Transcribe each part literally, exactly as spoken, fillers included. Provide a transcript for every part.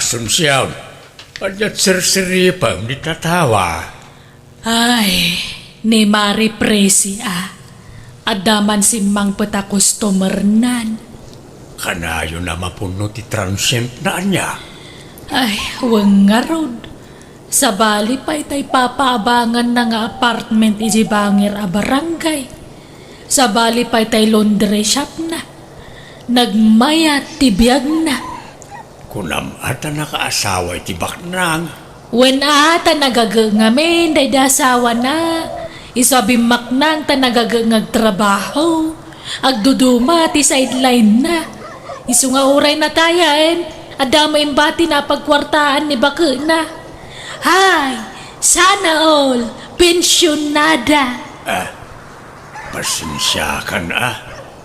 Asuncion, ania ti sirsiripem dita tattawa? Ay, ni Mari Presi a. Adda man simmangpet a customernan. Kanayon a mapuno ti transientna, ania? Ay, wen ngarud. Sabali pay tay papaabanganna nga apartment idiay bangir a barangay. Sabali pay tay laundry shopna. Nagmayat ti biagna. Kunam a ta nakaasawa iti baknang? Wen a, ta nagaget ngamin daydi asawana. Isu a bimmaknang ta nagaget nga agtrabaho. Agduduma ti sideline-na. Isu nga uray natayen, adda met imbatina a pagkuartaan ni baketna. Hay, sana all, pensionada. Ah, pasensiakan a,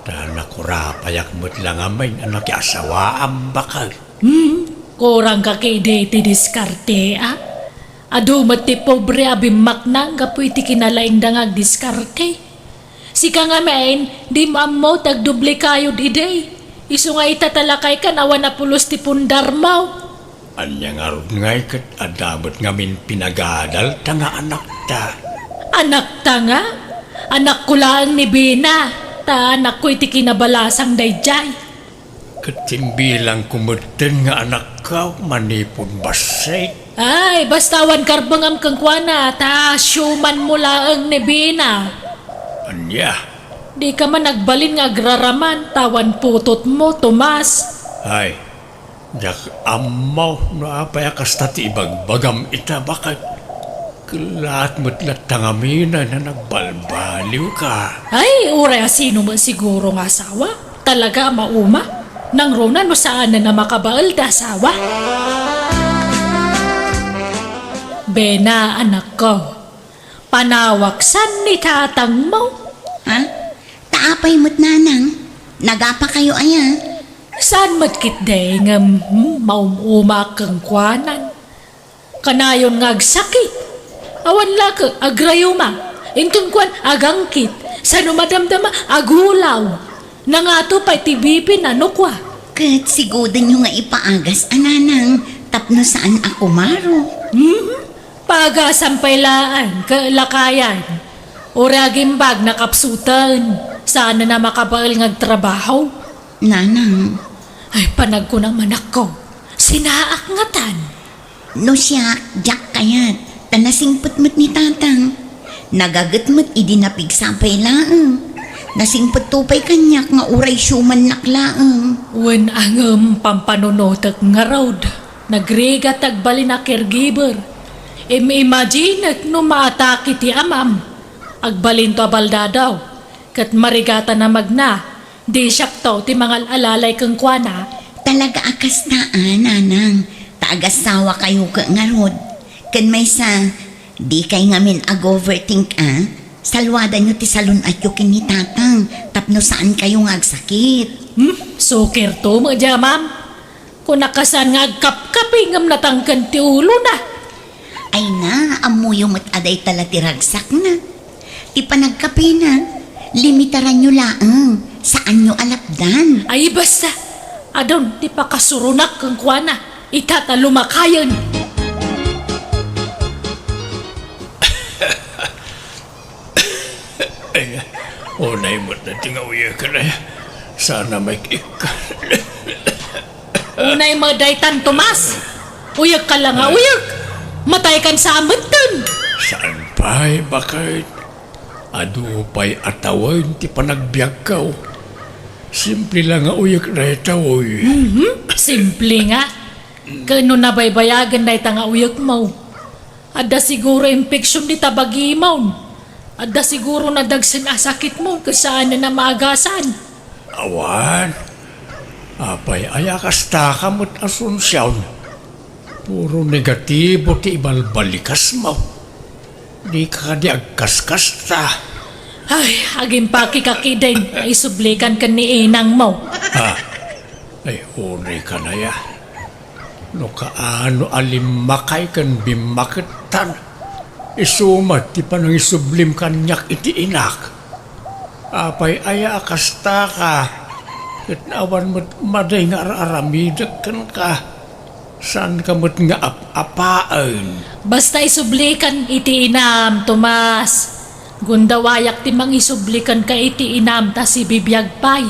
ta nakurapayak met la ngamin a nakiasawaam, baket. Hmm, kurangka ketdi iti diskarte a. Adu met ti pobre a bimmaknang gapu iti kinalaingda nga agdiskarte. Sika ngamin, dimo ammo ti agdoble kayod idi. Isu nga ita ta lakaykan awan a pulos ti pundarmo. Ania ngarud ngay ket adda met ngamin pinagadalta nga anakta? Anakta nga? Anakko laeng ni Bena, ta anakko iti kinabalasang daydiay. Ket timbilangko metten nga anakko manipud bassit. Ay, basta awan karbengam kenkuana, ta showmanmo laeng ni Bena. Ania? Dika man agbalin nga agraraman, ta awan putotmo, Tomas. Ay, diak ammo no apay a kasta ti ibagbagam ita, baket. Kellaat met latta ngamin a nagbalbaliwka. Ay, uray a sino met siguro nga asawa. Talaga a mauma. Nangruna no saanen a makabael ti asawa. Bena, anakko. Panawaksan ni tatangmo. Ha? Ta apay met, nanang? Nagapakayo aya? Saan met ketdi ngem, hmm, maum-umaak kenkuanan. Kanayon nga agsakit. Awan laeng agrayuma. Inton kuan, agangkit. Sano madamdama, agulaw. Nangato pay ti B P na no kua. Ket sigodenyo nga ipaagas a, nanang, tapno saan a kumaro. Hmm? Paagasan pay laeng, ket lakayan. Uray agimbag, nakapsuten. Saan a makabael nga agtrabaho. Nanang. Ay, panagkunam, anakko. Sinaak ngatan. No siak, diak kayat, ta nasingpet met ni tatang. Nagaget met idi napigsa pay laeng. Nasingpetto pay kaniak nga uray showmannak laeng. Wen a ngem pampanunotek ngarud. Nagrigat ti agbalin a caregiver. Im-imaginek no maatake ti amam. Agbalinto a baldadaw. Ket marigatan a magna. Di siakto ti mangal-alalay kenkuana. Talaga a kasta a, nanang, ta agasawakayo ket ngarud. Ken maysa, dikay ngamin ag-overthink a. Saluadanyo ti salun-atyo ken ni tatang tapno saankayo nga agsakit. Hmm, sukirto met diay amam. Kunak a saan nga agkapkapi ngem natangken ti ulona. Ay na, ammoyo met a dayta la ti ragsakna. Ti panagkapina, limitaranyo laeng, saanyo a lapdan. Ay, basta, adun ti pakasuronak kenkuana, ita ta lumakayen. Ay, unay met dayta nga uyek, ay. Sana may ik-, Unay met daytan, Tomas. Uyekka la nga uyek. Mataykan sa ametten. Saan pay, baket? Adu pay a tawen ti panagbiagko. Simple la nga uyek dayta, oy. Mhm, simple nga. Ken no nabaybayagen dayta nga uyekmo, adda siguro infection dita bagimon. Adda siguro nadagsen a sakitmon ket saanen a maagasan. Awan. Apay aya kastaka met, Asuncion? Puro negatibo ti ibalbalikasmo. Dika kadi agkaskasta. Ay, agimpakeka ketdin nga isublikan ken ni inangmo. Ha? Ay, unay ka na ya. No kaano a limmakay ken bimmaketan, isu met ti panangisublim kaniak iti inak. Apay aya a kastaka, ket awan met madi nga ar-aramidek kenka. Saanka met nga ap-apaen? Basta isublikan iti inam, Tomas. Gundawayak ti mangisubli kenka iti inam ta sibibiag pay.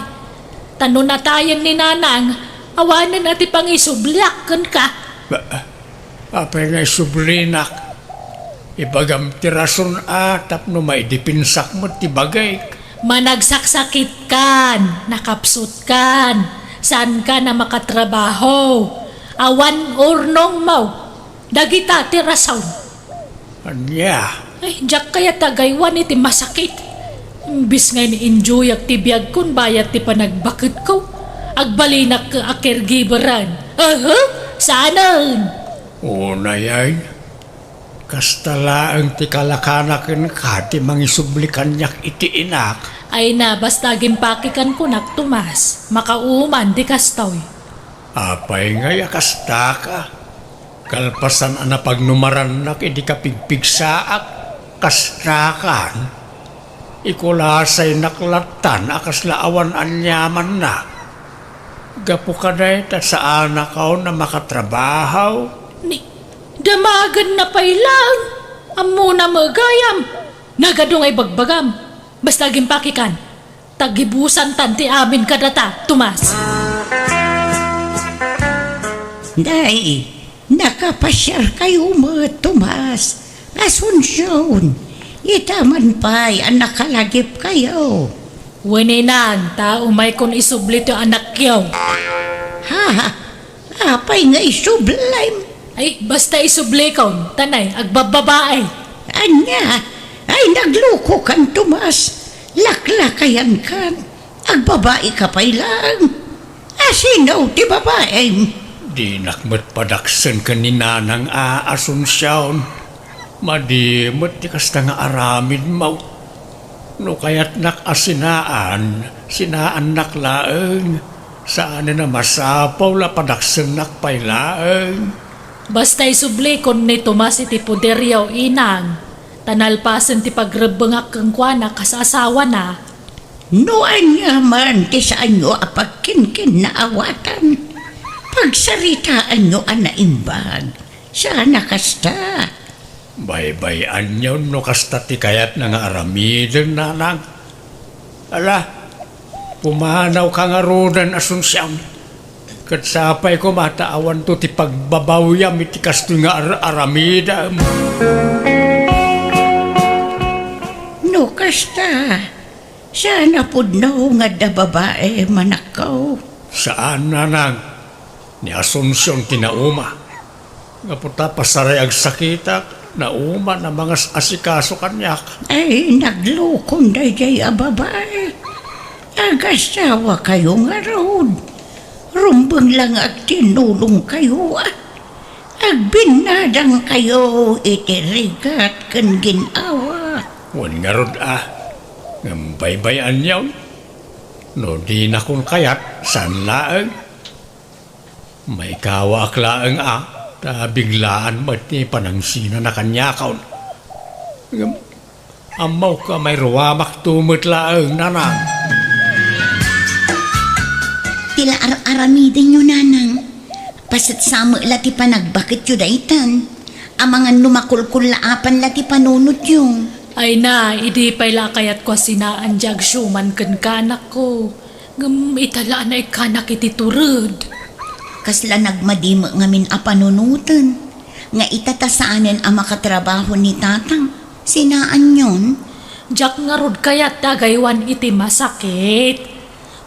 Ta no natayen ni Nanang, awanen a ti pangisubliak kenka. Ba, apay nga isublinak? Ibagam ti rason a tapno maidipinsak met ti bagik. Managsaksakitkan, nakapsutkan, saankan a makatrabaho, awan urnongmo. Dagita ti rason. Ania? Ay, diak kayat agaywan iti masakit. Imbis nga in-enjoyak ti biagkon bayat ti panagbaketko, agbalinak a caregiveran. Aha, saanen? Unay, ay. Kasta laeng ti kalakana kenka ti mangisubli kaniak iti inak. Ay na, basta agimpaki kenkunak, Tomas. Makauman ti kastoy. Apay ngay a kastaka? Kalpasan a napagnumarannak idi kapigpigsaak, kastakan. Ikulasaynak lattan a kasla awan aniamanna. Gapu kadayta, saanakon a makatrabaho. Ni, damagenna pay laeng. Ammona met gayam. Nagadu nga ibagbagam. Basta agimpakikan. Tagibusantan ti amin kadata, Tomas. Day, nakapasiarkayo met, Tomas. Asuncion, ita man pay a nakalagipkayo. Wen, inang, ta umaykon isubli ti anakyo. Ha? Apay nga isublim? Ay, basta isublikon, ta nay, agbabbabae. Ania? Ay, naglukokan, Tomas. Laklakayankan. Agbabaika pay laeng. Asino ti babaem? Dinak met padaksen ken ni Nanang a Asuncion. Madi met ti kasta nga aramidmo. No kayatnak a sinaan, sinaannak laeng. Saanen a masapul a padaksennak pay laeng. Basta isublikon ni Tomas iti poderyo, inang, ta nalpasen ti pagrebbengak kenkuana kas asawana. No ania man ti saanyo a pagkinkinnaawatan, pagsaritaanyo a naimbag. Saan a kasta? Baybay-anyon no kasta ti kayatna nga aramiden, Nanang. Ala, pumanawka ngaruden, Asuncion. Ket sapay koma ta awanto ti pagbabawyam iti kastoy nga ar-, aramidem. No kasta, saan a pudno nga adda babaem, anakko? Saan, Nanang. Ni Asuncion ti nauma. Gapu ta pasaray agsakitak, nauma a mangas-asikaso kaniak. Ay, naglukon daydiay a babae. Agasawakayo ngarud. Rumbeng la nga agtinnulongkayo, a. Agbinnadangkayo iti rigat ken gin-awa. Wen ngarud, a. Ngem baybay-anyon. No dinakon kayat, saan laeng. Maikawaak laeng, a, ta biglaan met ti panangsinana kaniakon. Ngem ammok a mairuamakto met laeng, Nanang. Ti la ar-aramidenyo, Nanang. Paset sa met la ti panagbaketyo daytan. Amangan no makulkullaapan la ti panunotyo. Ay na, idi pay la a kayatko a sinaan ti agsiuman kenka, anakko. Ngem ita la a naikkanak iti tured. Kasla nagmadi met ngamin a panunoten, nga ita ta saanen a makatrabaho ni tatang, sinaanyon? Diak ngarud kayat ti agaywan iti masakit.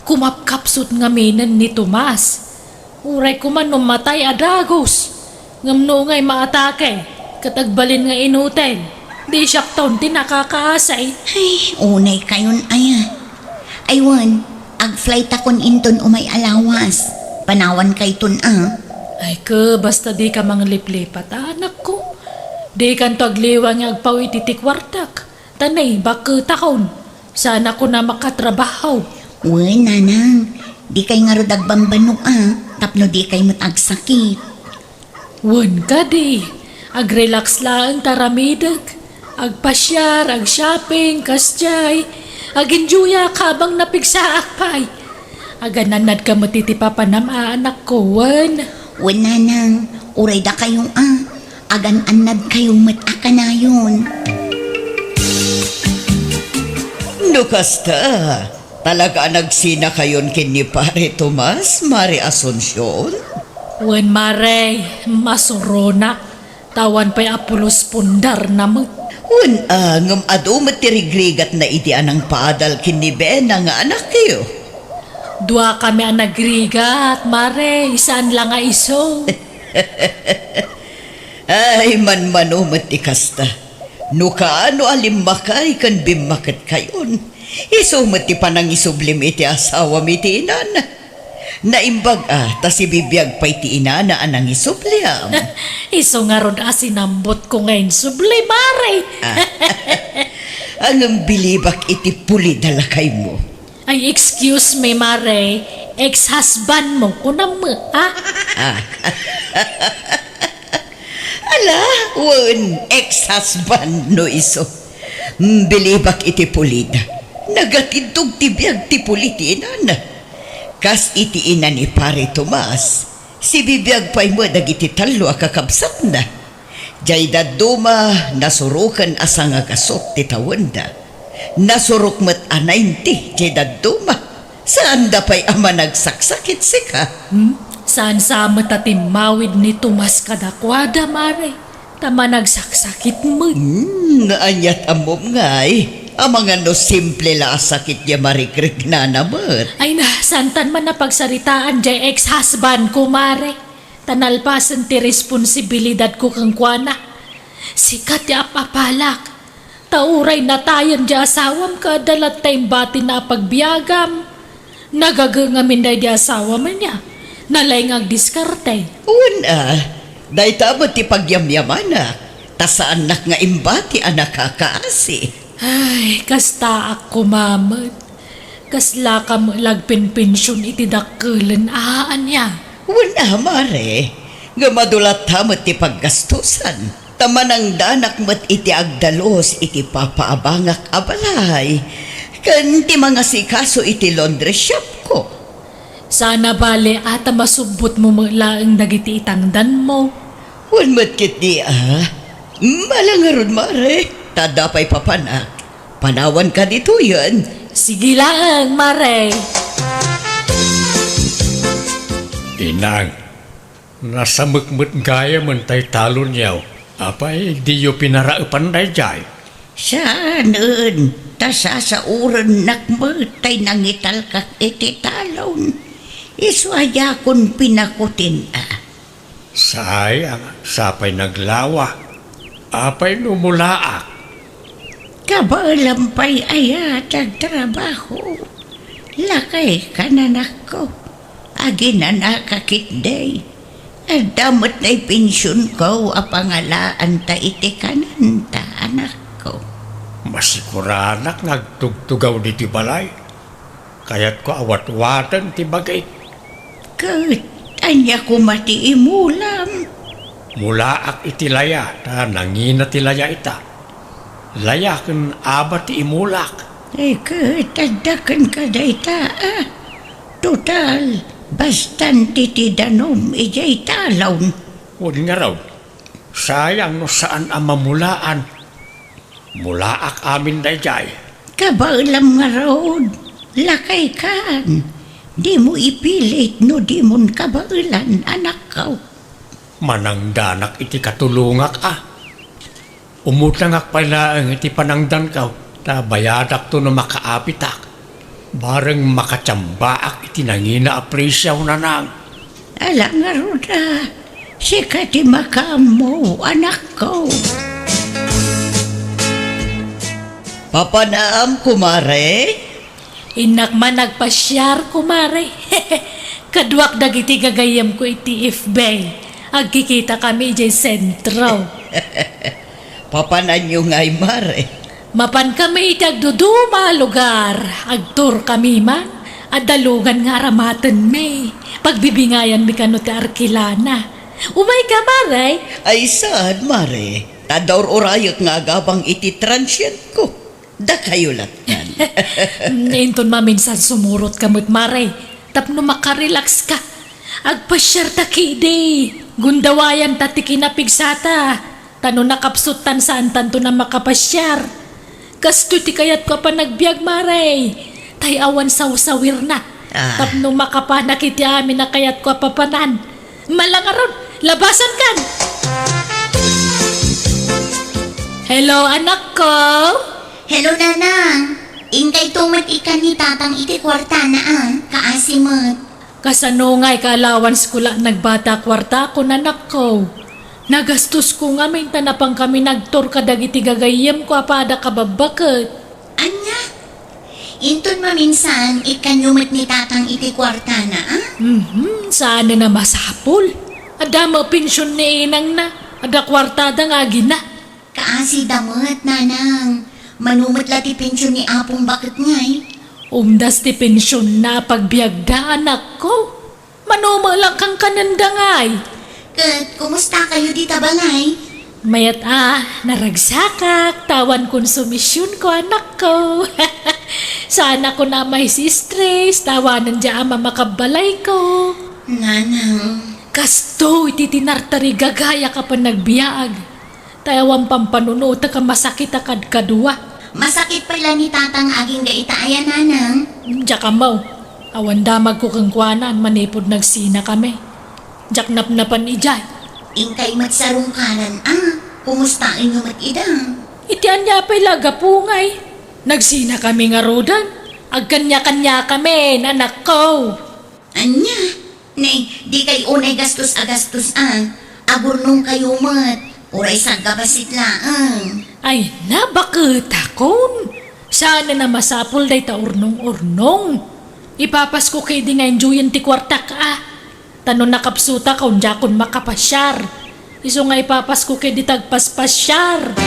Kumapkapsut ngaminen ni Tomas. Uray koma no matay a dagus. Ngem no ngay maatake, ket agbalin nga inutil, di siakton ti nakakaasay. Ay, unaykayon aya. Ay wen, agflightakon inton umay a lawas. Panawankayton a. Ay ke, basta dika mangliplipat, anakko. Dikanto agliwa nga agpaw iti ti kuartak. Ta nay, bakketakon. Saanakon a makatrabaho. Wen, Nanang, dikay ngarud agbambannog a, tapno dikay met agsakit. Wen kadi, agrelax laeng ta aramidek. Agpasiar, agshopping, kasdiay. Aginjoyak habang napigsaak pay. Aganannadka met iti papanam a, anakko, wen? Wen, Nanang, Uray dakayo a, agan-annadkayo met a kanayon. No kasta, talaga a nagsinakayon ken ni Pare Tomas, Mare Asuncion? Wen, Mare, masuronak. Awan pay a pulos pundarna met. Wen a, ngem adu met ti rigrigatna idi a nangpaadal ken ni Bena nga anakyo. Duakami a nagrigat, Mare, saan la nga isu. Ay, manmano met ti kasta. No kaano a limmakay ken bimmaketkayon, isu met ti panangisublim iti asawam iti inana. Naimbag a, ta sibibiag pay ti inana a nangisubliam. Isu ngarud a sinambotko nga insubli, Mare. Ah. Ngem bilibak iti pulida lakaymo. Ay, excuse me, Mare. Ex-husbandmo, kunam met, a? Ah. Ala, wen, ex-husband no isu. Mm, bilibak iti pulida. Nagatindog ti biag ti puli ti inana. Kas iti ina ni Pare Tomas, sibibiag pay met dagiti tallo a kakabsatna. Jay dadduma, nasuroken a sangagasut ti tawenda. Nasurok met a ninety jay dadduma. Saanda pay a managsaksakit, sika? Hmm? Saan sa met a timmawid ni Tomas kadakuada, Mare, ta managsaksakit met. Hmm, aniat ammom ngay? Amangan no simple la a sakit ya marikrignana met. Ay na, saantan man a pagsaritaan jay ex-husbandko, Mare. Ta nalpasen ti responsibilidadko kenkuana. Sika ti ap-apalak. Ta uray natayen di asawam ket adda latta imbatina a pagbiagam. Nagagengamin daydi asawam ania. Nalaing agdiskarte. Wen a, dayta met ti pagyamyamanak. Ta saannak nga imbati a nakakaasi. Ay, kastaak koma met. Kaslaka met la agpenpension iti dakkelen a ania. Wen a, Mare, ngem adu latta met ti paggastusan. Ta manangdanak met iti agdalus iti papaabangak a balay, ken ti mangasikaso iti laundry shopko. Saan a bale a ta masubbotmo met laeng dagiti itangdanmo. Wen met ketdi a. Ala ngarud, Mare, ta adda pay papanak. Panawanka ditoyen. Sige laeng, Mare. Inang, nasamek met gayamen tay talonyo. Apay, diyo pinaraepan daydiay? Saanen, ta sasaorennak met tay nangitalkak iti talon. Isu a diakon pinakutin a. Sayang, sapay naglawa. Apay no mulaak? Kabaelam pay aya ti agtrabaho? Lakaykan, anakko. Aginanaka ketdi. Adda met nay pensionko a pangalaanta iti kananta, anakko. Masikuranak nga agtugtugaw ditoy balay. Kayatko a watwaten ti bagik. Ket ania koma ti imulam? Mulaak iti laya, ta nangina ti laya ita. Laya ken aba ti imulak. Ay, ket adda kenka dayta a. Total, bastan ti, ti danum idiay talon. Wen ngarud, sayang no saan a mamulaan. Mulaak amin daydiay. Kabaelam ngarud, lakaykan. Dimo ipilit no dimon kabaelan, anakko. Manangdanak iti katulongak a. Umutangak pay laeng iti panangdanko, ta bayadakto no makaapitak. Bareng makatiambaak iti nangina a presio, nanang. Ala ngarud a, sika ti makaammo, anakko. Papanam, kumare? Innak man agpasiar, kumare. Kaduak dagiti gagayyemko iti F B. Agkikitakami idiay sentro. Papananyo ngay, mare? Mapankami iti agduduma a lugar. Agtourkami man. Adda lugan nga aramatenmi. Pagbibingayanmi kano ti arkilana. Umayka, mare? Ay, saan, mare? Ta daur-urayek nga agabang iti transientko. Dakayo lattan. Mm, inton maminsan sumurotka met, mare, tapno makarelaxka. Agpasiarta ketdi. Gundawayanta ti kinapigsata, ta no nakapsuttan saantanto a makapasiar. Kastoy ti kayatko a panagbiag, Mare, tay awan sawsawirna. Ah. Tapno makapanak iti amin a kayatko a papanan. Mala ngarud, labasankan! Hello, anakko? Hello, Nanang. Inkayto met ikkan ni Tatang iti kuartana, a. Kaasi met. Kasano ngay ka allowance ko la nagbata a kuartako, anakko? Nagastosko ngamin ta napankami nagtur kadagiti gagayyemko a pada kababbaket. Ania? Inton maminsan, ikkanyo met ni Tatang iti kuartana, a? Mhm, saanen a masapul. Adda met pension ni inangna. Adda kuartada nga agina. Kaasida met, Nanang. Mano met la ti pension ni Apong Baket ngay? Umdas ti pensionna a pagbiagda, anakko. Mano met la kankanenda ngay? Ket kumustakayo dita balay? Mayat a, naragsakak, ta awan konsumisionko, anakko. Saanakon a maistress, ta awanen dia a mamakabbalayko. Nanang. Kastoy ti tinartarigagayak a panagbiag. Tay awan pampanunotek a masakit a kadkadua. Masakit pay la ni Tatang agingga ita aya, Nanang? Diak ammo. Awan damagko kenkuana manipud nagsinakami. Diak napnapan idiay. Inkay met sarungkanan a. Kumustaenyo met ida? Iti ania pay la a gapu ngay? Nagsinakami ngaruden. Agkaniakaniakamin, anakko. Ania? Ne, dikay unay gastos a gastos a. Agurnongkayo met, uray saggabasit laeng. Ay, nabaketakon. Saanen a masapul dayta urnong-urnong. Ipapasko ketdi nga enjoyen ti kuartak a. Ta no nakapsutakon, diakon makapasiar. Isu nga ipapasko ketdi ti agpaspasiar.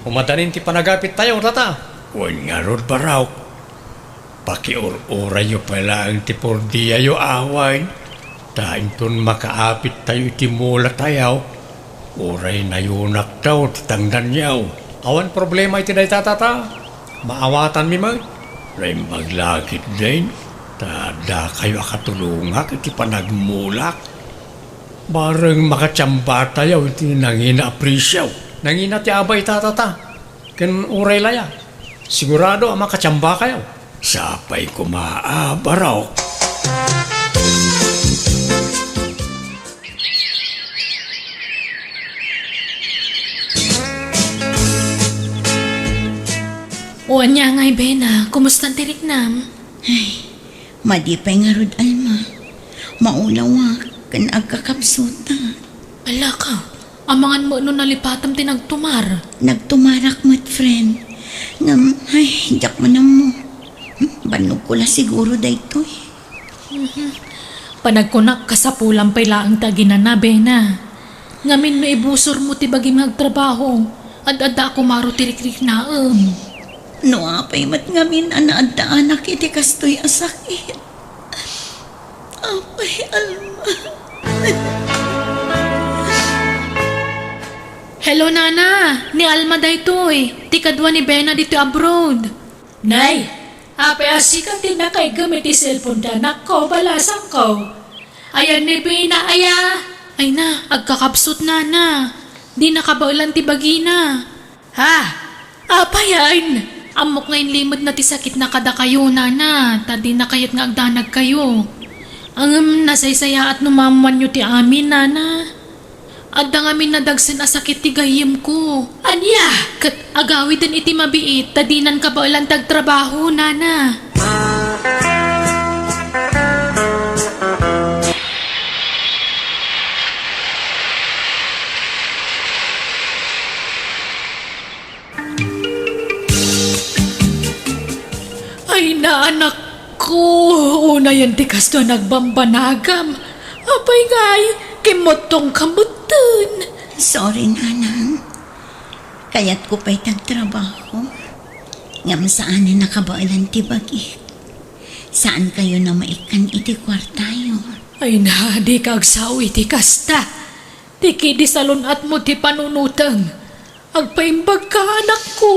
Umadanin ti panagapittayo, Tata. Wen ngarud, Barok. Pakiur-urayyo pay laeng ti pordiayo awan. Ta inton makaapittayo iti mulatayo, uray nayunaktayo ti tangdanyo. Awan problema iti dayta, Tata. Maawatanmi met. Naimbag la ketdin, ta addakayo a katulongak iti panagmulak. Bareng makatiambatayo iti nangina a presio. Nangina ti abay, Tata, ken uray laya. Sigurado a makatiambakayo. Sapay koma a, Barok. O ania ngay, Bena, kumusta ti riknam? Ay, madi pay ngarud, Alma. Maulawak ken agkakabsutak. Alaka, amangan met no nalipatam ti nagtumar. Nagtumarak met, friend. Ngem, ay, diak man ammo. Hmm, bannogko la siguro daytoy. Mhm. Panagkunak, kasapulan pay laeng ti aginana, Bena. Ngamin no ibusormo ti bagim nga agtrabaho, ad-adda a kumaro ti rikriknaem. No apay met ngamin a naaddaanak iti kastoy a sakit. Apay, Alma. Hello, Nana. Ni Alma daytoy. Ti kadua ni Bena ditoy abroad. Nay, apay a sika ti nakaiggem iti cellphone ti anakko, balasangko? Ayan ni Bena aya? Ay na, agkakabsut, Nana. Di nakabaelan ti bagina. Ha? Apay ayan? Ammok nga inlimedna ti sakitna kadakayo, Nana, ta dina kayat nga agdanagkayo. Ngem nasaysayaat no maammoanyo ti amin, Nana. Adda ngamin nadagsen a sakit ti gayyemko. Ania? Ket agawiden iti mabiit ta dinan kabaelan ti agtrabaho, Nana. Ay, naanakko, unayen ti kastoy a nagbambanagam. Apay ngay, kimmuttongka metten. Sorry, Nanang. Kayatko pay ti agtrabaho. Ngem saanen a kabaelan ti bagik. Saankayon a maikkan iti kuartayo. Ay na, dika agsao iti kasta. Ti kidi salun-atmo ti panunoteng. Agpaimbagka, anakko.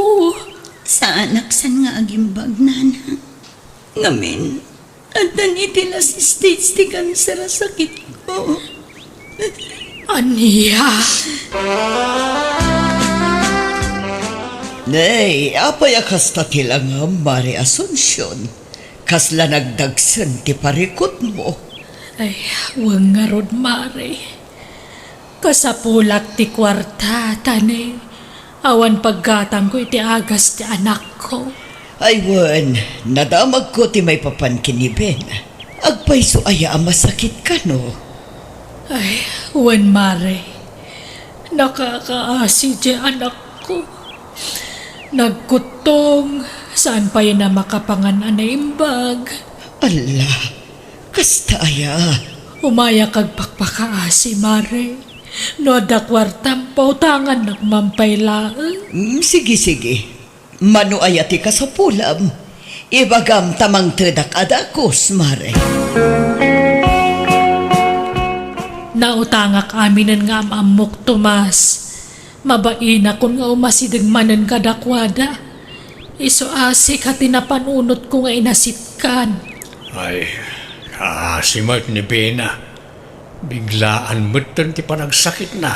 Saanak san nga agimbag, nanang. Ngamin, addan iti last stage ti kanser a sakitko. Ania? Nay, apay a kasta ti langam, Mare Asuncion? Kasla nagdagsen ti parikutmo? Ay, wen ngarud, Mare. Kasapulak ti kuarta, ta ne, awan paggatangko iti agas ti anakko. Ay wen, nadamagko ti maipapan ken ni Ben. Agpayso aya a masakit kano? Ay, wen, Mare. Nakakaasi ti anakko. Nagkuttong, saan pay a makapangan a naimbag. Alla, kasta aya? Umayak agpakpakaasi, Mare. No adda kuartam, pautangannak man pay laeng. Mm, sige, sige. Mano aya ti kasapulam? Ibagam ta mangtedak a dagus, Mare. Nautangak aminen nga am-ammok, Tomas. Mabainakon nga umasideg manen kadakuada. Isu a sika ti napanunotko nga inasitkan. Ay, kaasi met ni Bena. Biglaan metten ti panagsakitna.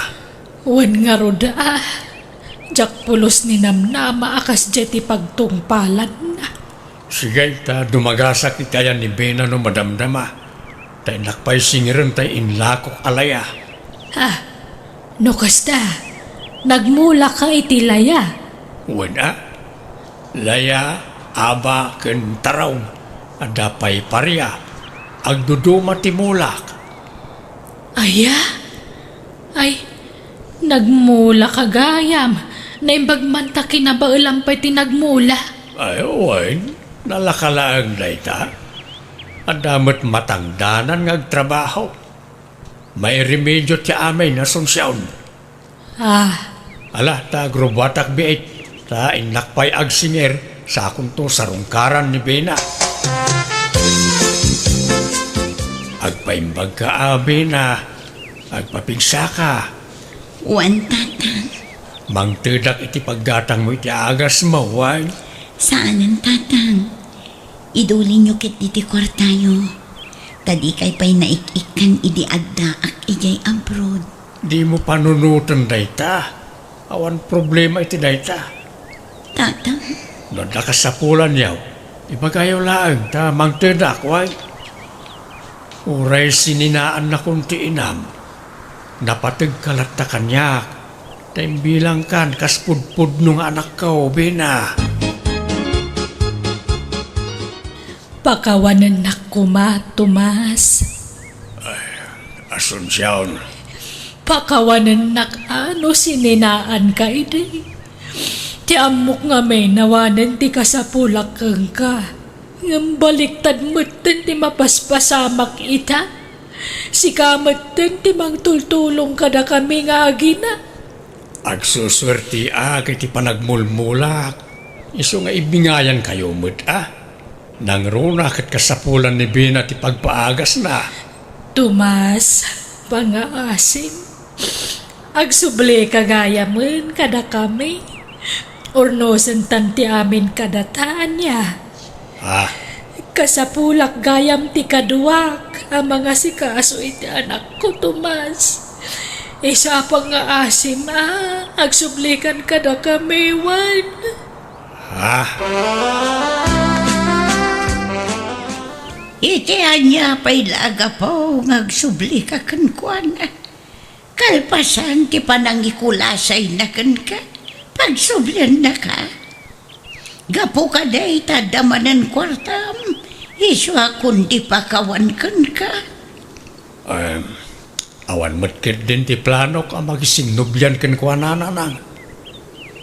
Wen ngarud a, diak pulos ni namnama a kasdiay ti pagtungpalanna. Sige, ta dumagasak iti ayan ni Bena no madamdama. Ta innak pay singirenta ti inlakok a laya. Ha? No kasta, nagmulaka iti laya? Wen a, laya, aba, ken taraw. Adda pay paria. Agduduma ti mulak. Aya? Ay, nagmulaka gayam. Naimbag man ta kinabaelam pay ti nagmula. Ay, wen, nalaka laeng dayta. Adda met matangdanan nga agtrabaho. Mairemedio ti amin, Asuncion. Ah. Ala, ta agrubuatak biit, ta innak pay agsingir, sakonto sarungkaran ni Bena. Agpaimbagka a, Bena. Agpapigsaka. Wen, Tatang. Mangtedak iti paggatangmo iti agasmo, wen? Saanen, Tatang. Idulinyo ketdi ti kuartayo, ta dikay pay naik-ikkan idi addaak idiay abroad. Dimo panunoten dayta. Awan problema iti dayta. Tatang. No adda kasapulanyo, ibagayo laeng ta mangtedak, wen? Uray sininaannakon ti inam, napategka latta kaniak, ta imbilangkan kas pudpudno nga anakko, Bena. Pakawanennak koma, Tomas. Ay, Asuncion. Pakawanennak a no sininaanka idi. Ti ammok ngamin awanen ti kasapulak kenka. Ngem baliktad metten ti mapaspasamak ita. Sika metten ti mangtultulong kadakami nga agina. Agsusuertiak iti panagmulmulak. Isu nga ibingayankayo met a. Nangruna ket kasapulan ni Bena ti pagpaagasna. Tomas, pangngaasim. Agsublika gayamen kadakami. Urnosentan ti amin kadata, ania? Ah. Kasapulak gayam ti kaduak a mangasikaso iti anakko, Tomas. Isu a pangngaasim a agsublikan kadakami, wen. Ha? Iti ania pay la a gapu nga agsublika kenkuana? Kalpasan ti panangikulasayna kenka, pagsubliannaka. Gapu kadi ta adda manen kuartam, isu a kundi pakawan kenka. Em, awan met ketdin ti planok a makisinnublian kenkuana, nanang.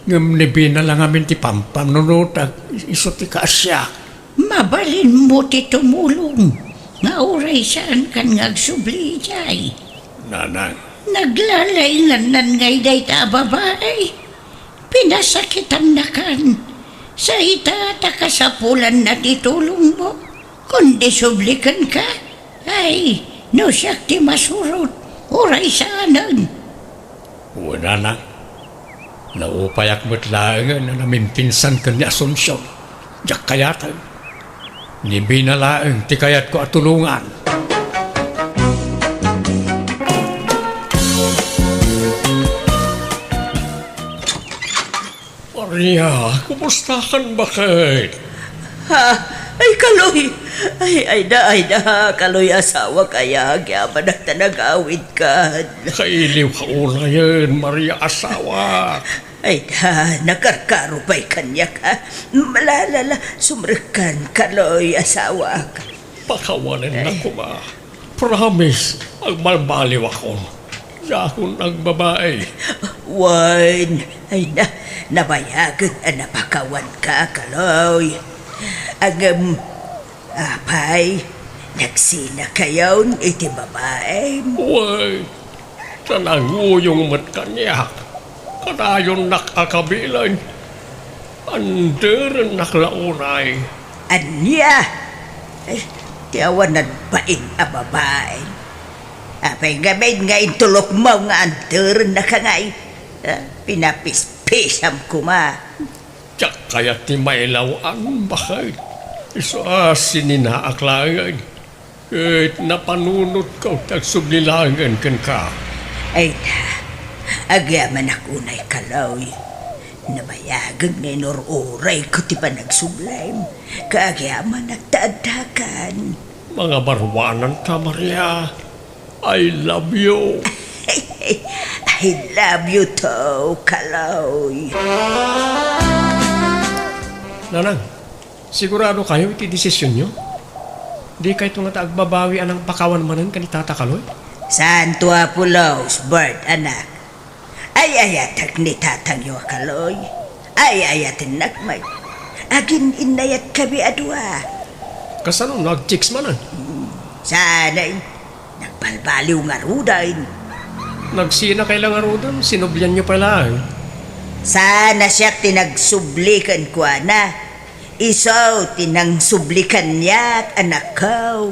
Ngem ni Bena la ngamin ti pampanunotak, isu ti kaasiak. Mabalinmo ti tumulong nga uray saankan nga agsubli idiay. Nanang. Naglalaingnan ngay dayta a babai. Pinasakitannakan. Sa ita ta kasapulanna ti tulongmo. Kundi sublikenka. Ay, no siak ti masurot, uray saanen. Wen, nanang. Naupayak met laengen a namimpinsan ken ni Asuncion. Diak kayaten. Ni Bina laeng ti kayatko a tulongan. Maria, kumustakan, baket? Ha? Ay, Kaloy! Ay, ay da, ay da, Kaloy, asawak aya, agyamanak ta nagawidkan. Kailiwka unayen, Maria, asawak. Ay da, nakarkaro pay kaniak, ha? Malala, sumrekkan, Kaloy, asawak. Pakawanennak koma. Promise, agbalbaliwakon. Diakon agbabai. Wen, ay na, nabayagen a napakawanka, Kaloy. Ngem, apay, nagsinakayon iti babaim? Wen, ta nanguyong met kaniak. Kanayonnak a kabilen. Anderennak la unay. Ania? Ay, ti awan nagbain a babai. Apay ngamin nga intulokmo nga anderennaka ngay? Ah, pinapispisam koma. Diak kayat ti mailaw-an, baket. Isu a sininaak laeng. Ket napanunotko ti agsubli laengen kenka. Ay ta, agyamanak unay, Kaloy. Nabayagen nga inur-urayko ti panagsublim, ket agyamanak ta addakan. Mangabaruananta, Maria. I love you. I love you too, Kaloy. Nanang, sigurado kayo iti desisionyo? Di kayto ngata agbabawi a nangpakawan manen ken ni Tata Kaloy? Santo Apolos, Bert, anak. Ay-ayatek ni tatangyo a Kaloy. Ay-ayatennak met. Agin-innayatkami a dua. Kasano no agchicks manen? Hmm, saan ay. Nagbalbaliw ngaruden. Nagsinakay la ngaruden, sinublianyo pay laeng. Saan a siak ti nagsubli kenkuana. Isu ti nangsubli kaniak, anakko.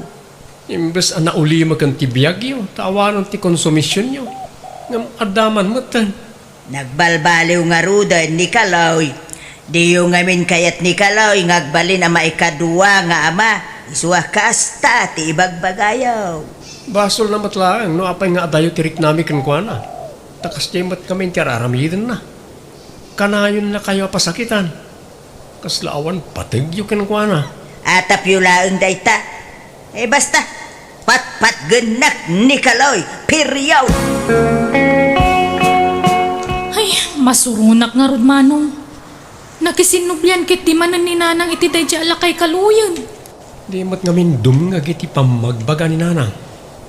Imbes a naulimek ken ti biagyo, ta awanen ti konsumisionyo. Ngem adda man metten. Nagbalbaliw ngaruden ni Kaloy. Diyo ngamin kayat ni Kaloy nga agbalin a maikadua nga ama, isu a kasta ti ibagbagayo. Basolna met laeng no apay nga adayo ti riknami kenkuana. Ta kasdiay met ngamin ti ar-aramidenna. Kanayonnakayo a pasakitan. Kasla awan pategyo kenkuana. Atapyo laeng dayta. Eh, basta, patpatgennak ni Kaloy. Period! Ay, masuronak ngarud, Manong. Nakisinnublian ketdi manen ni Nanang iti daydiay a lakay Kaloyen. Di met ngamin dumngeg iti pammagbaga ni Nanang.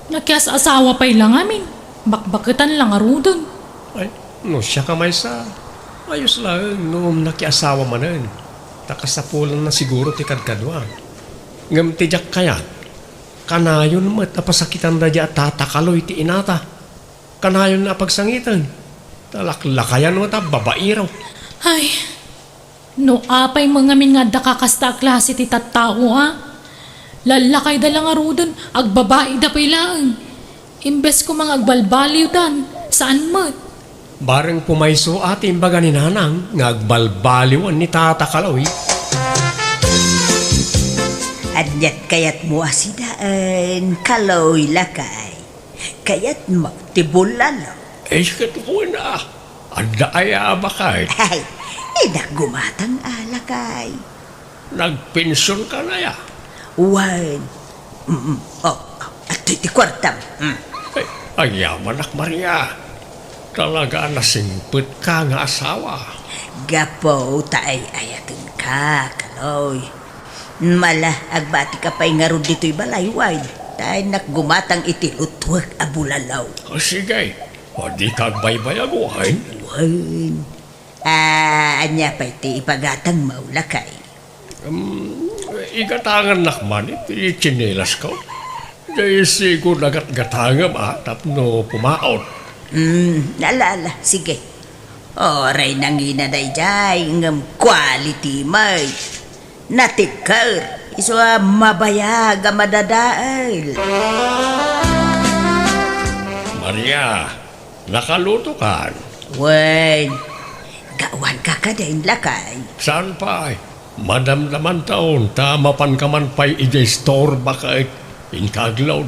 Nakias-asawa pay la ngamin. Bakbaketan la ngaruden. Ay, no siak a maysa, ayos laeng no nakiasawa manen. Ta kasapulanna siguro ti kadkadua. Ngem ti diak kayat, kanayon met a pasakitan daydiay a Tata Kaloy ti inata. Kanayonna a pagsangiten. Ta laklakayan met a babairo. Ay, no apay met ngamin nga adda kakasta a klase ti tattao, a? Lallakayda la ngaruden, agbabaida pay laeng. Imbes koma nga agbalbaliwdan, saan met. Bareng pumayso a ti imbaga ni Nanang nga agbalbaliwen ni Tata Kaloy. Aniat kayatmo a sidaen, Kaloy, lakay? Kayatmo ti bulalo? Ay, ket kuna, adda aya a bakay? Ay, inak gumatang a, lakay. Nagpensionka aya? Wen. Mm, oh, adtoy ti kuartam. Mm. Ay, agyamanak, Maria. Talaga a nasingpetka nga asawa. Gapu ta ay-ayatenka, Kaloy. Mala, agbatika pay ngarud ditoy balay, wen. Ta innak gumatang iti lutwek a bulalo. O, sige. O, dika agbaybayag, wen? Wen. Ah, ania pay ti ipagatangmo, lakay? Um, igatangannak man iti tsinilasko. Jay sigo nagatgatangem a tapno pumaot. Hmm, ala, ala, sige. Oray nangina dayjay, ngem quality met. Natikkel, isu a mabayag a madadael. Maria, nakalutokan? Wen, Kawanka kadin, lakay. Saan pay? Madamdamantaon ta mapanka man pay idiay store baket. Inka aglaw.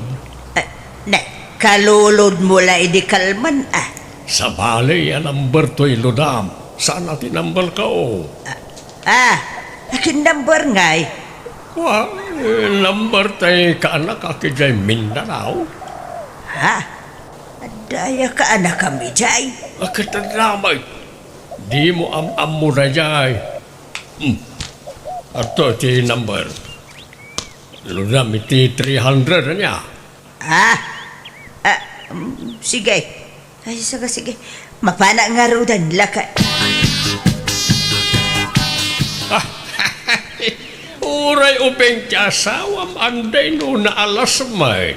Ah, nakalulodmo la idi kalman, ah. Sabali a number toy ludam. Saan a ti number ko? Ah, ah, akin number ngay? Wa, eh, number tay kaanak a idiay Mindanao. Ha? Adda aya kaanakam idiay? Aket adda met. Dimo am-ammo daydiay. Hmm. Adto ti number. Ludam iti three hundred ania? Ah? Ah, mm, sige. Ay, saka sige. Mapana nga rudan, lakay. Uray ubing ti asawam, anday no naalas met.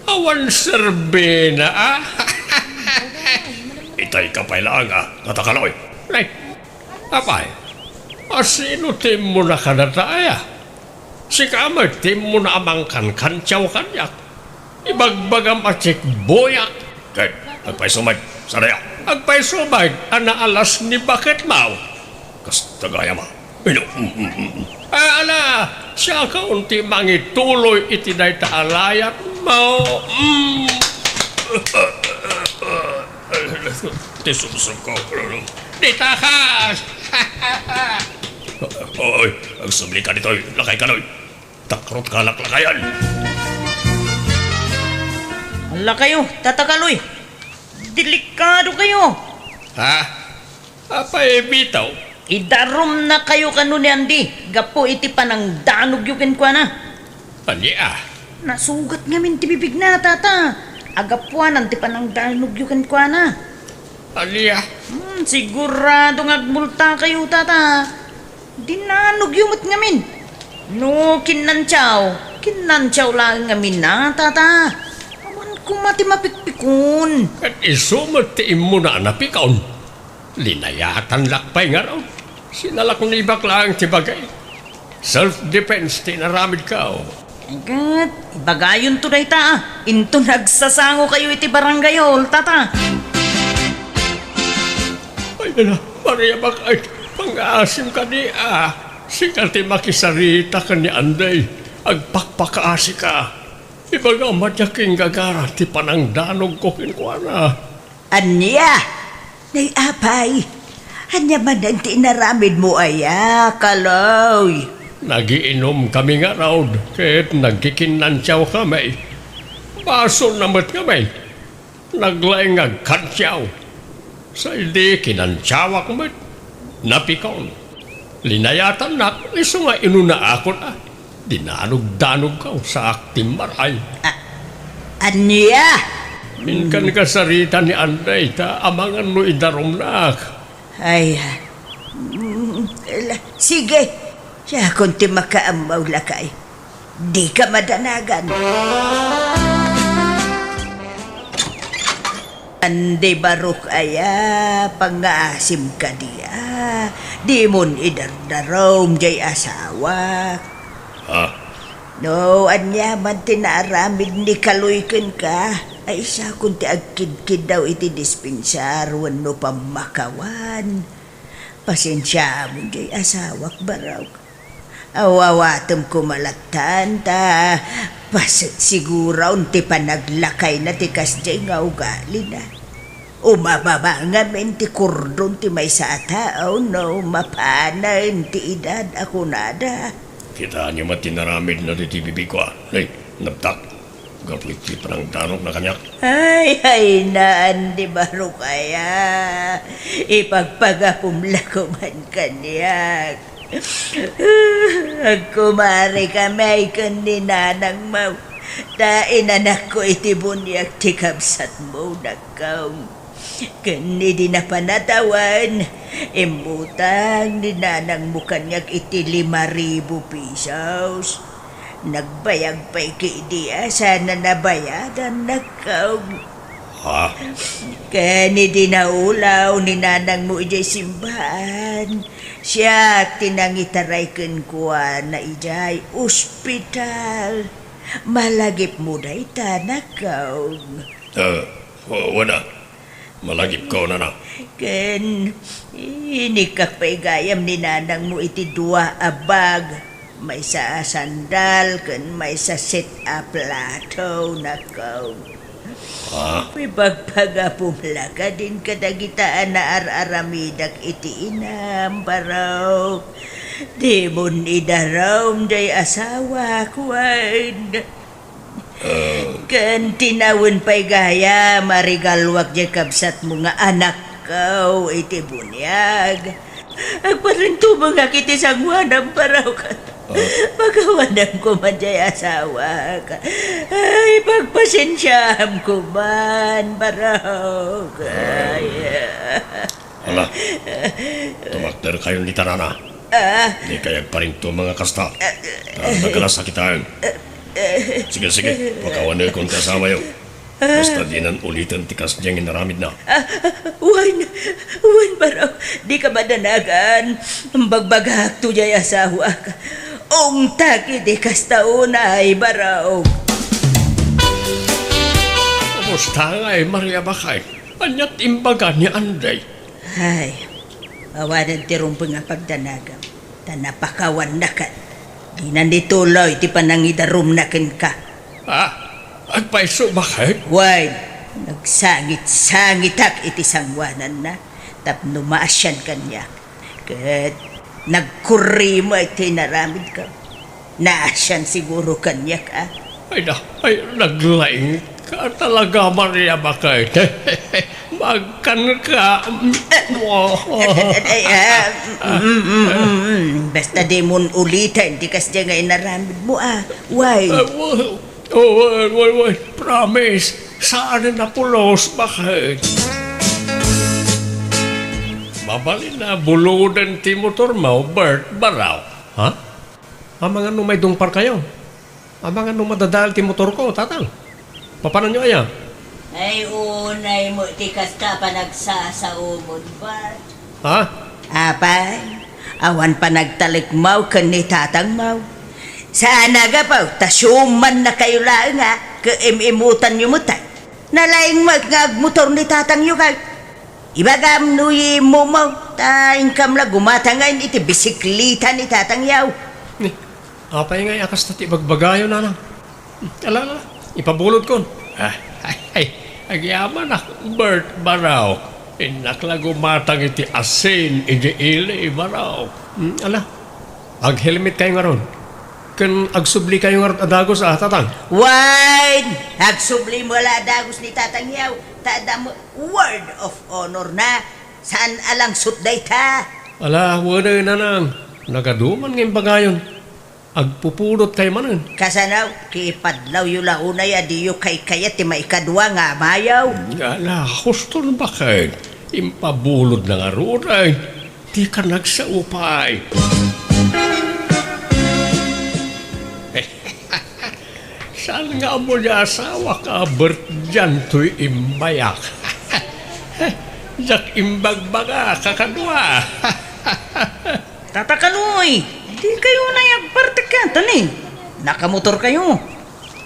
Awan serbina, ah? Itay ka pay laeng, ah, Tata Kaloy. Nay, apay, asino ti immuna kadata, aya? Sika met ti immuna a mangkankantiaw kaniak. Ibagbagam a checkboyak. Ket agpayso met, sadaya. Agpayso met a naalas ni baketmo. Kasta gayam a. Ino? Mm, mm, mm. Ah, ala, siakon ti mangituloy iti dayta a layatmo. Mm. Ti subsubko. Dita kas! Oy, agsubli ka ditoy, lakay Kaloy. Takrot ka laklakayan. Ala kayo, Tata Kaloy. Delikado kayo. Ha? Apay, bitaw? Idarumna kayo kano ni Andy gapu iti panangdanogyo kenkuana. Ania? Nasugat ngamin ti bibigna, Tata. Agapuanan ti panangdanogyo kenkuana. Ania? Hmm, sigurado nga agmulta kayo, Tata. Dinanogyo met ngamin. No kinnantiaw, kinnantiaw laeng ngamin na, Tata. Awan koma ti mapikpikon. Ket isu met ti immuna a napikon. Linayatannak pay ngarud. Sinalaknibak laeng ti bagay. Self-defense ti inaramidko. Ket ibagayonto dayta, ah. Inton agsasango kayo iti barangay hall, Tata. Ay, nana, Maria, bak-, ay, pangaasim kadi, ah. Sika ti makisarita ken ni Anday. Agpakpakaasika. Ibagam a diak inggagara ti panangdanogko kenkuana. Ania? Nay, apay, ania manen ti inaramidmo aya, Kaloy? Nagiinumkami ngarud ket nagkikinnantiawkami. Basol na met ngamin. Naglaing nga agkantiaw. Sa idi kinantiawak met, napikon. Linayatannak, isu nga inunaakon a. Dinanogdanogko, saak ti maray. A-, ania? Inkan kasarita ni Anday ta amangan no idarumnak. Ay, ah, mm, la-, sige. Siakon ti makaammo, lakay. Dika madanagan. Andi, barok aya, pangaasim kadi a. Dimon idardarum jay asawak. Ha? No, ania man ti naaramid ni Kaloy kenka, ay isakon ti agkidkiddaw iti dispensar wenno pammakawan. Pasensiaamon jay asawak, barok. Aw-awatem koma lattan ta paset siguron ti panaglakayna ti kasdiay nga ugalina. Umababa ngamin ti kordon ti maysa a tao no mapanen ti edad a kunada. Kitaenyo met ti inaramidna ditoy bibigko a. Nay, nabtak. Gapu iti panangdanogna kaniak. Ay, ay, naan ti barok aya. Ipagpagapum la koman kaniak. Agkumarikami ken ni nanangmo. Ta inanakko iti buniag ti kabsatmo, nakkaw. Ken idi napan a tawen, immutang ni nanangmo kaniak iti lima ribu pesos. Nagbayag pay kadi a saan a nabayadan, nakkaw. Ha? Ken idi naulaw ni nanangmo idiay simbaan, siak ti nangitaray kenkuana idiay ospital. Malagipmo dayta, nakkaw. Ah, wa-, wana. Malagipko, Nanang. Ken inikkak pay gayam ni nanangmo iti dua a bag, maysa a sandal ken maysa set a plato, nakaw. Ha? Ipagpagapom la kadin kadagita a naar-aramidak iti inam, barok. Dimon idarum jay asawak, wen. Ah. Ken tinawen pay gayam a regaluak jay kabsatmo nga anakko iti buniag. Agparintubengak iti sangoanam, barok. Ah. Pakawanam koma jay asawak. Ay, pagpasensiam koman, barok. Ah. Ay. Ala, tumakderkayon dita, Nana. Ah. Dikay agparintumeng a kasta. Ta nagalas a kitaen. Sige, sige, pakawanekon ti asawayo. Basta dinan uliten ti kasdiay nga inaramidna. Ah, wen, wen, barok, dika madanagan. Bagbagakto jay asawak. Ungtak iti kasta unay, barok. Kumusta ngay, Maria Bakay? Ania ti imbaga ni Anday? Ay, awanen ti rumbeng a pagdanagam, ta napakawannakan. Dina ni tuloy ti panangidarumna kenka. Ah, agpayso, Bakay? Wen, nagsangit-sangitak iti sangoananna tapno maasian kaniak. Ket nagkurri met ti inaramidko. Naasian siguro kaniak, a? Ay, na, ay, naglaingka talaga, Maria Bakay. Magkanka. Ay, ah, mm, mm, mm, mm. Basta dimon uliten ti kasdiay nga inaramidmo, a. Why? Ah, wa-, oh, wa-, wa-, wa-, promise. Saan na pulos, Bakay? Mabalin a buloden ti motormo, Bert, barok. Ha? Amangan no maidungparkayo? Amangan no madadael ti motorko, Tatang? Papananyo aya? Ay, unay met ti kasta a panagsasaomon, Bert. Ha? Apay, awan panagtalekmo ken ni tatangmo. Saan a gapu ta siumannakayo laeng a, ket im-imutanyo met, a. Nalaing met nga agmotor ni tatangyo, kay. Ibagam no immumo, ta inkam la gumatangen iti bisikleta ni tatangyo. Ni, apay ngay a kasta ti ibagbagayo, Nanang? Ala, ala, ipabulodkon. Ah, ay, ay, agyamanak, Bert, barok. Innak la gumatang iti asin idiay ili, barok. Hmm, ala, aghelmetkayo ngarud. Ken agsublikayo ngarud a dagus, a, Tatang? Wen, agsubli met la a dagus ni tatangyo, ta adda met word of honor na. Saan a langsot dayta? Ala, wen, Nanang. Nagaduman nga imbagayon. Agpupudotkayo manen. Kasano? Ti ipadlawyo la unay a diyo kaykayat ti maikadua nga amayo. Ala, huston, Bakay. Impabulodna ngarud, ay. Dika nagsao pay. Saan nga ammo ni asawak a Bert diay toy imbayak? Diak imbagbaga, kakadua. Tata Kaloy, dikayo unay agpartek kenka, ni nakamotorkayo.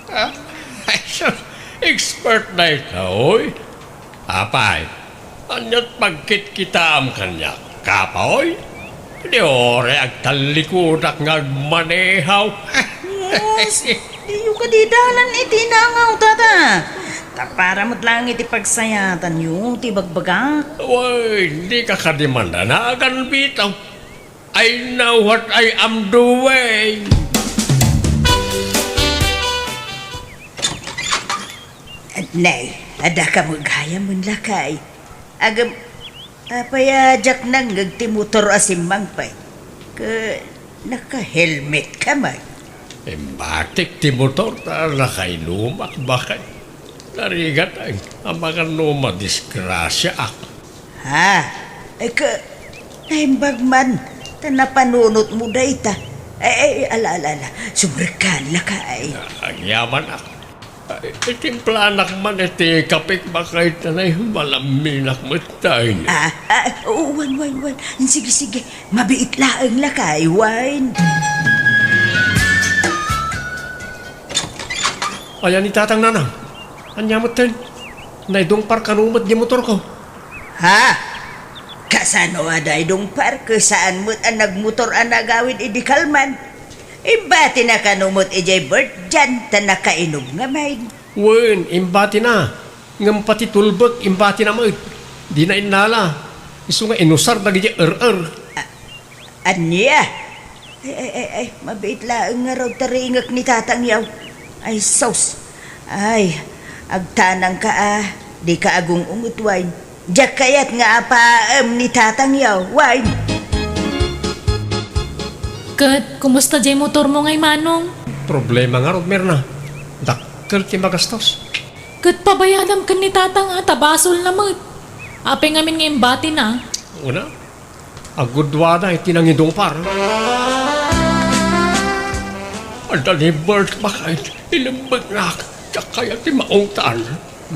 Ah, ay, sus, expert dayta, oy. Apay, ania't pagkitkitaam kaniak, kapoy? Di uray agtallikudak nga agmanehaw. Yes, diyo kadi dalan iti nangaw, Tata. Ta para met laeng iti pagsayatanyo ti bagbagak. Wen, dika kadi mandanagan, Vito. I know what I am doing. Nay, adda ka met gayam, lakay. Agem, apay a diak nangngeg ti motor a simmangpet? Ket naka-helmet ka met. Imbatik ti motor ta nakainumak, Bakay. Narigat, ay, amangan no madisgrasiaak. Ha? Ay, ka, naimbag man, ta napanunotmo dayta. Ay, ay, ala, ala, ala, sumrekkan, lakay. Agyamanak. Ay, itimplanak man iti kapek, Bakay, ta nay, malaminak met tayo. Ah, ah, oo, wen, wen, wen. Sige, sige, mabiit laeng, lakay, wen. Ayan ni Tatang, Nanang. Ania metten? Naidungpar kano met di motorko. Ha? Kasano a daydong park, saan met a nagmotor a nagawid idi kalman? Imbatina kano met idiay Bert dian ta nakainum ngamin. Wen, imbatina. Ngem pati tulbek, imbatina met. Dina innala. Isu nga inusar dagiti er-er. Ania? Ay, ay, ay, ay, mabiit laeng ngarud ta ringek ni tatangyaw. Ay, sus. Ay, agtanangka a, dika agung-unget, Wayne. Diak kayat nga apaem ni tatangyaw, Wayne. Ket, kumusta diay motormo ngay, Manong? Problema ngarud, Mirna. Dakkel ti magastos. Ket pabayadam ken ni tatang a ta basolna met. Apay ngamin nga imbatina? Una, Agudduada iti nangidungpar. Adda ni Bert baket, ilembetnak, diak kayat ti maungtan.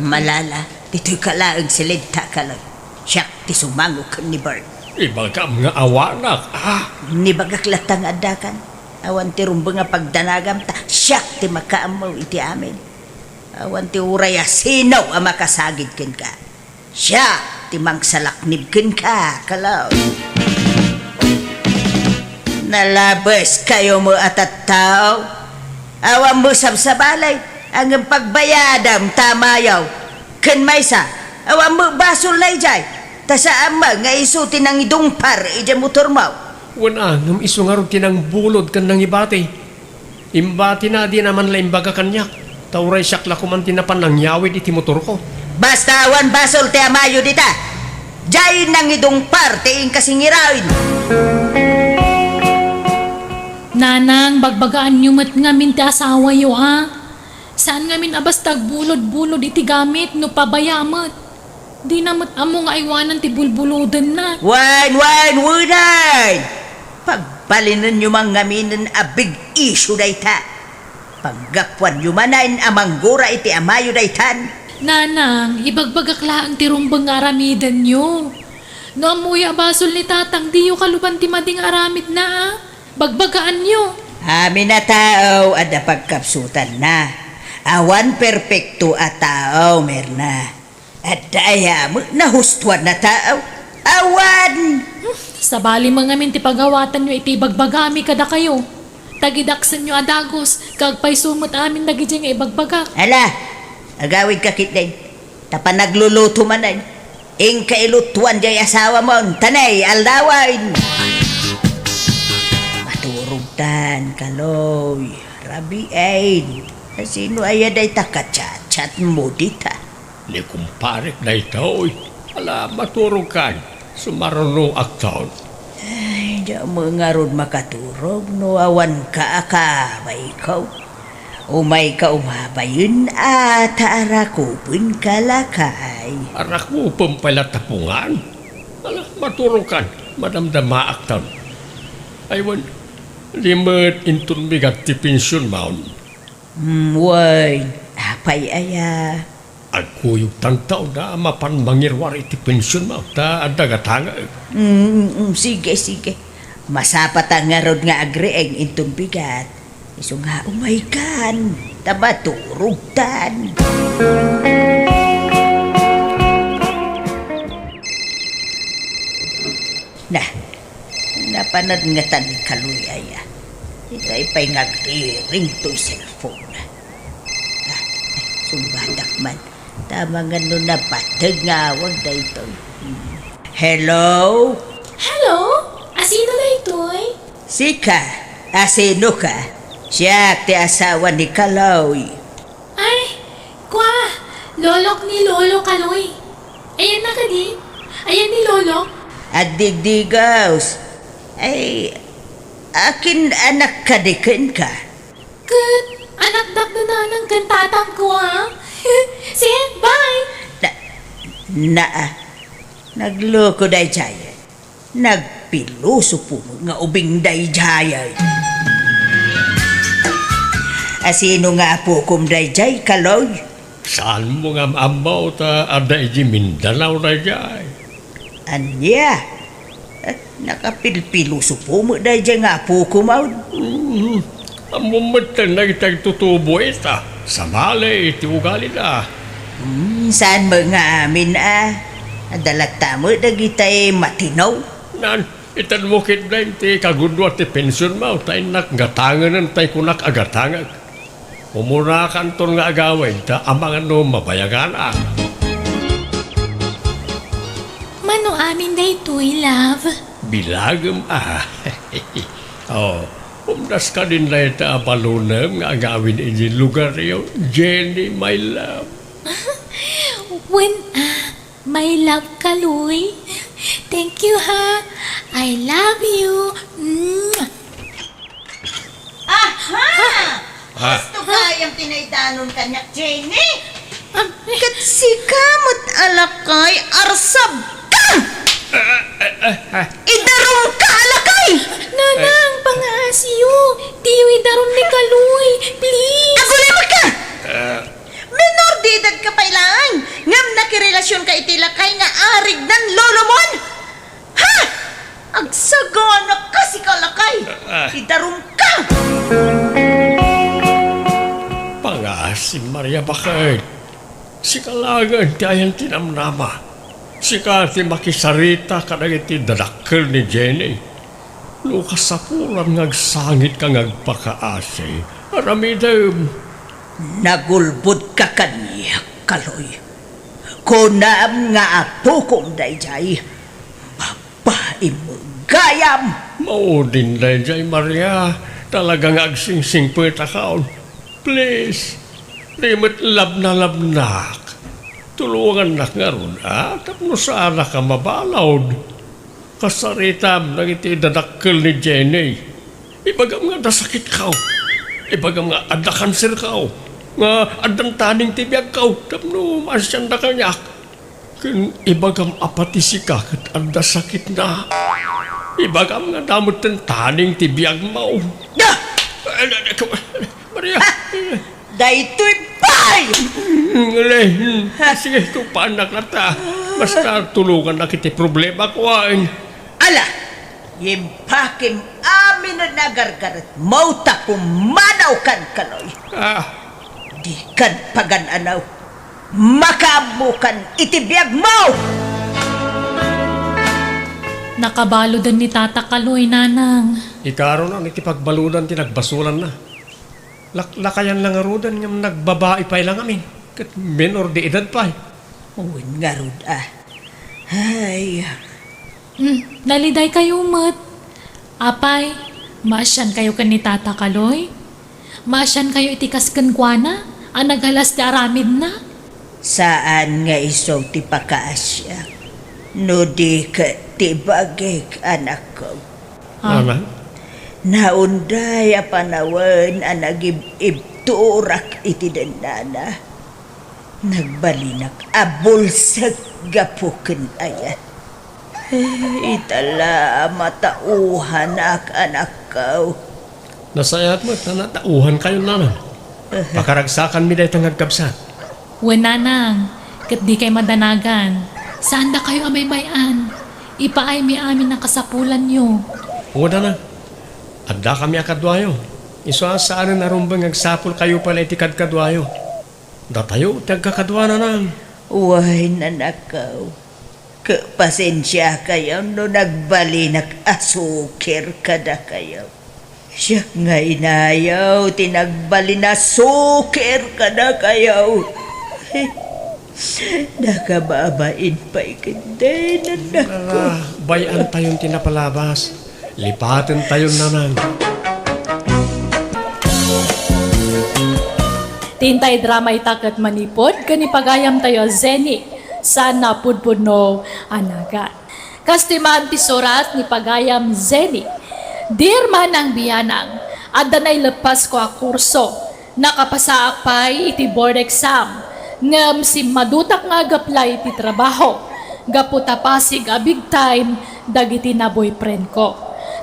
Malala, ditoyka laeng silenta, Kaloy. Siak ti sumango ken ni Bert. Ibagam nga awanak, a? Nibagak latta nga addakan. Awan ti rumbeng a pagdanagam ta siak ti makaammo iti amin. Awan ti uray a sino a makasagid kenka. Siak ti mangsalaknib kenka, Kaloy. Nalabeskayo met a tattao. Awan met sabsabali, ngem pagbayadam ta mayaw. Ken maysa, awan met basolna idiay. Ta saan met nga isu ti nangidungpar idiay motormo. Wen a, ngem isu ngarud ti nangbulod ken nangibati. Imbatina a dina man la imbaga kaniak, ta uray siak la koman ti napan nangyawid iti motorko. Basta awan basol ti amayo dita. Diay nangidungpar ti inkasingiraen. Nanang, bagbagaanyo met ngamin ti asawayo, a? Saan ngamin a basta agbulod-bulod iti gamit no pabaya met. Dina met ammo nga aywanan ti bulbulodenna. Wen, wen, wen! Pagbalinenyo man ngaminen a big issue dayta. Panggapuanyo manen a manggura iti amayo daytan. Nanang, ibagbagak laeng ti rumbeng nga aramidenyo. No ammoyo a basol ni tatang, diyo kaluban ti madi nga aramidna, a? Bagbagaanyo. Amin a tao adda pagkapsutanna. Awan perpekto a tao, Mirna. Adda aya met nahustoan a tao? Awan! Hmm, sabali met ngamin ti pagawatanyo iti ibagbagami kadakayo. Tagidaksenyo a dagus, ket agpayso met amin dagidiay nga ibagbagak. Ala, agawidka ketdin. Ta panagluluto manen. Inka ilutuan diay asawamon, ta ne, aldawen. Maturogtan, Kaloy. Rabiin. Sino aya dayta kachatchatmo dita? Ni kumparek daytoy. Ala, maturogkan. Sumarunoakton. Ay, diak met ngarud makaturog no awanka a kabayko. Umayka umabayen a ta arakupenka lakay. Arakupem pay la tapungan? Ala, maturogkan. Madamdamaakton. Ay, wen, di met inton bigat ti pensionmon. Hmm, wen, apay aya? Agkuyogtanto a mapan mangiruar iti pensionmo, ta adda gatangek. Mm, mm, mm, sige, sige. Masapata ngarud nga agriing inton bigat. Isu nga umaykan, ta maturogtan. Na, napanadngatan ni Kaloy aya. Itay pay nga agriring toy cellphone. Ah, sumbatak man. Tama nga no napateg nga awag daytoy. Hmm. Hello? Hello? Asino daytoy? Sika? Asino ka? Siak ti asawa ni Kaloy. Ay, kua, lolok ni Lolo Kaloy. Ayanna kadi? Ayan ni Lolo? Agdigdigos. Ay, akin anak kadi kenka? Ket anakdak da nanang ken tatangko, a? Sige, bye! Na, naa, nagloko daydiay. Nagpilosopo nga ubing daydiay. Asino nga apokom daydiay, Kaloy? Saanmo nga maammo ta adda idiay Mindanao daydiay? Ania? Eh, nakapilpilosopo met daydiay nga apokom, a? Mm, ammom met dagiti agtutubo ita. Sabali ti ugalida. Hmm, saan met nga amin, a? Adda latta met dagitay matino. Nan, itedmo ketdin ti kagudua ti pensionmo, ta innak gatangen tay kunak a gatangek. Umunakanton nga agawid, ta amangan no mabayaganak. Mano amin daytoy, love? Bilagem a. Oh, umdas kadin dayta a balonem nga agawid iti lugaryo, Jenny, my love. Wen a, my love, Kaloy. Thank you, ha. I love you. Mwah. Aha! Ah. Gusto gayam tinaydanon kaniak, Jenny? Ah, ket sika met a lakay, arsabka! Ah, ah, ah, ah. Idarumka a lakay! Nanang, pangaasiyo. Diyo idarum ni Kaloy, please. Agulay ka! Ah. Menor de edad ka pay laeng, ngem nakirelasionka iti lakay nga arignan lolomon? Ha? Agsagana ka, sika lakay! Ah. Idarumka! Pangaasim, Maria, baket. Sika laengen ti ayan ti namnama. Sika ti makisarita kadagiti dadakkel ni Jenny. No kasapulan nga agsangitka nga agpakaasi, aramidem. Nagulbodka kaniak, Kaloy. Kunam nga apokom daydiay. Babaim gayam! Maudin daydiay, Maria. Talaga nga agsingsingpetakon. Please, di met labnalabnak. Tulongannak ngarud, a, tapno saanak a mabalud. Kasaritam dagiti dadakkel ni Jenny. Ibagam nga adda sakitko. Ibagam nga adda kanserko. Nga addan taning ti biagko tapno maasianda kaniak. Ken ibagam a pati sika ket adda sakitna. Ibagam nga adda metten taning ti biagmo. Ah! Eh, eh, eh, Maria! Ha? Daytoy pay! Mm, ale, mm. Ha? Sige, tupaannak latta. Basta tulongannak iti problemak, wen. Ala, impakim amin a nagargaretmo ta pumanawkan, Kaloy. Ah. Dikan pagan-anaw. Makaammokan iti biagmo! Nakabaluden ni Tata Kaloy, Nanang. Ikarunan iti pagbaludan ti nagbasolanna. Laklakayan la ngaruden ngem nagbabai pay la ngamin, ket menor de edad pay. Wen ngarud a. Ay. Hmm, nalidaykayo met. Apay, maasiankayo ken ni Tata Kaloy? Maasiankayo iti kas kenkuana a nagalas ti aramidna? Saan nga isu ti pakaasiak, no di ket ti bagik, anakko. Ah. Nanang? Naunday a panawen a nagib-ibturak iti dennana. Nagbalinak a bulsek gapu ken ayat. Ita la a matauhanak, anakko. Nasayaat met ta natauhankayon, Nanang. Pakaragsakanmi dayta nga agkabsat. Wen, Nanang, ket dikay madanagan. Saandakayo a baybay-an. Ipaaymi amin a kasapulanyo. Wen, Nanang. Addakami a kaduayo. Isu a saanen a rumbeng nga agsapulkayo pay la iti kadkaduayo. Datayo ti agkakadua, Nanang. Wen, anakko. Ket pasensiakayo no nagbalinak a sukir kadakayo. Siak nga inayo ti nagbalin a sukir kadakayo. Nakababain pay ketdin, anakko. Ala, bay-antayon ti napalabas. Lipatentayon, Nanang. Ti intay drama ita ket manipud ken ni pagayamtayo a Zenny, saan a pudpudno a nagan. Kastoy man ti surat ni pagayam Zenny. Dear Manang Bianang, adda naileppasko a kurso. Nakapasaak pay iti board exam, ngem simmadutak nga agaplay iti trabaho gapu ta pasig a big time dagiti na-boyfriend ko.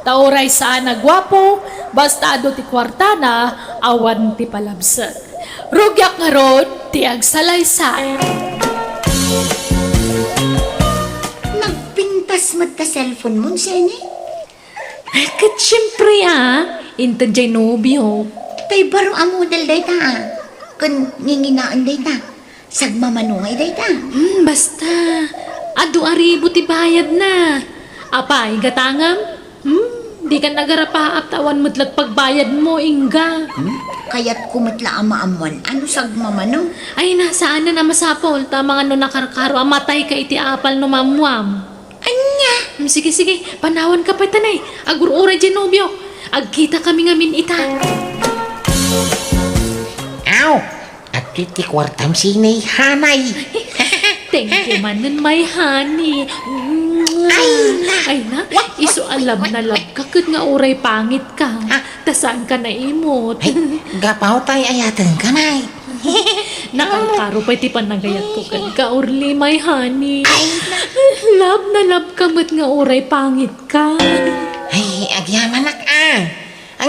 Ta uray saan a guapo, basta adu ti kuartana, awan ti palabsek. Rugiak ngarud ti agsalaysay. Nagpintas met ta cellphone mo, Zenny? Ay, ket siempre, a. Inted jay nobio. Tay baro a model dayta, a. Ken nginginaen dayta. Sagmamano ngay dayta. Hmm, basta. Adu a ribu ti bayadna. Apay, gatangam? Hmm? Dikan agarapaap ta awan met la pagbayadmo, ingga. Hmm? Kayatko met la a maammoan a no sagmamano. Ay na, saanen a masapul, ta amangan no nakarkaro a matayka iti apal no maammoam. Ania? Hmm, sige, sige, panawanka pay tanay. Agur-uray diay nobiok. Agkitakami ngamin ita. Aw, adtoy ti kuartam, Sinay, hanay. Thank you manen, my honey. Ay, na. Ay, na. Wak, wak, isu a love na love ka ket nga uray pangitka. Ah. Ta saanka naimot. Ay, gapu ta ay-ayatenka, nay. Nakarkaro pay ti panagayatko kenka, Orly, my honey. Ay, na. Love na love ka met nga uray pangitka. Ay, agyamanak, ah.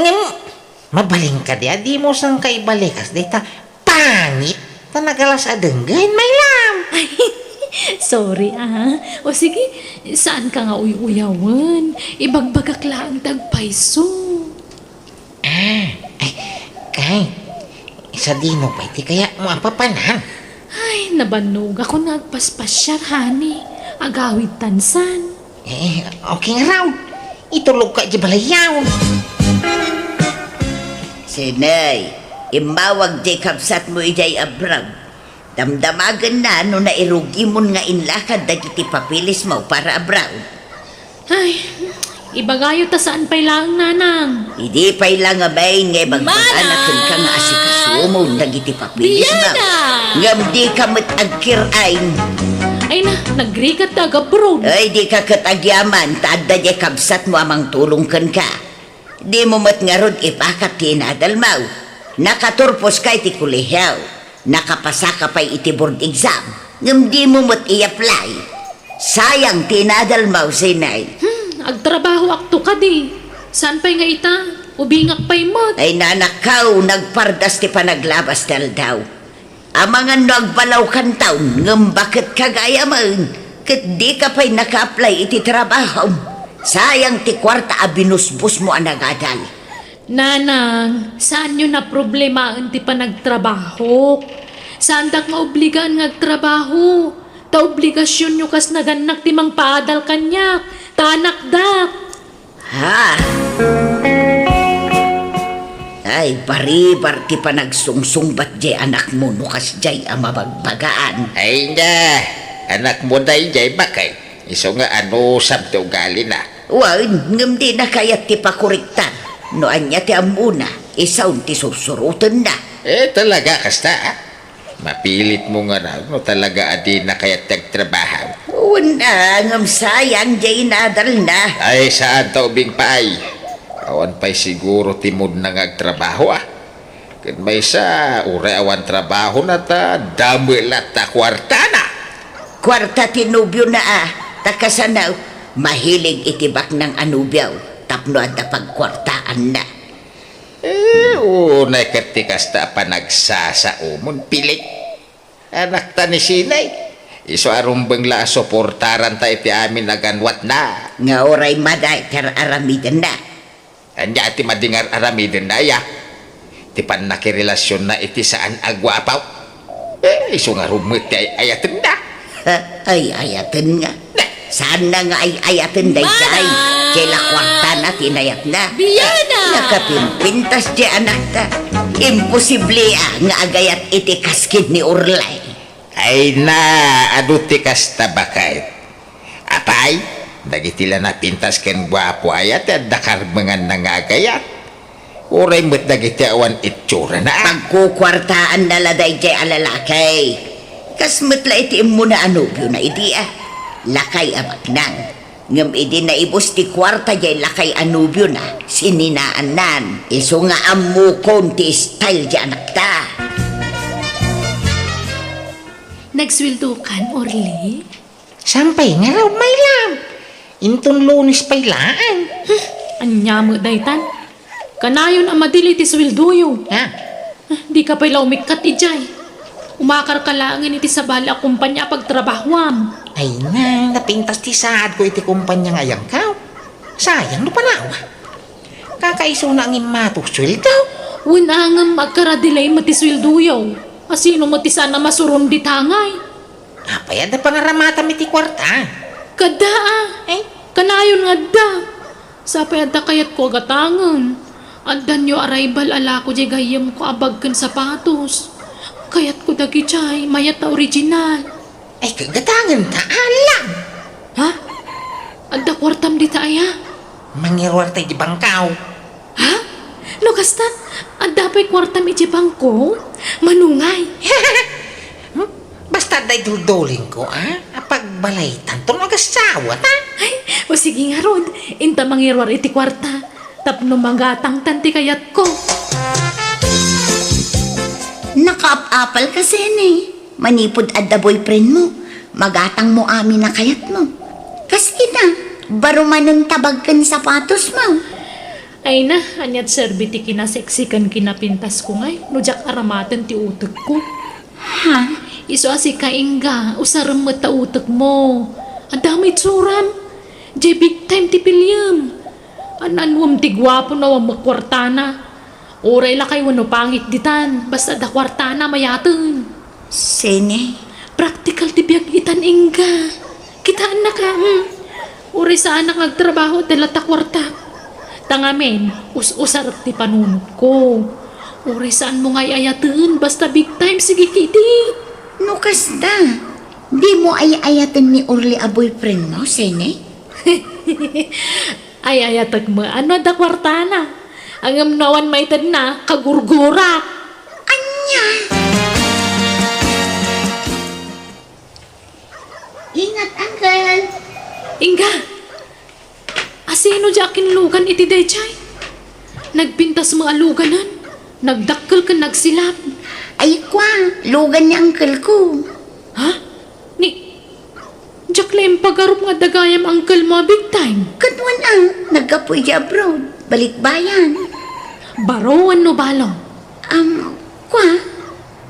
Ngem, mabalinka di a dimo sangka ibalikas dayta pangit ta nagalas a denggen, my love. Ay, sorry, ah. O sige, saanka nga uy-uyawen. Ibagbagak laeng ti agpayso. Ah, ay, kay, sadino pay ti kayatmo a papanan? Ay, nabannogakon nga agpaspasiar, honey. Agawid tansan. Eh, okay nga raw. Itulogka iti balayyo. Sinay, immawag ti kabsatmo idiay abroad. Damdamagenna no nairugimon nga inlakad dagiti papeles mo para abroad. Ay, ibagayo ta saan pay laeng, nanang. Idi pay la ngamin nga ibagbagana kenka nga asikasumo dagiti papeles mo. Diana! Ngem dika met agkir-ay. Ay na, nagrigat ta agabroad. Ay, dika ket agyaman, ta adda diay kabsatmo a mangtulong kenka. Dimo met ngarud ipakat ti inadalmo. Nakaturposka iti kolehio. Nakapasaka pay iti board exam. Ngem dimo met i-apply. Sayang ti inadalmo, Sinay. Hmm, agtrabahoakto kadi. Saan pay nga ita? Ubingak pay met. Ay, nanakkaw, nagpardas ti panaglabas ti aldaw. Amangan no agbalawkan taon, ngem baket ka gayam, ket dika pay naka-apply iti trabahom. Sayang ti kuarta a binusbosmo a nagadal. Nanang, saanyo naproblemaen ti panagtrabahok. Saandak nga obligaan nga agtrabaho. Ta obligasionyo kas nagannak ti mangpaadal kaniak. Ta anakdak. Ha? Ay, baribar ti panagsungsungbat diay anakmo no kasdiay a mabagbagaan. Ay na, anakmo daydiay, baket. Isu nga anusam ti ugalina. Wen, ngem dina kayat ti pakuriktan. No ania ti ammona, isun ti sursurotenna. Eh, talaga, kasta, ah. Mapilitmo ngarud no talaga a dina kayat ti agtrabaho. Wen, ah, ngem sayang diay inadalna. Ay, saan ta ubing pay. Awan pay siguro ti moodna nga agtrabaho, ah. Ket maysa, uray awan trabahona ta dame latta kuartana. Kuarta ti nobiona, ah, ta kasano, mahilig iti baknang a nobio tapno adda pagkuartaanna. Eh, unay ket ti kasta a panagsasaomon, pilik. Anakta ni Sinay, isu a rumbeng la a suportaranta iti amin a ganwatna. Nga uray madi ti ar-aramidenna. Ania ti madi nga ar-aramidenna, aya? Ti pannakirelasionna iti saan a guapo. Eh, isu ngarud met ti ay-ayatenna. Ay-ayaten nga. Saanna nga ay-ayaten daydiay. Mana! Diay la kuartana ti inayatna. Diana! Nakapimpintas diay anakta. Imposible a nga agayat iti kaskin ni Orly. Ay na, adu ti kasta, baket. Apay, dagiti la napintas ken guapo aya ti adda karbenganna nga agayat. Uray met dagiti awan itsurana. Pagkukuartaanna la daydiay a lalaki. Kas met la iti immuna a nobiona idi, ah. Lakay a baknang. Ngem idi naibus ti kuarta diay lakay a nobiona, sininaannan. Isu nga ammokon ti style diay anakta. Nagsueldokan, Orly? Saan pay ngarud, my love? Inton Lunes pay laeng. Hmm, ania met daytan? Kanayon a madili ti sueldoyo. Ha? Ah, dika pay la umikkat idiay. Umakarka laengen iti sabali a kompania a pagtrabahoam. Ay na, napintas ti saadko iti kompania nga ayangkaw. Sayang no panawa. Kakaisuna nga immato sueldo. Wen a ngem agkara-delay met ti sueldoyo. Asino met ti saan a masuron ditangay? Apay, adda pangaramatam iti kuarta? Kadda, a. Eh? Kanayon nga adda. Sapay adda kayatko a gatangen. Addanyo arrival a lako diay gayyemko a bag ken sapatos. Kayatko dagidiay, mayat a original. Ay, ka-, gatangen ta, alam. Ha? Adda kuartam dita aya? Mangiruar ta iti bangkaw. Ha? No kasta, adda pay kuartam iti bangko? Manungay. Hmm? Basta adda iduldulingko, a? Apagbalaytan, ta no agassawa ta. Ay, o sige ngarud, inta mangiruar iti kuarta. Tapno magatangtan ti kayatko. Nakaap-apal ka, Sene. Manipud adda boyfriend mo, magatang mo amin a kayat mo. Kas ita, baro manen ta bag ken sapatos mo. Ay na, aniat serbi ti kinasexy ken kinapintas ko ngay, no diak aramaten ti utek ko. Ha? Isu a sika, Inga, usarem met ta utek mo. Adda met suram. Jay big time ti piliem. An-anuem ti guapo no awan met kuartana. Uray lakay wenno pangit ditan, basta adda kuartana mayaten. Sene? Praktikal ti biag itan, Inga. Kitaennaka, hmm. Uray saanak nga agtrabaho, adda latta kuartak. Ta ngamin, us-usarek ti panunotko. Uray saanmo nga ay-ayaten, basta big time, sige kidi. No kasta, dimo ay-ayaten ni Orly a boyfriend mo, Sene? Ay-ayatek met no adda kuartana. Ngem no awan maitedna, kagurgurak. Ania? Ingat, Uncle. Inga! Asino diay akinlugan iti daydiay? Nagpintas met a luganen. Nagdakkel ken nagsilap. Ay, kua, lugan ni uncle ko. Ha? Ni, diak la impagarup nga adda gayam uncle mo a big time. Ket wen a, naggapu idiay abroad, balikbayan. Baro wenno balo? Am, kua,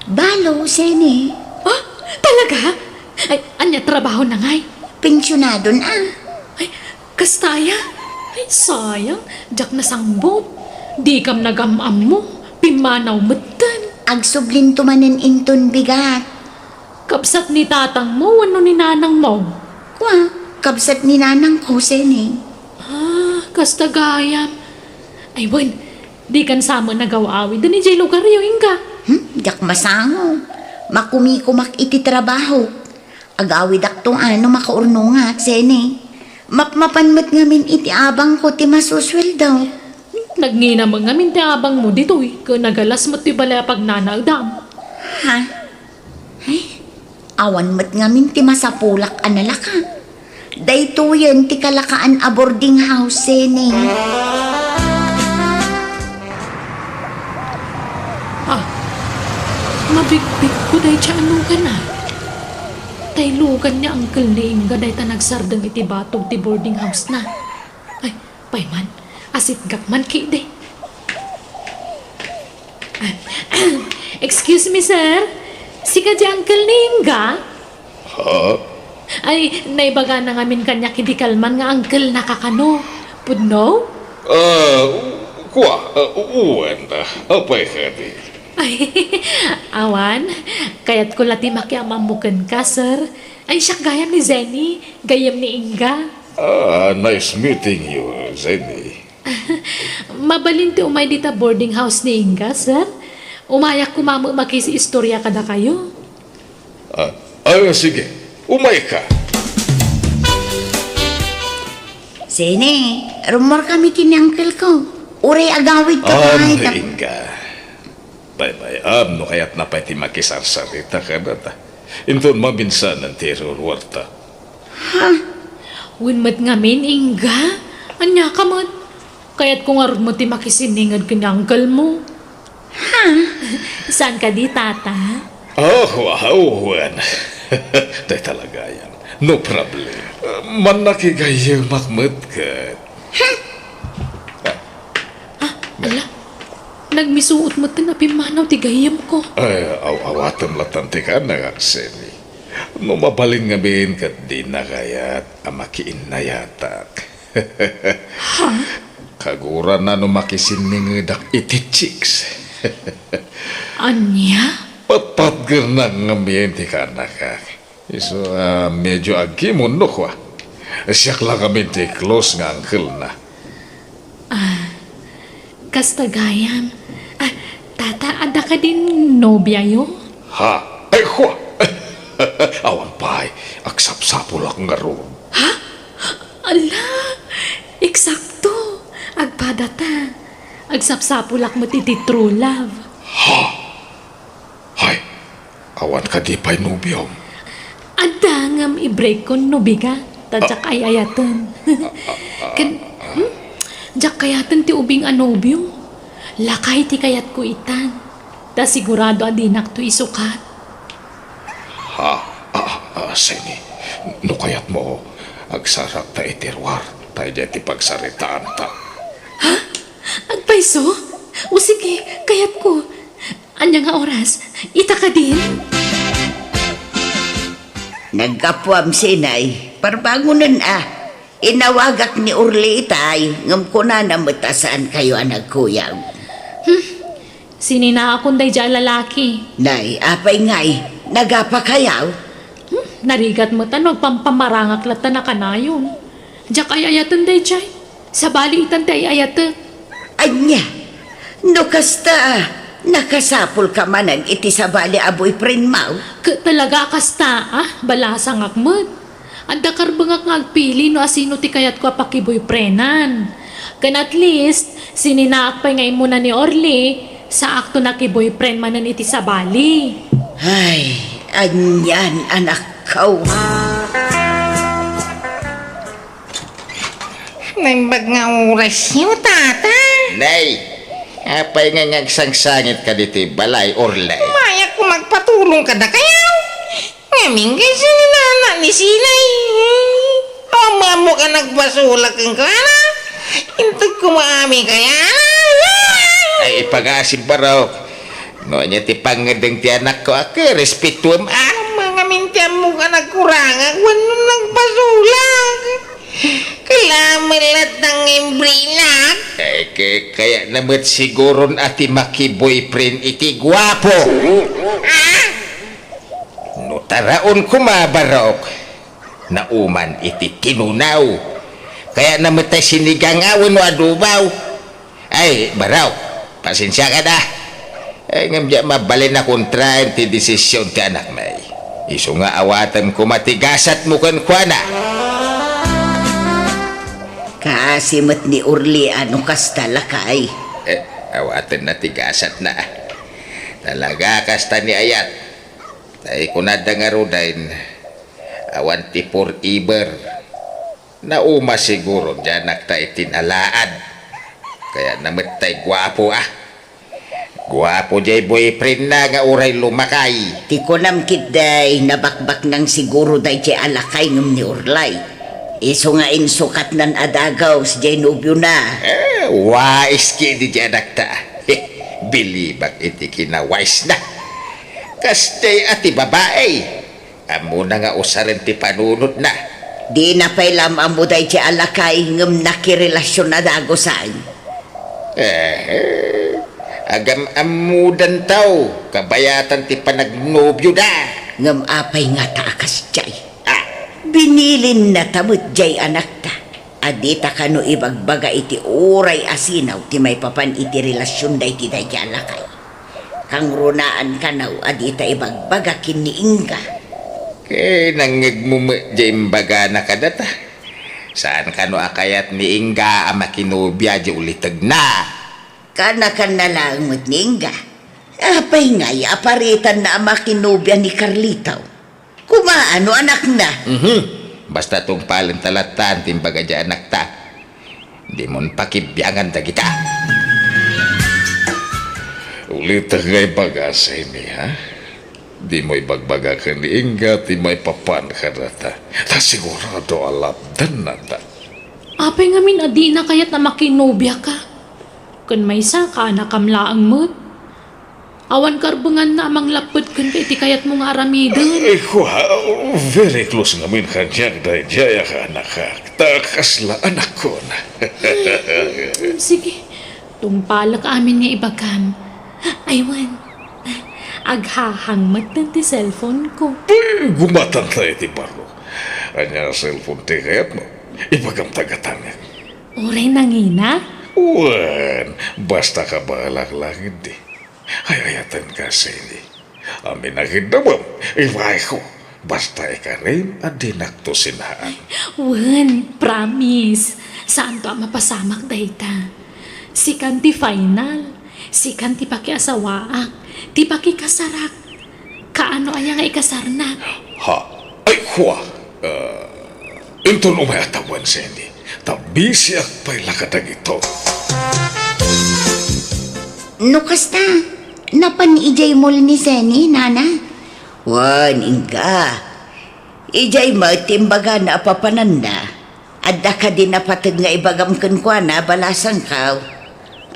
balo, Sene. Ah, talaga? Ay, ania trabahona ngay? Pensionadon a. Ay, kasta aya? Ay, sayang, diak nasangbut. Dikam nagam-ammo, pimmanaw metten. Agsublinto manen inton bigat. Kabsat ni tatangmo wenno ni nanangmo? Kua, kabsat ni nanangko, Sene. Ah, kasta gayam. Ay, wen, dikan sa met nagaw-awiden idiay lugaryo, Inga? Hmm, diak masango. Makumikumak iti trabaho. Agawidakto a no makaurnongak, Sene. Mapmapan met ngamin iti abangko ti masusueldo. Nagnginameng ngamin ti abangmo ditoy, ken nagalas met ti balay a pagnanaedam. Ha? Ay, awan met ngamin ti masapulak a nalaka. Daytoyen ti kalakaan a boarding house, Sene. Ah, mabigbigko dayta a lugan a. Tay lugan ni Uncle ni Inga dayta nagsardeng iti batog ti boarding house na. Ay, pay man, asitgak man kidi. Excuse me, sir. Sika di Uncle ni Inga? Ha? Ay, naibagana ngamin kaniak idi kalman nga uncle na kakano. Pudno? Ah, kua, ah, wen, ah, apay kadi? Ay, awan. Kayatko la ti makiam-ammo kenka, sir. Ay, siak gayam ni Zenny, gayyem ni Inga. Ah, nice meeting you, Zenny. Mabalin ti umay dita boarding house ni Inga, sir? Umayak koma met makisiistorya kadakayo. Ah, ah, sige. Umayka. Sene, rummuarkami ken ni uncle ko. Uray agawidka pay, tap- Inga. Baybay-am no kayatna pay ti makisarsarita kadata. Inton maminsanen ti iruruarta. Ha? Wen met ngamin, Inga? Ania ka met? Kayatko ngarud met ti makisinninged ken ni uncle mo. Ha? Saan kadi, Tata? Oh, wow, wen. Dayta la gayam. No problem. Mannakigayyemak met ket. Ha? Ah, ala. Nagmisuot metten a pimmanaw ti gayyemko. Ay, aw-awatem latta ti kaannak, Sene. No mabalin ngamin ket dina kayat a makiinnayatak. Ha? Kagurana no makisinningedak iti chicks. Ania? Patpatgernak ngamin ti kaannakak. Isu, ah, medyo agkimon, no, kua? Siak la ngamin ti close nga uncle-na. Ah, kasta gayam. Ah, tata, adda kadin nobiayo? Ha? Ay, kua! Awan pay, agsapsapulak ngarud. Ha? Ala, eksakto. Agpadata. Agsapsapulak met iti true love. Ha? Hay, awan kadi pay nobiom? Adda ngem i-break-kon no bigat, ta diak ay-ayaten. Ken, hmm? Diak kayaten ti ubing a nobio. Lakay ti kayatko itan. Ta sigurado a dinakto isukat. Ha? Ah, ah, Seni, no kayatmo, agsarakta iti ruar, ta idiay ti pagsaritaanta. Ha? Agpayso? O sige, kayatko. Ania nga oras? Ita kadin? Naggapuam, Seni. Parbangonen a. Inawagak ni Orly itay, ngem kunana met a saankayo a nagkuyog. Hmm. Sininaakon daydiay a lalaki. Nay, apay ngay, nagapakayo? Hmm, narigat met a no agpampamarangak latta a kanayon. Diak ay-ayaten daydiay. Sabali itan ti ay-ayatek. Ania? No kasta, nakasapulka manen iti sabali a boyfriendmo? Ket talaga a kasta, ah, balasangak met. Adda karbengak nga agpili no asino ti kayatko a pakiboyfriendan. Ken at least, sininaak pay nga immuna ni Orly, saakto a kiboyfriend manen iti sabali. Ay, anian, anakko. Naimbag nga orasyo, tata. Nay, apay nga ngagsangsangitka ditoy balay, Orly? Mayat koma agpatulong kadakayo. Ngamin, kayat sininana ni Seni. Ammok a nagpasulak kenkuana. Inted koma amin kayana. Ay, ipangasib, Barok. No ania ti pangngedeng ti anakko a, ket respetuem a. Ammok ngamin ti ammok a nagkurangak wenno nagpasulak. Kalamet latta nga imbrinak. Ay, ke-, kayatna met siguron a ti makiboyfriend iti guapo. Ah? No taraon koma, Barok, nauman iti tinunaw. Kayatna met tay sinigang wenno adobo. Ay, Barok, pasensiakan a. Ay, ngem diak mabalin a kontraen ti desisyon ti anakmi. Isu nga awatem koma ti gasatmo kenkuana. Kaasi met ni Orly a no kasta, lakay. Eh, awatenna ti gasatna. Talaga kasta ni ayat. Tay kunada ngaruden, awan ti forever. Nauma siguro diay anakta iti nalaad. Kayatna met tay guapo a. Guapo diay boyfriendna nga uray lumakay. Ti kunam ketdi, nabakbaknang siguro daydiay a lakay ngem ni Orly. Isu nga insukatnan a dagus diay nobiona. Eh, wais ketdi diay anakta. Bilibak iti kinawisna. Kasdiay a ti babai. Ammona nga usaren ti panunotna. Dina pay la am-ammo daydiay a lakay ngem nakirelasyon a dagusan. Eh, agam-ammodanto, kabayatan ti panagnobioda. Ngem apay ngata a kasdiay? Ah. Binilinna ta met diay anakta. A dita kano ibagbaga iti uray a sinaw ti maipapan iti relasionda iti daydiay a lakay. Kangrunaan kano a dita ibagbaga ken ni Inga. Ket nangngegmo met diay imbagana kadata. Saan kano a kayat ni Inga a makinobia diay ulitegna? Kanakanna laeng met ni Inga. Apay ngay a paritanna a makinobia ni Carlito? Kumaano, anakna? Mhm. Basta tungpalenta lattan ti imbaga diay anakta. Dimon pakibiangan dagita. Ulitek nga ibaga, Seni, ha? Dimo ibagbaga ken ni Inga ti maipapan kadata. Ta sigurado a lapdennata. Apay ngamin a dina kayat a makinobia ka? Ken maysa, kaanakam laeng met. Awan karbenganna a manglapped kenka iti kayatmo nga aramiden. Eh, kua, very close ngamin kaniak daydiay a kaanakak. Ta kasla anakkon. Hmm, sige. Tungpalek amin nga ibagam. Ay, wen. Aghahang metten ti cellphone ko. Ay, gumatanta iti baro. Ania a cellphone ti kayatmo? Ibagam ta gatangek. Uray nangina? Wen, basta kabaelak la ketdi. Ay-ayatenka, Zeni. Amin a kiddawem, ibaeko. Basta ikarim a dinakto sinaan. Wen, promise. Saanto a mapasamak dayta. Sikan ti final. Sikan ti pakiasawaak. Ti pakikasarak. Kaano aya nga ikasarnak? Ha? Ay, kua. Ah, inton umay a tawen, Zeni. Ta bisiak pay la kadagito. No kasta, napan idiay mall ni Zeni, nana? Wen, ingga. Idiay met ti imbagana a papananna. Adda kadi napateg nga ibagam kenkuana, balasangko?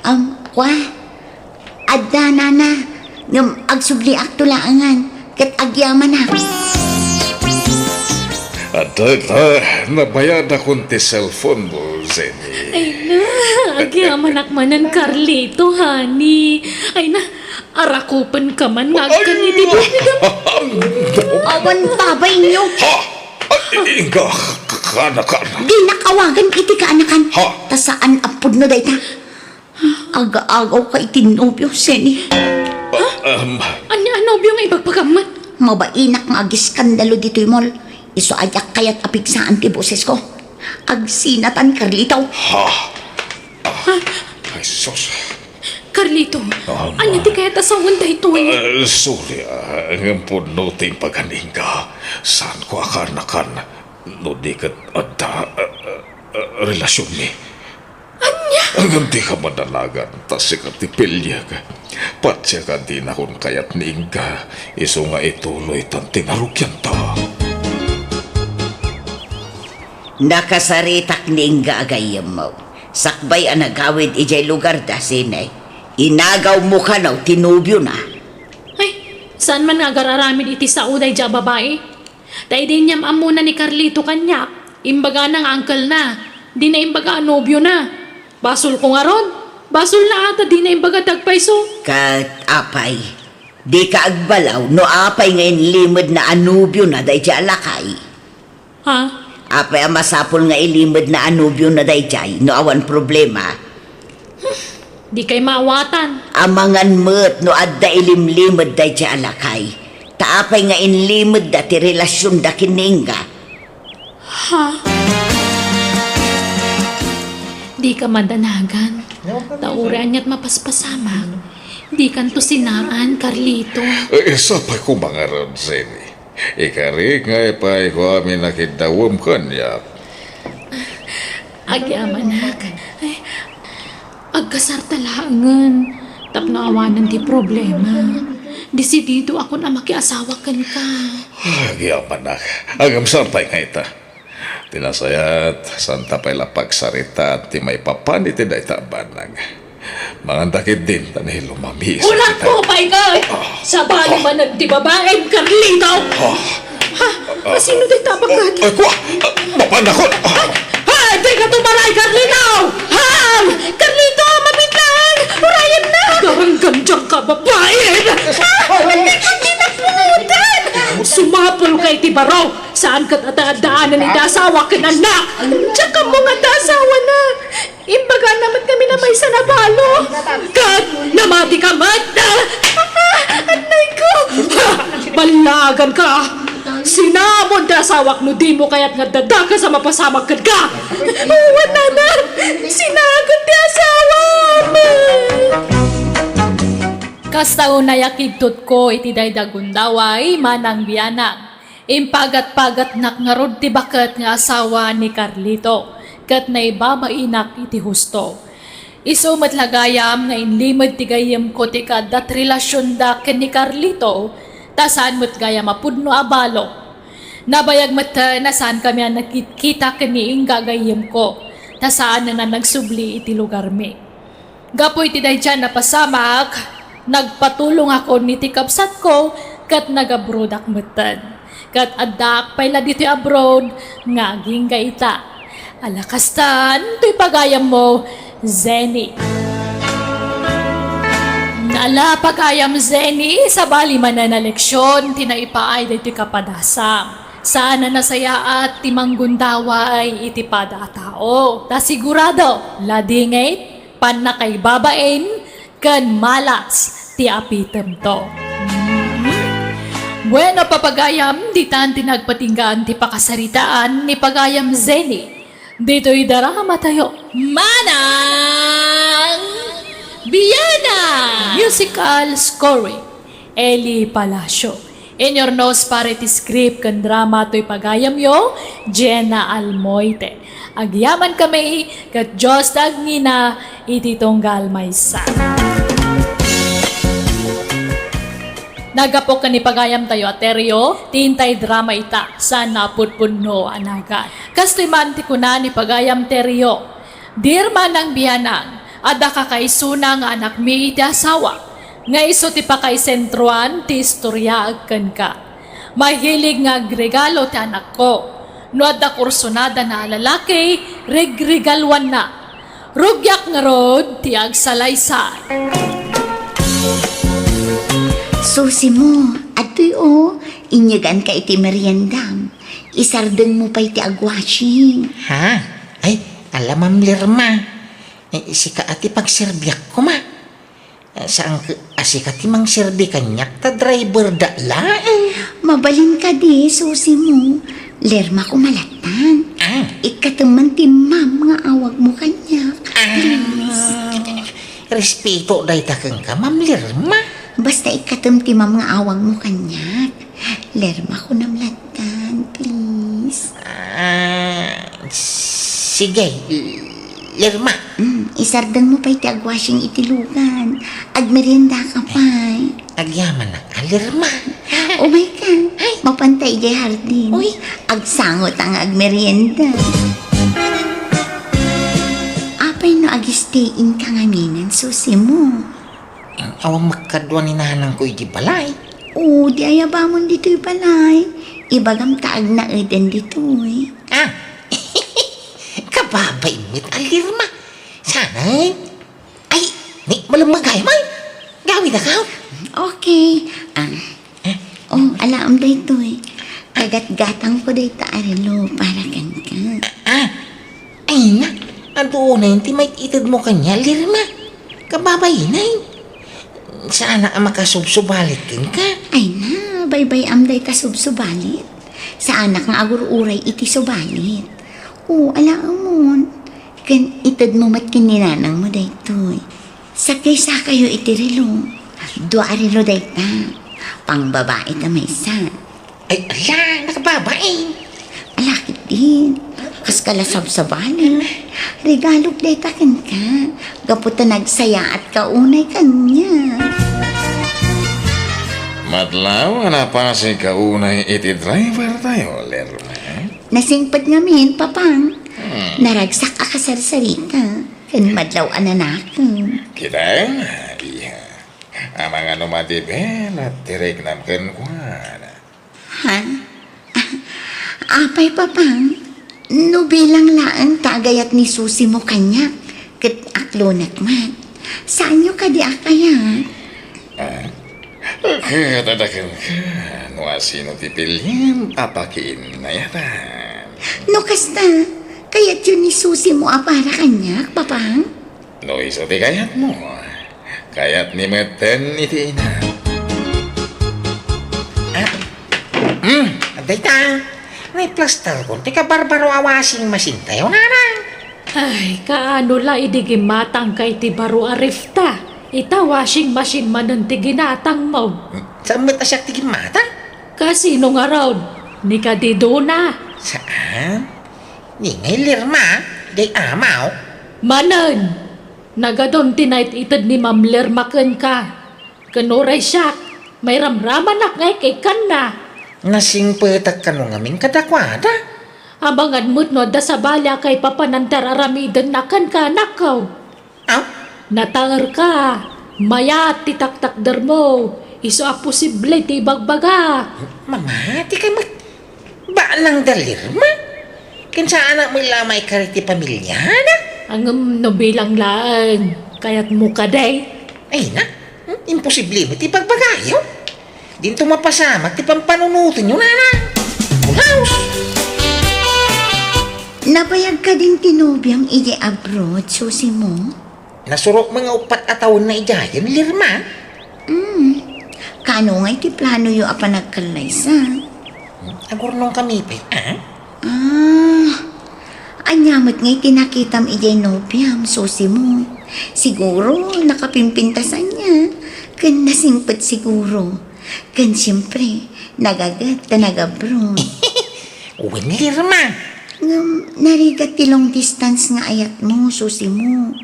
Am, kua? Adda, nana. Ngem agsubliakto laengen, ket agyamanak. Adda, adda. Nabayadakon ti cellphone mo, Zeni. Ay na, agyamanak manen, Carlito, honey. Ay na, arakupenka man nga agkan iti dumi. Awan babayyo. Ha? Ay, ingga, kaanakan. Dinak awagan iti kaanakan. Ha? Ta saan a pudno dayta. Aga-agawka iti nobio, Zeni. Ah, um, Ania a nobio nga ibagbagamon? Mabainak nga agiskandalo ditoy mall. Isu a diak kayat a pigsaan ti bosesko. Agsinatan, Carlito. Ha? Ah, ay, sus. Carlito, Ama. Ania ti kayat a sawen daytoy? Ah, sorry, ah, ngem pudno ti imbagam, ingga. Saanko a kaanakan no di ket adda, ah, ah, ah, relasionmi. Ania? Ngem dika madanagan, ta sika ti piliek. Patse a dinakon kayat ni ingga, isu nga ituloytan ti narugianta. Nakasaritak ni ingga a gayyemmo. Sakbay a nagawid idiay lugarda, Zeni, inagawmo kano ti nobiona. Ay, saan man nga agar-aramid iti sao daydiay a babai? Ta idi inyam-ammona ni Carlito kaniak, imbagana nga uncle-na, dina imbaga a nobiona. Basolko ngarud? Basolna a ta dina imbaga ti agpayso. Ket apay, dika agbalaw no apay nga inlimedna a nobiona daydiay a lakay? Ha? Apay a masapul nga ilimedna a nobiona daydiay no awan problema? Dikay maawatan. Amangan met no adda ilimlimed daydiay a lakay. Ta apay nga inlimedda ti relasionda ken ni ingga? Ha? Dika madanagan. Ta uray ania't mapaspasamak, dikanto sinaan, Carlito. Eh, sapay koma ngarud, Zeni. Ikarik nga ipayko amin a kiddawem kaniak. Agyamanak. Ay, agkasarta laengen tapno awanen ti problema. Desididoakon a makiasawa kenka. Agyamanak. Ngem saan pay nga ita? Ti nasayaat, saanta pay la pagsaritaan ti maipapan iti dayta a banag. Manganda ketdin, ta nailumami. Unakko pay ket! Sabali manen ti babaem, Carlito! Ah. Ha? Asino dayta a pagdati? Ay, kua! Mapanakon! Ha? Dika tumaray, Carlito! Ha? Carlito, mabitlang! Urayennak! Daranggan diay kababain! Ha? Dika tinaputan! Sumapulka iti baro! Saan ket a addaanen iti asawa ken annak? Diak ammo nga adda asawana. Imbagana met ngamin a maysa a balo. Ket namatika met. Ah, annayko. Ha, ballaganka. Sinamon ti asawak no dimo kayat nga adda dakes a mapasamak kenka. Wen, nana, sinaanko ti asawam. Kasta unay a kidtutko iti daydiay a gundaway, manang bianang. Impagat-pagatnak ngarud ti baket nga asawa ni Carlito, ket naibabainak iti husto. Isu met la gayam nga inlimed ti gayyemko ti kaaddat relasionda ken ni Carlito, ta saan met gayam a pudno a balo. Nabayag metten a saankami a nagkitkita ken ni Inga a gayyemko, ta saanen a nagsubli iti lugarmi. Gapu iti daydiay a napasamak, nagpatulongakon iti kabsatko ket nag-abroadak metten. Ket addaak pay la ditoy abroad nga agingga ita. Ala kastan, toy pagayammo, Zenny. Ala, pagayam Zenny, sabali manen a leksion ti naipaay daytoy kapadasam. Saan a nasayaat ti manggundaway iti pada a tao. Ta sigurado, ladingit, pannakaibabain, ken malas ti apitemto. Mhm. Bueno, papagayam, ditan ti nagpatinggaan ti pakasaritaan ni pagayam Zenny. Ditoy daramatayo, Manang Bianang! Musical scoring, Eli Palacio. Inyurnos para iti script ken drama toy pagayamyo, Jenna Almoite. Agyaman kami, ket Dios ti agngina iti tunggal maysa. Naggapu ken ni pagayamtayo a Terio, ti intay drama ita, saan a pudpudno a nagan. Kastoy man ti kuna ni pagayam Terio, Dear Manang Bianang, adda kakaisuna nga anakmi iti asawa, nga isu ti pakaisentroan ti istoriaek kenka. Mahilig nga agregalo ti anakko. No adda kursunadana a lalaki, regregaluanna. Rugiak ngarud ti agsalaysay. Susi mo, adtoy o, inyeganka iti meriendam. Isardengmo pay ti agwashing. Ha? Ay, ala, Ma'am Lerma. Eh, sika a ti pagserbiak koma. Saan ket a sika ti mangserbi kaniak ta driver da laeng. Mabalin kadi, Susi mo. Lerma ko malatan. Ah. Ikkatem man ti ma'am nga awag mo kaniak. Ah. Please. Respeto dayta kenka, Ma'am Lerma. Basta ikkatem ti ma'am nga awag mo kaniak. Lerma ko namlatan, please. Ah, sige, Lerma. Mm, isardeng mo pay ti agwashing iti lugan. Agmerienda ka pay. Agyamanak a, Lerma. Umay ka. Ay. Mapanta idiay hardin. Uy. Agsango ta nga agmerienda. Apay no agistay-in ka ngaminen, Susi mo? Awan makadua ni nanangko iti balay. O, di ayabamon ditoy balay. Ibagam ta agnaeden ditoy. Ah, kababain met a, Lerma. Saan? Ay, ni, malemmeg gayam ay. Gawidaka. Okay. Ah. Eh? O, alaem daytoy. Kagatgatangko dayta a relo para kenka. Ah, ay na, adu unay ti mait-itedmo kaniak, Lerma. Kababain ay. Saanak a makasubsubalit kenka. Ay na, baybay-am dayta subsubalit. Saanak nga agur-uray iti subalit. O, alaemon. Ken itedmo met ken ni nanangmo daytoy. Sakaysakayo iti relo. Dua a relo dayta. Pangbabai ta maysa. Ay, ala, nakababain. Ala, ketdin. Kas ka la sabsabali. Regalok dayta kenka. Gapu ta nagsayaat ka unay kaniak. Madlaw a napasig ka unay iti driver tayo, Lerma. Nasingpet ngamin, Papang. Hmm. Naragsak a kasarsarita. Ken madlaw a nanakem. Kita, iha. Amangan no madiben a ti riknam kenkuana. Ha? Apay, Papang? No bilang laeng ta agayat ni Susi mo kaniak, ket aklonek met. Saanyo kadi a kayat? Ah? Ket adda kenka, no asino ti piliem a pakiinnayatan. No kasta, kayatyo ni Susi mo a para kaniak, Papang? No isu ti kayatmo, kayat ni metten iti ina. Ah, hmm, adda ita. Naiplastarkon ti kabarbaro a washing machine tayo, ngarang. Ay, kaano la idi gimmatangka iti baro a ref ta? Ita washing machine manen ti ginatangmo. Hmm, saan met a siak ti gimmatang? Kasino ngarud? Ni kadi Dona? Saan? Ni ngay Lerma, day amaw? Manen! Nagadun ti nait-ited ni Ma'am Lerma kenka. Ken uray siak, mairamramanak nga ikkanna. Nasingpetak kano ngamin kadakuada? Amangan met no adda sabali a kaipapananda ar-aramidenna kenka, anakko. Aw? Nataerka, mayat ti taktakdermo, isu a posible ti ibagbaga. Mamati ka met. Baanang da Lerma? Ken saanak met la a maikari ti pamiliana? Ngem no bilang laeng, kayatmo kadi? Ay na, hmm? Imposible met ti ibagbagayo. Dinto mapasamak ti pampanunotenyo, nana. Full house. Nabayag kadin ti nobiam idiay abroad, Susi mo? Nasurok met nga uppat a tawenna idiayen, Lirma. Hmm. Kaano ngay ti planoyo a panagkallaysa? Agurnongkami pay, a? Ah, ania met ngay ti nakitam idiay nobiam, Susi mo? Siguro, nakapimpintas ania, ken nasingpet siguro. Ken siempre, nagaget ta nagabroad. Wen, Lirma. Ngem, narigat ti long distance nga ayatmo, Susi mo.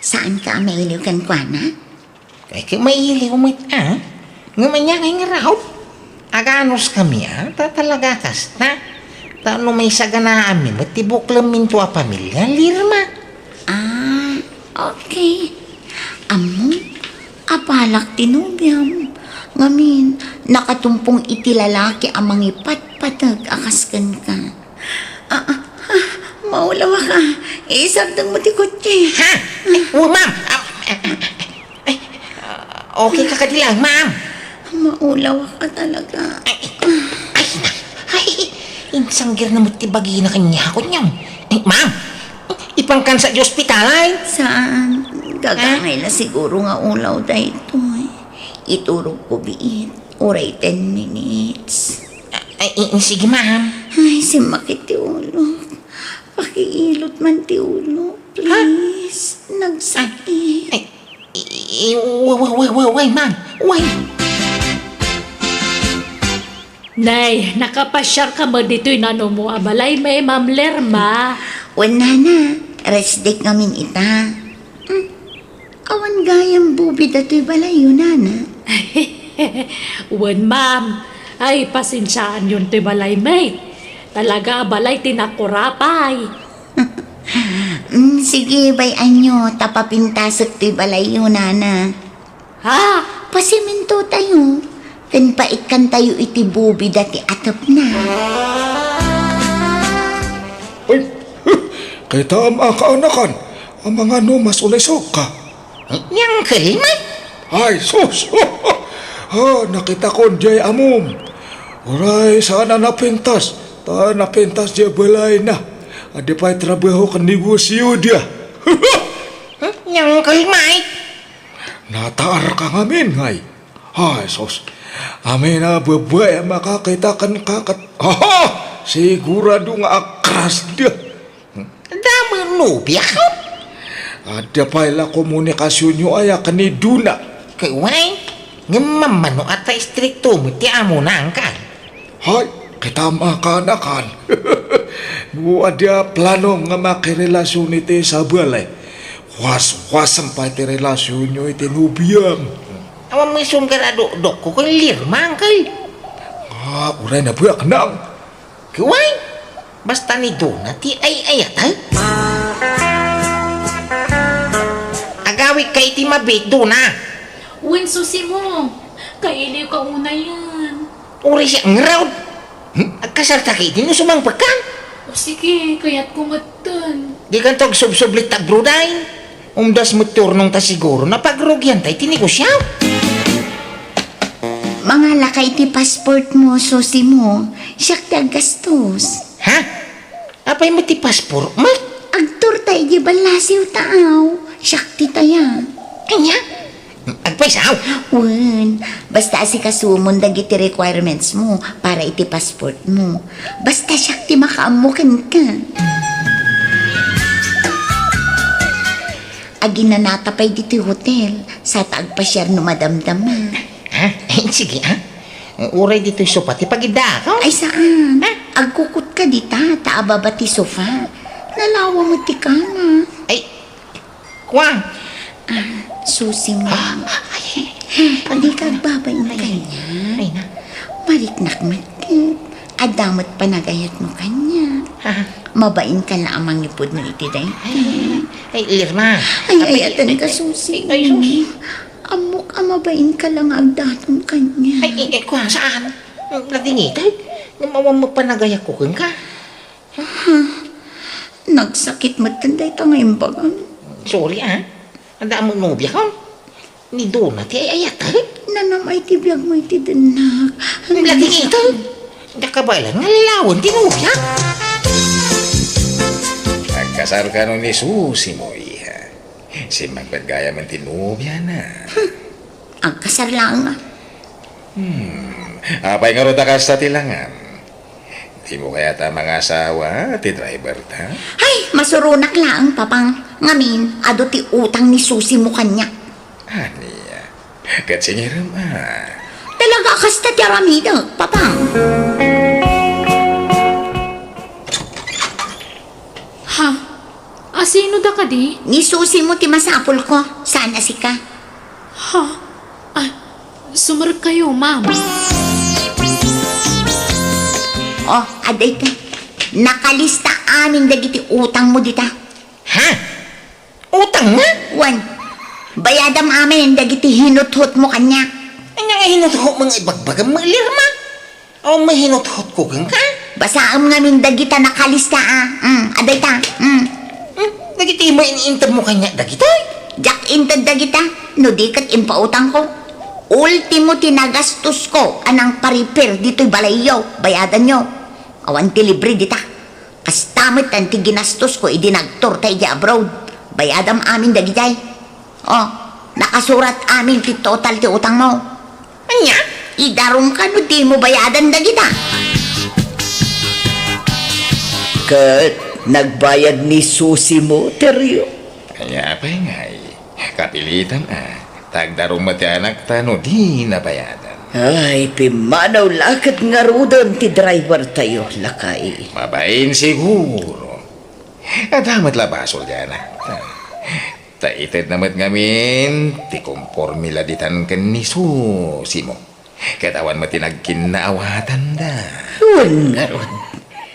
Saanka a mailiw kenkuana? Ay, ket mailiw met, a? Ngem ania ngay ngarud? Aganuskami, a? Ta talaga kasta. Ta no maisaganaanmi met ti buklemminto a pamilia, Lirma. Ah, okay. Ammom, abalak ti nobiam. Ngamin, nakatumpong iti lalaki a mangipatpateg a kas kenka. Ah, ah, ah, maulawaka. Isardengmo ti kotse. Ha? Ay, oh, ma'am. Ah, ah, ah, ay, ah, okay ka kadi lang, ma'am? Maulawaka talaga. Ay, ay, ay, insanggirna met ti bagina kaniak, kunyam. Ay, ma'am, ipankansa ti ospital, ay? Saan? Gagangay la siguro nga ulaw daytoy. Iturogko biit. Uray ten minutes. Ay, i-, sige, ma'am. Ay, simmakit ti ulok. Pakiilot man ti ulok, please. Nagsakit. Ay, i-, i-, wa-, wa-, wa-, wa-, why, ma'am? Why? Nay, nakapasiarka met ditoy nanumo a balay, may Ma'am Lerma. Wen, nana, rest day ngamin ita. Hmm. Awan gayam bubi datoy balayyo, nana? Wen, ma'am. Ay, pasensiaanyon toy balay, may. Talaga, balay ti nakurapay. Mm, sige, bay-anyo, ta papintasek toy balayyo, nana. Ha? Pasimintotayo, ken paikkantayo iti bubi dati atepna. Ay, kitam a kaanakan, amangan no masulisogka. Ni Uncle Mike? Ay, sus! Ah, nakitakon diay amom. Uray, saan a napintas, ta napintas diay balayna. Adi pay trabaho ken negosio dia. Ni Uncle Mike? Nataarka ngamin, ngay. Ay, sus. Amin a babai a makakita kenka ket, aha! Sigurado nga akras dia. Damo nobiak? Adda pay la komunikasionyo aya ken ni Dona. Ket wen, ngem mammano a ta istrikto met ti amona, Uncle. Hay, kitam a kaanakan. No adda planom nga makirelasyon iti sabali, waswasem pay ti relasyonyo iti nobiam. Awan met isunggar a dukdukko ken Lirma, Uncle. Ah, uray na biak nang. Ket wen, basta ni Dona ti ay-ayat, ha? Agawidka iti mabiit, Dona. Wen, Susi mo. Kailiwka unayen. Uray siak ngarud. Hmm? Agkasarta ketdi no sumangpekka? O sige, kayatko metten. Dikanto agsubsublit ta agbroday. Umdas met ti urnongta siguro, napagrugianta iti negosio. Mangalaka iti passport mo, Susi mo. Siak ti aggastos. Ha? Apay met ti passport met? Agturta idiay ballasiw ta, aw. Siak ti taya. Ania? Agpaysaw? Wen, basta asikasumon dagiti requirements mo para iti passport mo. Basta siak ti makaammo kenka. Aginanata pay ditoy hotel, sa ta agpasiar no madamdama. Ha? Eh, sige, ha? Uray ditoy sofa ti pagiddaak, oh. Ay, saan? Ha? Agkukutka dita, ta ababa ti sofa. Nalawa met ti kama. Ay, Kuan. Ah, Susi mo. Ah, ay. Dika agbabain kaniak. Ay, na. Mariknak met ket. Adda met panagayatmo kaniak. Ah. Mabainka la a mangipudno iti dayta. Ay, ay, Irma. Ay, ay, ayatenka, Susi. Ay, sus. Ammok a mabainka la nga agdaton kaniak. Ay, ay, ay, kuan, saan? Nadingitan? Nga mawan met panagayatko kenka. Nagsakit metten dayta nga imbagam. Sorry, ah. Adda met nobiakon? Ni Dona ti ay-ayatek? Nanamay ti biagmo iti dennak. Laging ita. Diak kabaelan nga lawen ti nobia. Agkasar kano ni Susi mo, iha. Simmagpet gayam ti nobiana. Agkasar laeng a. Hmm. Apay ngarud a kasta ti langam? Dimo kayat a mangasawa ti driver ta? Ay, masuronak laeng, Papang. Ngamin, adu ti utang ni Susi mo kaniak. Ania? Ket singirem a. Talaga a kasta ti aramidek, Papang. Ha? A sino da kadi? Ni Susi mo ti masapulko, saan a sika. Ha? Ay, sumarek kayo, ma'am. Oh, adda ita. Nakalista amin dagiti utang mo dita. Ha? Utang nga? Wen, bayadam amin dagiti hinuthot mo kaniak. Ania nga hinuthot mo nga ibagbagam, Lerma? Awan met hinuthotko kenka? Basaem ngamin dagita nakalista a. Mm, adda ita. Mm. Hmm? Dagiti main-inted mo kaniak dagitoy? Diak inted dagita, no di ket impautangko. Ultimo ti nagastosko a nangparipir ditoy balayyo, bayadanyo. Awan ti libre dita. Kasta met ti ginastosko idi nagtour ta idiay abroad. Bayadam amin dagijay. Oh, nakasurat amin ti total ti utang mo. Ania? Idarum ka no di mo bayadan dagita. Ket nagbayad ni Susi mo, Terio. Ania pay ngay? Kapilitan a. Ta agdarum met ti anakta no di nabayadan. Ay, pimmanaw la ket ngaruden ti driver tayo, lakay. Mabain siguro. Adda met la basol ti anakta. Ta itedna met ngamin ti komporme la ditan ken ni Susi mo. Ket awan met ti nagkinnaawatanda. Wen ngarud,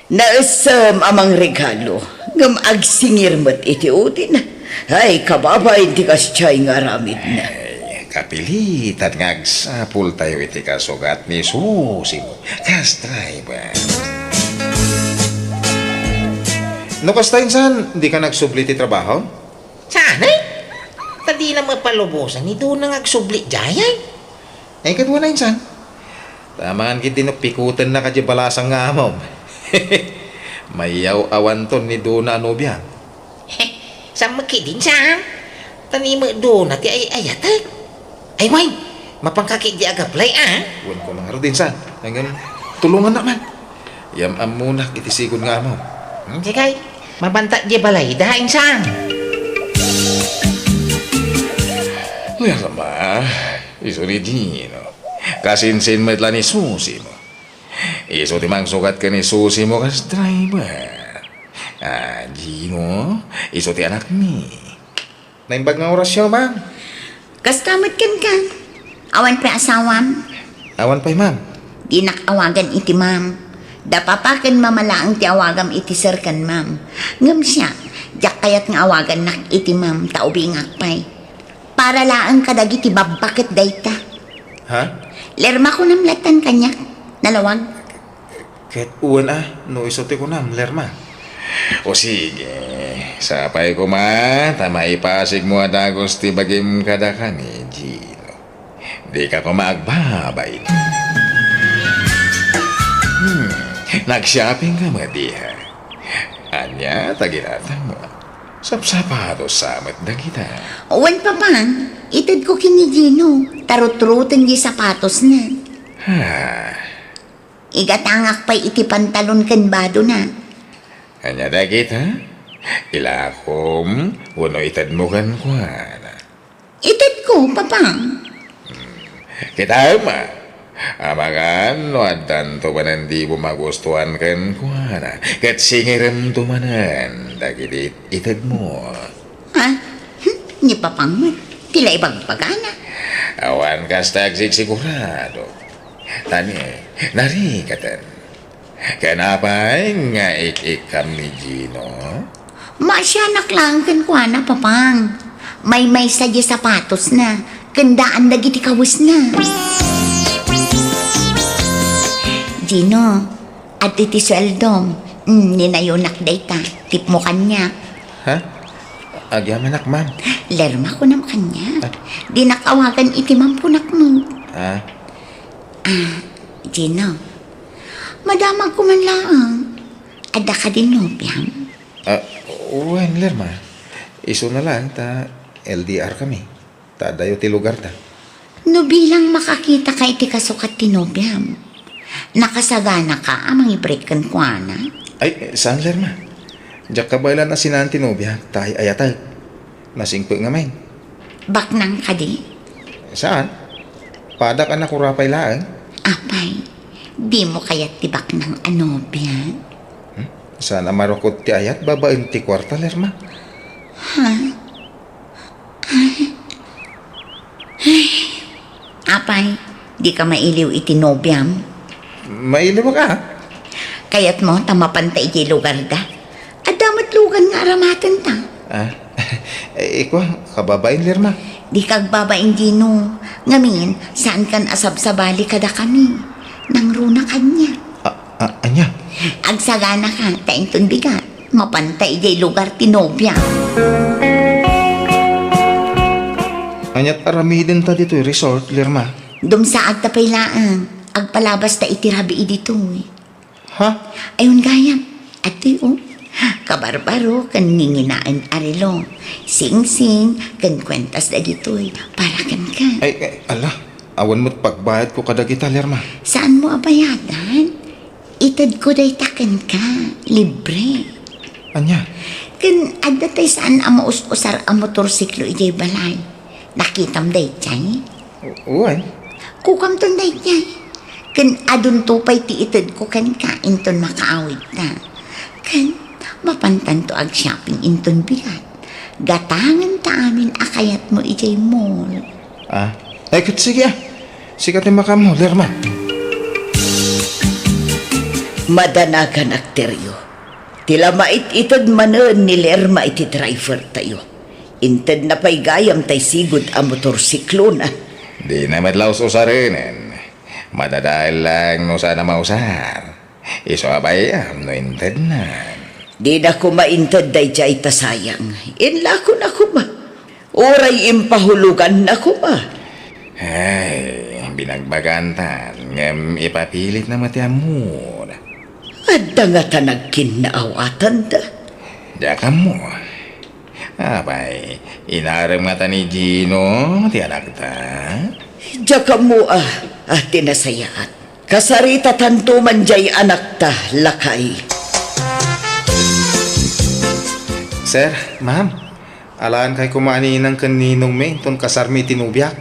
naessem a mangregalo, ngem agsingir met iti udina. Ay, kababain ti kasdiay nga aramidna. Ay, kapilitan nga agsapultayo iti kasugat ni Susi mo. Kas driver. No kasta, insan, dika nagsubli ti trabaho? Saan, eh? Ta dina mapalubosan ni Dona nga agsubli diay, ay? Ay, kaduana, insan. Ta amangan ketdi no pikutennaka diay balasang nga amom. Mayaw-awanton ni Dona a nobia. Saan met ketdi, insan? Ta ni met Dona ti ay-ayatek. Ay, wen, mapanka ketdi agaplay, a? Wen ko ngarud, insan. Ngem, tulongannak man. Yam-ammonak iti sigud nga amom. Hmm, sige. Mabanta diay balayda, insan. Lerma, isu ni Gino. Kasinsin met la ni Susi mo. Isu ti mangsukat ken ni Susi mo kas driver. Ah, Gino, isu ti anakmi. Naimbag nga orasyo, ma'am. Kasta met kenka. Awan pay asawam? Awan pay, ma'am. Dinak awagan iti ma'am. Da papa ken mama laeng ti awagam iti sir ken ma'am. Ngem siak, diak kayat nga awagannak iti ma'am ta ubingak pay. Para laeng kadagiti babba ket dayta. Ha? Lerma, kunam lattan kaniak. Nalawag. Ket wen a, no isu ti kunam, Lerma. O sige, sapay koma, ta maipasigmo a dagus ti bagim kadakami, Gino. Dika koma agbabain. Hmm, nag-shopping ka met, iha? Ania, ta ginatangmo? Sapsapatos sa met dagita. Wen, Papa, itedko ken ni Gino, ta rutruten diay sapatosna. Ha? Igatangak pay iti pantalon ken badona. Ania dagita? Ilakom wenno itedmo kenkuana? Itedko, Papa. Kitaem a, amangan no addanto manen dimo magustuan kenkuana, ket singiremto manen dagiti itedmo. Ha? Hmm, ni Papang met, ti la ibagbagana. Awan kasta agsigsigurado. Ta ni, narikaten. Ken apay nga ik-ikkam ni Gino? Maasianak laeng kenkuana, Papang. Maymaysa diay sapatosna, ken daan dagiti kawesna. Gino, adtoy ti sueldom. Mm, ninayonak dayta. Tipmo kaniak. Ha? Agyamanak, ma'am. Lerma, kunam kaniak. Ah. Dinak awagan iti ma'am, kunak met. Ah. Ah, Gino. Madamagko man laeng. Adda kadi nobiam? Ah, wen, Lerma. Isuna laeng ta L D R kami. Ta adayo ti lugarda. No bilang makakitaka iti kasukat ti nobiam, nakasaganaka a mangibrek kenkuana? Ay, saan, Lerma. Diak kabaelan a sinaan ti nobiak ta ay-ayatek. Nasingpet ngamin. Baknang kadi? Saan? Padak a nakurapay laeng. Apay, dimo kayat ti baknang a nobia? Hmm? Saan a marukod ti ayat babaen ti kuarta, Lerma? Ha? Ay. Ay. Apay, dika mailiw iti nobiam? Mailiwak a. Kayatmo ta mapanta idiay lugarda? Adda met lugan nga aramatenta. Ah, eh, ikua, kababain, Lerma. Dika agbabain, Gino. Ngamin, saankan a sabsabali kadakami. Nangruna kaniak. Ah, ah, ania? Agsaganaka ta inton bigat, mapanta idiay lugar ti nobia. Aniat aramidenta ditoy resort, Lerma? Dumsaagta pay laeng. Agpalabasta iti rabii ditoy. Ha? Ayon gayam. Adtoy, o. Kabarbaro ken nginginaen a relo. Singsing ken kuentas dagitoy para kenka. Ay, ay, ala. Awan met pagbayadko kadagita, Lerma. Saanmo a bayadan? Itedko dayta kenka, libre. Ania? Ken adda tay saan a maus-usar a motorsiklo idiay balay. Nakitam daydiay? U-, uwan. Kukamton daydiay. Ken adunto pay ti itedko kenka inton makaawidta. Ken mapantanto ag-shopping inton bigat. Gatangenta amin a kayatmo idiay mall. Ah, ay, ket sige, ah. Sika ti makaammo, Lerma. Madanaganak, Terio. Ti la mait-ited manen ni Lerma iti driver tayo. Intedna pay gayam tay sigud a motorsiklona. Dina met la us-usarenen. Madadael lang no saan a mausar. Isu a bay-am no intednan. Dina koma inted daydiay ta sayang. Inlakona koma. Uray impahuloganna koma. Ay, binagbagantan, ngem ipapilitna met ti ammona. Adda ngata nagkinnaawatanda? Diak ammo. Apay, inarem ngata ni Gino ti anakta? Diak ammo a, a ti nasayaat. Kasaritatanto man diay anakta, lakay. Sir, ma'am, alankay koma a ninang ken ninongmi inton kasarmi iti nobiak.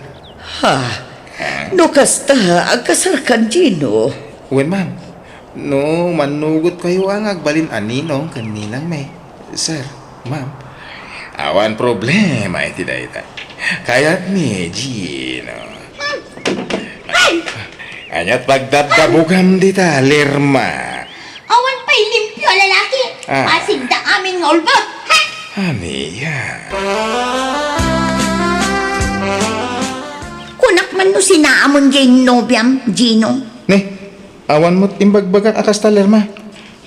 Ha? No kasta, agkasarkan, Gino? Wen, ma'am. No mannugotkayo a nga agbalin a ninong ken ninangmi, sir, ma'am. Awan problema iti dayta. Kayatmi, Gino. Ay! Aniat pagdabdabugam dita, Lerma? Awan pay limpio a lalaki. Ah. Pasigda amin nga ulbod. Ha? Ania? Kunak man no sinaamon diay nobiam, Gino. Ne, awan met imbagbagak a kasta, Lerma.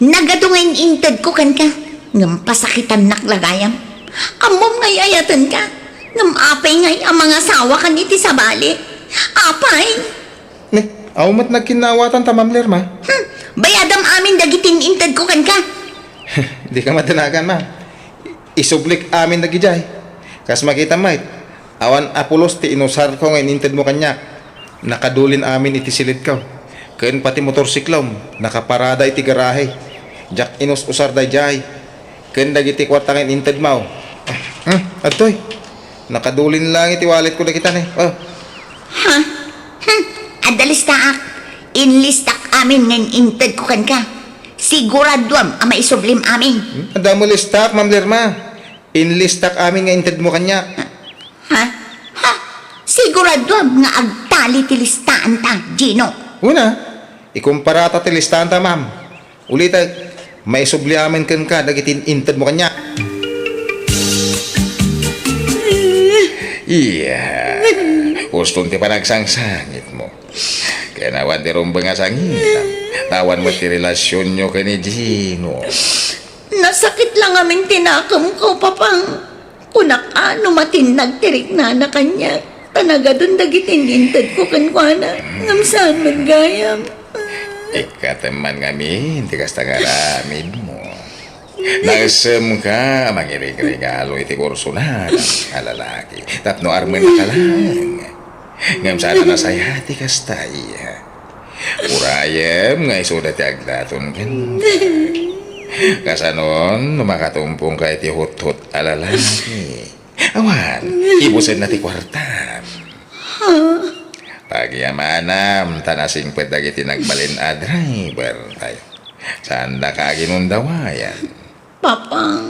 Nagadu nga in-intedko kenka, ngem pasakitannak la gayam. Ammom nga ay-ayatenka, ngem apay ngay a mangasawakan iti sabali? Apay? Ne, awan met nagkinnaawatanta, Ma'am Lerma. Hmm, bayadam amin dagiti in-intedko kenka. Dika madanagan, ma'am. Isublik amin dagidiay. Kas makitam met, awan a pulos ti inusarko nga inintedmo kaniak. Nakadulin amin iti silidko. Ken pati motorsiklom, nakaparada iti garahe. Diak inus-usar daydiay. Ken dagiti kuarta nga inintedmo. Hmm, adtoy. Nakadulin lang iti walletko dagita ne. Oh. Ha? Hmm, adda listaak. Inlistak amin nga intedko kenka. Siguraduam a maisublim amin. Hmm, adda mo listak, Ma'am Lerma. Inlistak amin nga intedmo kaniak. Ha? Ha? Siguraduam nga agtali ti listaanta, Gino. Una, ikumparata ti listaanta, ma'am. Ulitek, maisubli amin kenka dagiti intedmo kaniak. Iya, uston ti panagsangsangitmo. Ken awan ti rumbeng a sangitam. Awan met ti relasionyo ken ni Gino. Nasakit lang amin ti nakemko, Papang. Kunak a no matinnag ti riknana kaniak, ta nagadun dagiti intedko kenkuana, ngem saan met gayam. Ikkatem man ngamin ti kasta nga aramidmo. Naissemka a mangirigregalo iti kursunada a lalaki tapno armenka laeng. Ngem saan a nasayaat ti kasta, iha. Urayem nga isuda ti agdaton kenka. Kasanon no makatumpongka iti huthot a lalaki. Awan, ibusenna ti kuartam. Pagyamanam, ta nasingpet dagiti nagbalin a driver tayo. Saandaka a ginundawayan. Papa.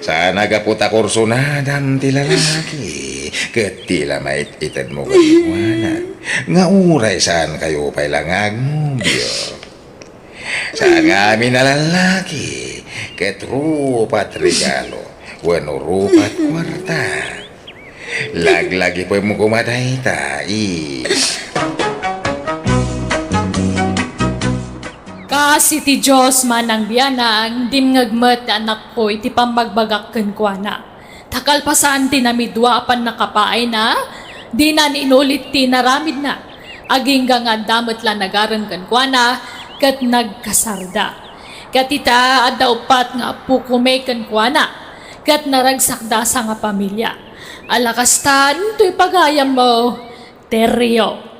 Saan a gapu ta kursunadam ti lalaki, ket ti la mait-itedmo kenkuana nga uray saankayo pay la nga agnobio. Saan nga amin a lalaki, ket rupat regalo, wenno rupat kuarta. Laglagipem koma dayta, i. Kas iti Dios, Manang Bianang, dimngeg met ti anakko iti pammagbagak kenkuana. Ta kalpasan ti namidua a pannakapaayna, dinan inulit ti inaramidna. Agingga nga adda met la nagarem kenkuana, ket nagkasarda. Ket ita, adda uppat nga appokomi kenkuana, ket naragsakda a sangapamilia. Ala kastan, toy pagayammo, Terrio.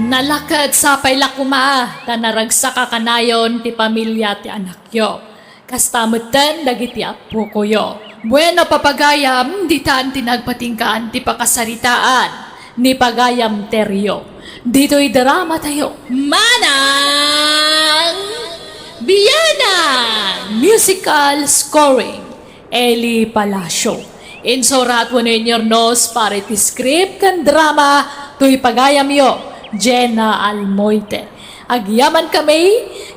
Nalaket sapay la koma, ta naragsaka kanayon ti pamilia ti anakyo. Kasta metten dagiti appokoyo. Bueno, papagayam, ditan ti nagpatinggaan ti pakasaritaan ni Pagayam Terrio. Ditoy drama tayo. Manang Bianang! Musical scoring, Eli Palacio. Insurat wenno inyurnos para iti script ken drama toy pagayamyo, Jenna Almoite. Agyamankami,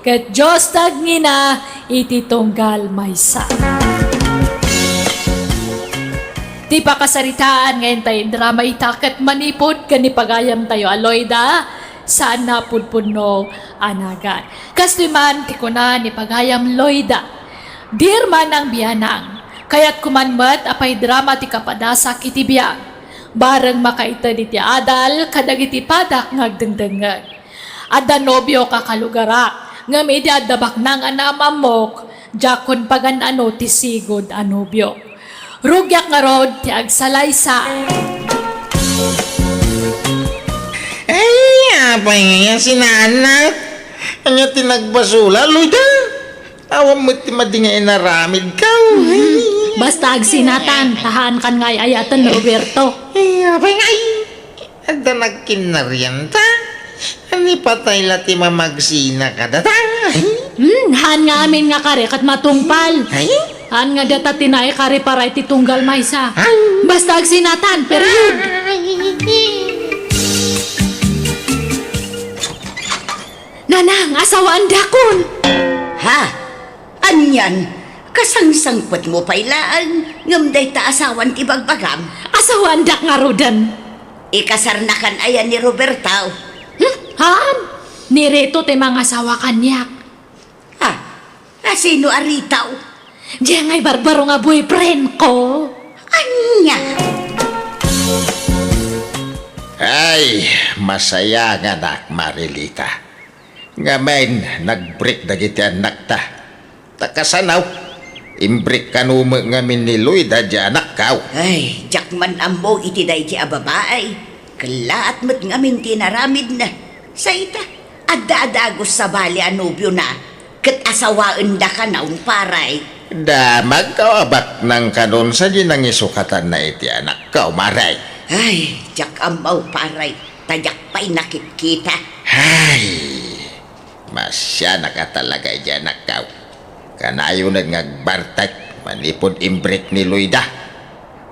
ket Dios ti agngina iti tunggal maysa. Ti pakasaritaan nga intay drama ita ket manipud ken ni pagayamtayo a Loida, saan a pudpudno a nagan. Kastoy man ti kuna ni pagayam Loida, "Dear Manang Bianang, kayatko man met a paidrama ti kapadasak iti biag. Bareng makaited iti adal kadagiti padak nga agdengdengngeg. Adda nobiok a kalugarak, ngem idi adda baknang a naam-ammok, diakon pagan-ano ti sigud a nobio. Rugiak ngarud ti agsalaysa." Ay, apay nga yan, sinaanak? Ania ti nagbasol, Loida? Awan met ti madi nga inaramidko. Basta agsinatan, ta haankan nga ay-ayaten, Roberto. Ay, apay nga, ay. Adda nagkinnarianta? Ani patay la ti mamagsina kadata? Hmm, haan nga amin nga kari ket matungpal. Ay? Haan nga data ti naikari para iti tunggal maysa. Ay? Basta agsinatan, period. Ay. Nanang, asawaandakon! Ha? Anian? Kasangsangpetmo pay laeng, ngem dayta asawan ti bagbagam? Asawaandak ngaruden. Ikasarnakan aya ni Roberto? Hmm? Haan, ni Rito ti mangasawa kaniak. Ha? A, sino a Rito? Diay ngay barbaro nga boyfriend ko. Ania? Ay, masayanganak, Marilita. Ngamin, nagbreak dagiti annakta. Ta kasano, imbreak kano met ngamin ni Loida diay anakko? Ay, diak man ammo iti daydi a babai. Kellaat met ngamin ti inaramidna. Sa ita, adda a dagus sabali a nobiona, ket asawaenda kanon, paray. Damagko a baknang kanon sadi nangisukatanna iti anakko, maray. Ay, diak ammo, paray, ta diak pay nakitkita. Ay, masianak a talaga idiay anakko. Kanayonen nga agbartek manipud imbreak ni Loida.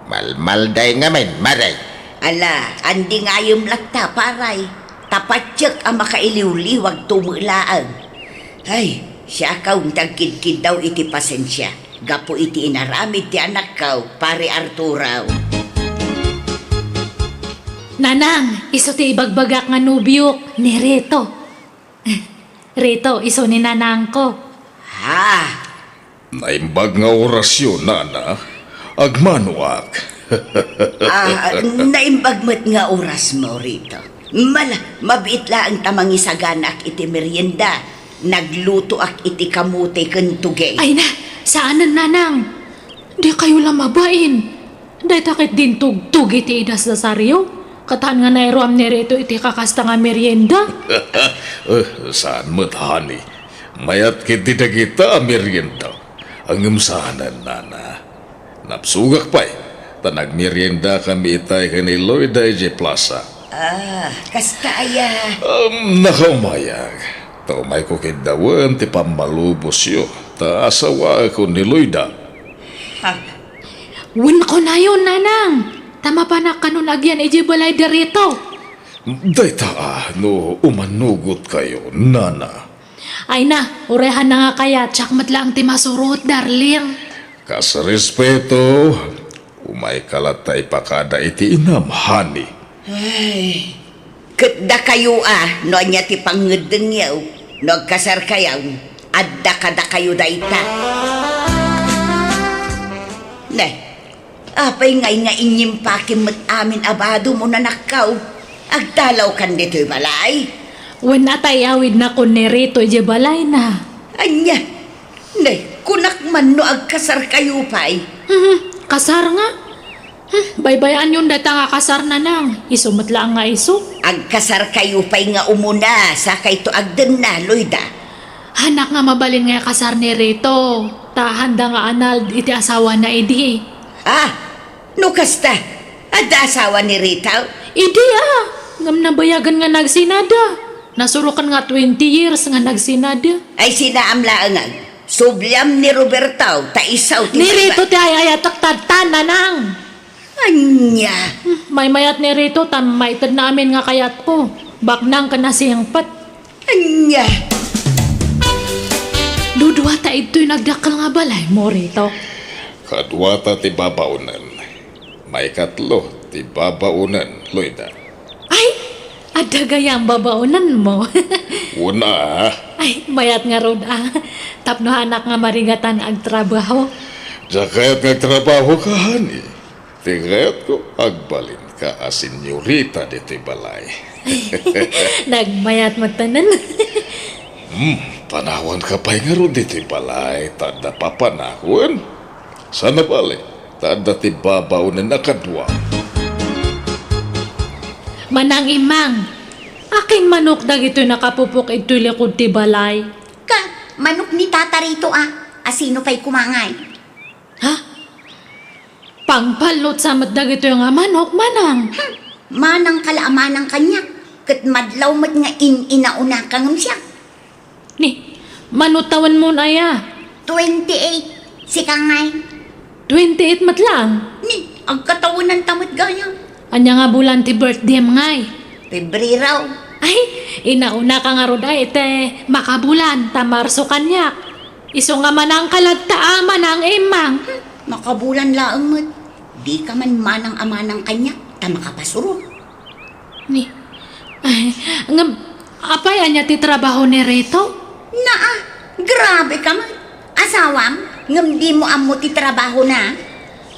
Malmalday ngamin, maray. Ala, andingayem latta, paray. Ta patiek a makailiwliwagto met laeng. Ay, siakon ti agkidkiddaw iti pasensia gapu iti inaramid ti anakko, Pare Arturo. Nanang, isu ti ibagbagak nga nobiok, ni Reto. Reto, isu ni nanangko. Ha? Naimbag nga orasyo, nana. Agmanoak. Ah, naimbag met nga orasmo, Rito. Mala, mabiit laeng ta mangisaganaak iti merienda. Naglutoak iti kamote ken tugey. Ay na, saanen, nanang. Dikayo la mabain. Dayta ket dintugtog iti idasdasaryo. Ket haan nga nairuam ni Rito iti kakasta nga merienda. Eh, saan met, honey. Mayat ketdi dagita a merienda. Ngem saanen, nana. Napsugak pay, ta nagmeriendakami itay ken ni Loida idiay plaza. Ah, kasta aya. Um, nakaumayag. Ta umayko kiddawen ti pammalubosyo, ta asawaekon ni Loida. Ha? Wen kunayon, nanang, ta mapanak kanon agyan idiay balay da Rito. Dayta a, no umanugotkayo, nana. Ay na, uray haan na nga kayat, siak met laeng ti masurot, darling. Kas respeto, umayka latta ipakada iti inam, honey. Ay, ket dakayo a, no ania ti pangngeddengyo, no agkasarkayo, adda kadakayo dayta. Ne, apay ngay nga inyimpakim met amin a badom o nanakkaw? Agtalawkan ditoy balay? Wen, atay awidnakon ni Rito idiay balayna. Ania? Nay, kunak man no agkasarkayo pay? Mhm, kasar nga. Hmm, baybay-anyon dayta nga kasar, nanang. Isu met laeng nga isu. Agkasarkayo pay nga umuna, sakayto agdenna, Loida. Haanak nga mabalin nga ikasar ni Rito, ta haanda nga anald iti asawana idi. Ah, no kasta, adda asawa ni Rito? Idi a, ngem nabayagen nga nagsinada. Nasuroken nga twenty years nga nagsinada. Ay, sinaam laeng, subliam ni Roberto, ta isu ti Ni Rito ti ay-ayatek tatta, nanang. Ania? Hmm, maymayat ni Rito ta maitedna amin nga kayatko. Baknang ken nasingpet. Ania? Dudua ta idtoy nagdakkel nga balaymo, Rito. Kaduata ti babaonen. Maikatlo ti babaonen, Loida. Ay, adda gayam babaonenmo. Una. Ay, mayat ngarud a. Tapno haanak nga marigatan agtrabaho. Diak kayat nga agtrabaho ka, honey. Ti kayatko, agbalinka a senyorita ditoy balay. Nagmayat met tanan. Hmm, panawanka pay ngarud ditoy balay, ta adda papanakon. Saan a bale, ta adda ti babaonen a kadua. Manang Imang, akin manok dagitoy nakapupok idtoy likod ti balay? Ka, manok ni Tata Rito a. Asino pay koma ngay? Ha? Pangpallot sa met dagitoy nga manok, manang? Hmm, manang ka la a manang kaniak, ket madlaw met nga in-inauna ka ngem siak. Ni, mano tawenmo aya? Twenty-eight. Sika ngay? Twenty-eight met laeng. Ni, agkatawenanta met gayam. Ania nga bulan ti birthdayem ngay? Pebrero. Ay, inauna ka ngarud ay iti makabulan ta Marso kaniak. Isu nga manang ka latta a manang Imang. Hmm, makabulan laeng met. Dika man manang a manang kaniak ta makapasurot. Ni, ay, ngem, apay ania ti trabaho ni Rito? Naa, grabe ka met. Asawam, ngem dimo ammo ti trabahona?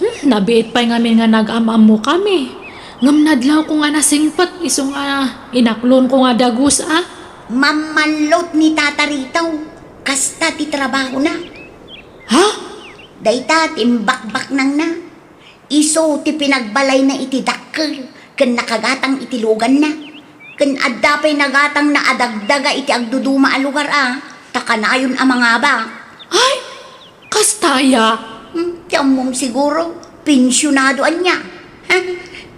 Hmm, nabiit pay ngamin nga nag-am-ammokami. Ngem nadlawko nga nasingpet isu nga inaklonko nga dagus a. Mammallot ni Tata Rito. Kasta ti trabahona. Ha? Dayta ti imbakbaknangna. Isu ti pinagbalayna iti dakkel ken nakagatang iti luganna. Ken adda pay nagatangna a dagdaga iti agduduma a lugar a, ta kanayon a mangabak. Ay, kasta aya? Hmm, ti ammom siguro, pensionado ania.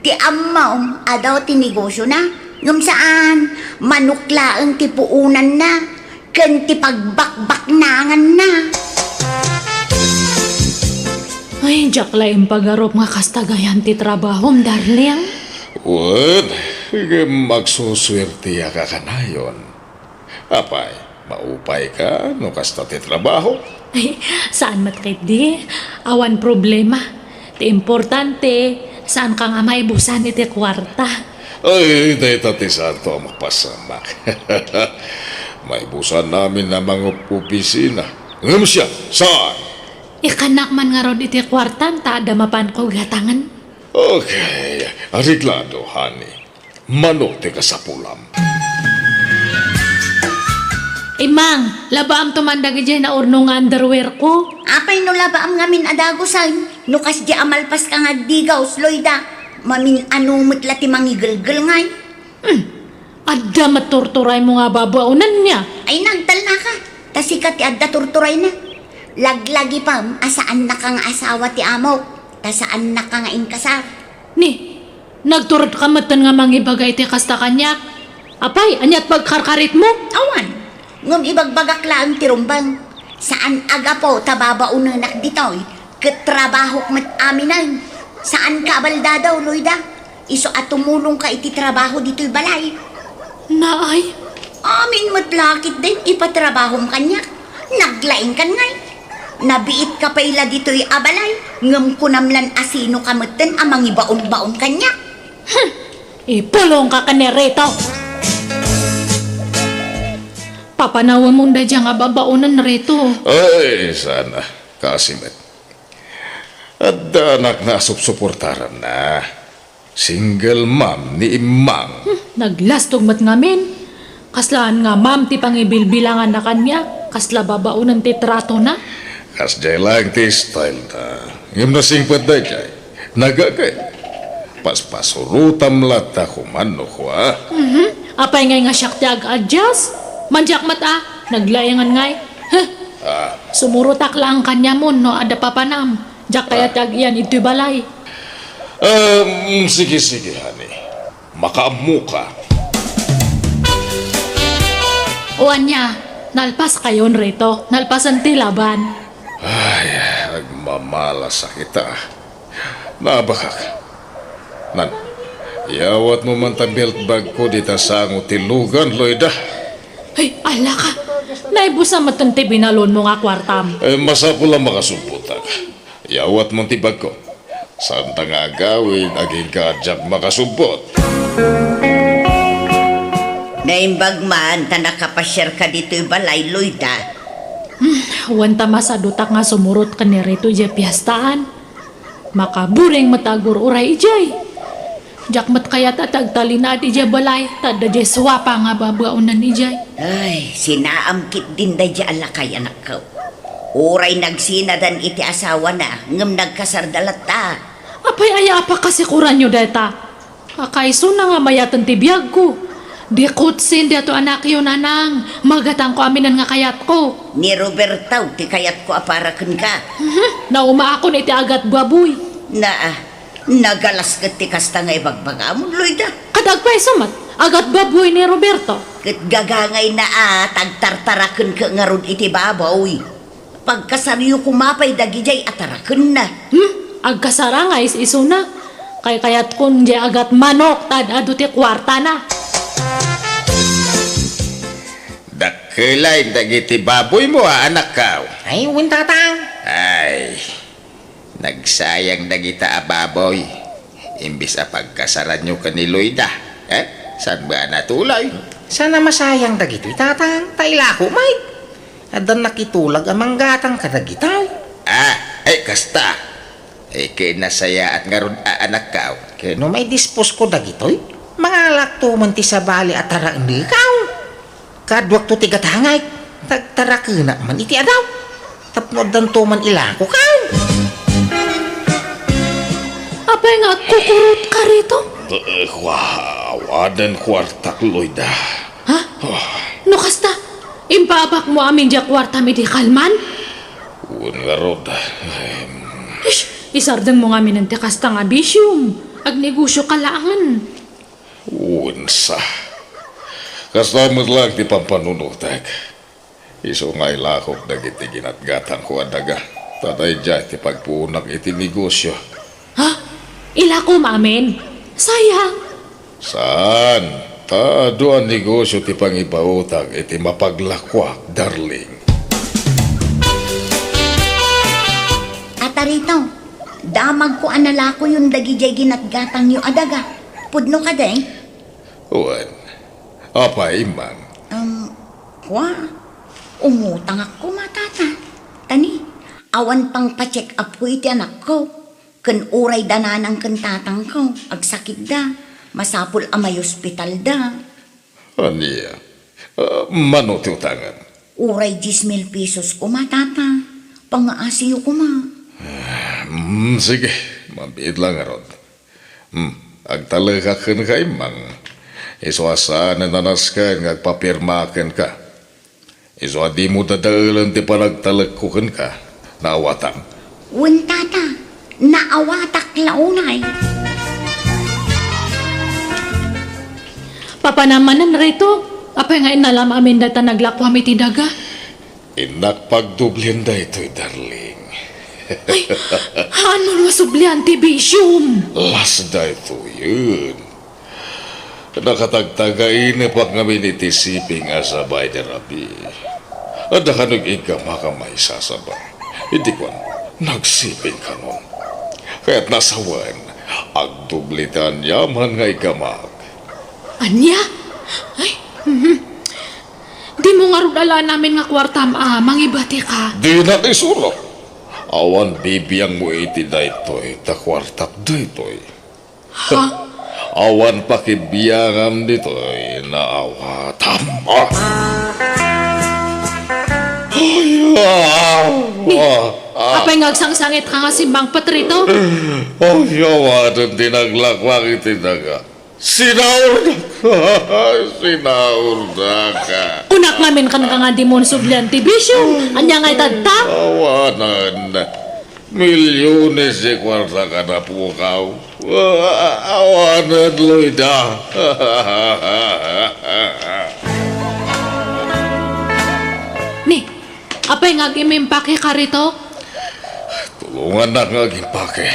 Ti ammom, adu ti negosiona. Ngem saan, manok laeng ti puonanna. Ken ti pagbakbaknanganna. Ay, diak la impagarup nga kasta gayam ti trabahom, darling. Wen, ngem agsusuertiak a kanayon. Apay, maupayka no kasta ti trabaho? Ay, saan met ketdi? Awan problema. Ti importante, saanka nga maibusan iti kuarta. Ay, dayta ti saanto a mapasamak. Maibusan amin a mangopisina. Ngem siak, saan? Ikkannak man ngarud iti kuartam ta adda mapanko gatangen. Okay, areglado, honey. Mano ti kasapulam? Imang, labaamto man dagidiay naurno nga underwear ko. Apay no labaam ngamin a dagusen? No kasdiay a malpaska nga agdigaws, Loida, mamin-ano met la ti mangigelgel ngay. Hmm. Adda met turturaymo nga babaonenna. Ay, nagtalnaka. Ta sika ti adda turturayna. Laglagipem a saannaka nga asawa ti amok, ta saannaka nga inkasar. Ni, nagturedka metten nga mangibaga iti kasta kaniak? Apay, aniat pagkarkaritmo? Awan. Ngem ibagbagak laeng ti rumbeng. Saan a gapu ta babaonenak ditoy, ket trabahok met aminen. Saanka a baldadaw, Loida. Isu a tumulongka iti trabaho ditoy balay. Naay? Amin met la ketdin ipatrabahom kaniak. Naglaingkan ngay. Nabiitka pay la ditoy a balay, ngem kunam lan a sinoka metten a mangibaonbaon kaniak. Hmm. Ipulongka ken ni Rito. Papanawemon daydiay nga babaonen, Rito. Ay, sana. Kaasi met. Adda anakna a supsuportaranna. Single mom ni Imang. Hmm, naglastog met ngamin. Kaslaan nga mom ti pangibilbilanganna kaniak, kasla babaonen ti tratona. Kasdiay laeng ti style na. Ngem nasingpet daydiay. Nagaget. Paspasurotam latta koma no kua. Mhm. Apay ngay nga siak ti ag-adjust? Mandiak met a, naglaingan ngay. Huh. Ah. Sumurotak laeng kaniamon no adda papanam. Diak kayat ti ag-iyan itoy balay. Um, sige, sige, honey. Makaammoka. O ania, nalpaskayon, Rito. Nalpasen ti laban. Ay, agmamalasak ita. Naabakak. Nan, iyawatmo man ta belt bagko dita sango ti lugan, Loida. Ay, alaka. Naibusa metten ti binalonmo nga kuartam. Eh, masapul a makasubbotak. Iyawatmo ti bagko. Saanta nga agawid, agingga a diak makasubbot. Naimbag man ta nakapasiarka ditoy balay, Loida. Hmm, wen ta masadutak nga sumurot ken ni Rito idiay piestaan. Makaburing met a agur-uray idiay. Diak met kayat a ti agtalinaed idiay balay, ta adda diay suapa nga babaonen idiay. Ay, sinaam ketdin daydiay a lakay, anakko. Uray nagsinadan iti asawana, ngem nagkasarda latta. Apay aya a pakasikoranyo dayta? Akaisuna nga mayaten ti biagko. Dikutsin daytoy anakyo, nanang. Magatangko aminen nga kayatko. Ni Roberto ti kayatko a para kenka. Mhm. Naumaakon iti agatbaboy. Naa, nagalas ket ti kasta nga ibagbagam, Loida. Ket agpayso met, agatbaboy ni Roberto. Ket gagangayna a tagtartarakenka ngarud iti baboy. Pagkasaryo koma pay dagidiay a tarakenna. Hmm? Agkasara nga is-isuna. Kaykayatkon diay agatmanok ta ad-adu ti kuartana. Dakkelay dagiti baboymo a, anakko. Ay, wen, tatang. Ay, nagsayang dagita a baboy. Imbes a pagkasaranyo ken ni Loida, eh, saan ba a natuloy? Saan a masayang dagitoy, tatang, ta ilako met. Addan nakitulag a manggatang kadagitoy. Ah, eh, kasta. Eh, ken nasayaat ngarud a, anakko. Ken no maidisposko dagitoy, mangalakto man ti sabali a taraenneko. Kaduakto ti gatangay, tagtarakenak man iti adaw. Tapno addanto man ilakokan. Apay nga agkukurotka, Rito? Eh, kua, awanen kuartak, Loida. Ha? Oh. No kasta, impaabakmo amin diay kuartam idi kalman? Wen ngarud, em. Ish, isardengmo ngamin ti kasta nga bisiom. Agnegosioka laengen. Wen sa. Kasta met laeng ti pampanunotek. Isu nga ilakok dagiti ginatgatangko a daga. Ta daydiay ti pagpuonak iti negosio. Ha? Ilakom amin? Sayang. Saan? Ta adu a negosio ti pangibaotak iti mapaglakoak, darling. Atarito, damagko a nalakoyon dagidiay ginatgatangyo a daga. Pudno kadi? Wen. Apay, Imang? Um, kua, umutangak koma, tata. Tani, Awan pangpa-check up ko iti anakko. Ken uray da nanang ken tatangko, agsakitda, masapul a maiospitalda. Ania? Ah, mano ti utangem? Uray dies mil pesos koma, Tata. Pangaasiyo koma. Ah, mm, sige. Mabiit lang ngarud. Hmm, agtalekak kenka, Immang. Isu a saanen a nasken nga agpapirma kenka. Isu a dimo dadaelen ti panagtalekko kenka, naawatam? Wen, Tata, naawatak la unay. Papanam manen, Rito? Apay nga innalam amin dayta naglakuam iti daga? Innak pagdoblien daytoy, darling. Ay, haanmo masublian ti bisiom? Las daytoyen. Nakatagtagainepak ngamin iti siping a sabay ni Rabi. Adda kano iggamak a maisasaba. Idi kuan, nagsiping kanon. Kayat nasawen, agdubli ti aniaman nga iggamak. Ania? Ay, mhm. Dimo ngarud alaen amin nga kuartam a mangibatika. Dinak isuro. Awan bibiangmo iti daytoy, ta kuartak daytoy. Ha? Awan pakibiangam ditoy, naawatam. Ah! Ay, ah! Ni, ah, ah. Apay nga agsangsangitka nga simmangpet, Rito? Ay, awanen ti naglakuak iti daga. Sinaurdak! Sinaurdak! Kunak ngamin kenka nga dimo sublian ti bisio. Ania nga itadta? Awanen. Milyones ti kuartak a napukaw. Awanen, Loida. Ni, apay nga agimpakeka, Rito? Tulongannak nga agimpake.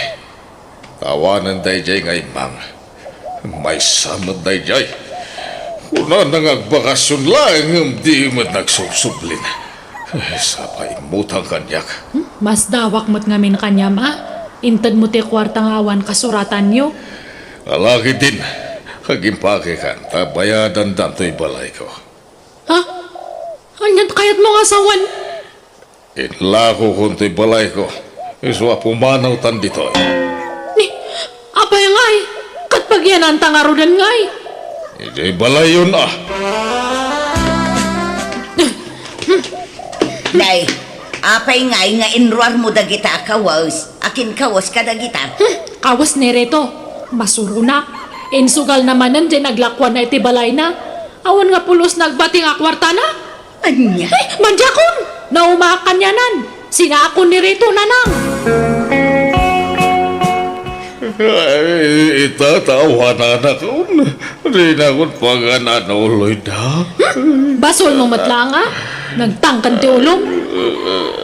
Awanen daydiay nga immang. Maysa met daydiay. Kunana nga agbakasion laeng ngem di met nagsubsublin. Ay, sapa immutang kaniak. Hmm? Masdawak met ngamin kaniam a. Intedmo ti kuarta nga awan kasuratanyo. Ala ketdin, agimpakekan ta bayadandan toy balayko. Ha? Ania ti kayatmo nga sawen? Inlakokon toy balayko, isu a pumanawtan ditoy. Ni, apay ngay? Ket pagiyananta ngaruden ngay? Idiay balayon a. Nay, apay ngay nga inruarmo dagita a kawes? Akin kawes kadagita? Hmm, kawes ni Rito. Masuronak. Insugalna manen diay naglakuanna iti balayna. Awan nga pulos nagbati nga kuartana. Ania? Eh, madiakon! Naumaak kanianan. Sinaakon ni Rito, Nanang. Ay, ita, ta awananakon. Dinakon pagan-ano, Loida. Hmm? Basolmo met laeng a. Nagtangken ti ulom.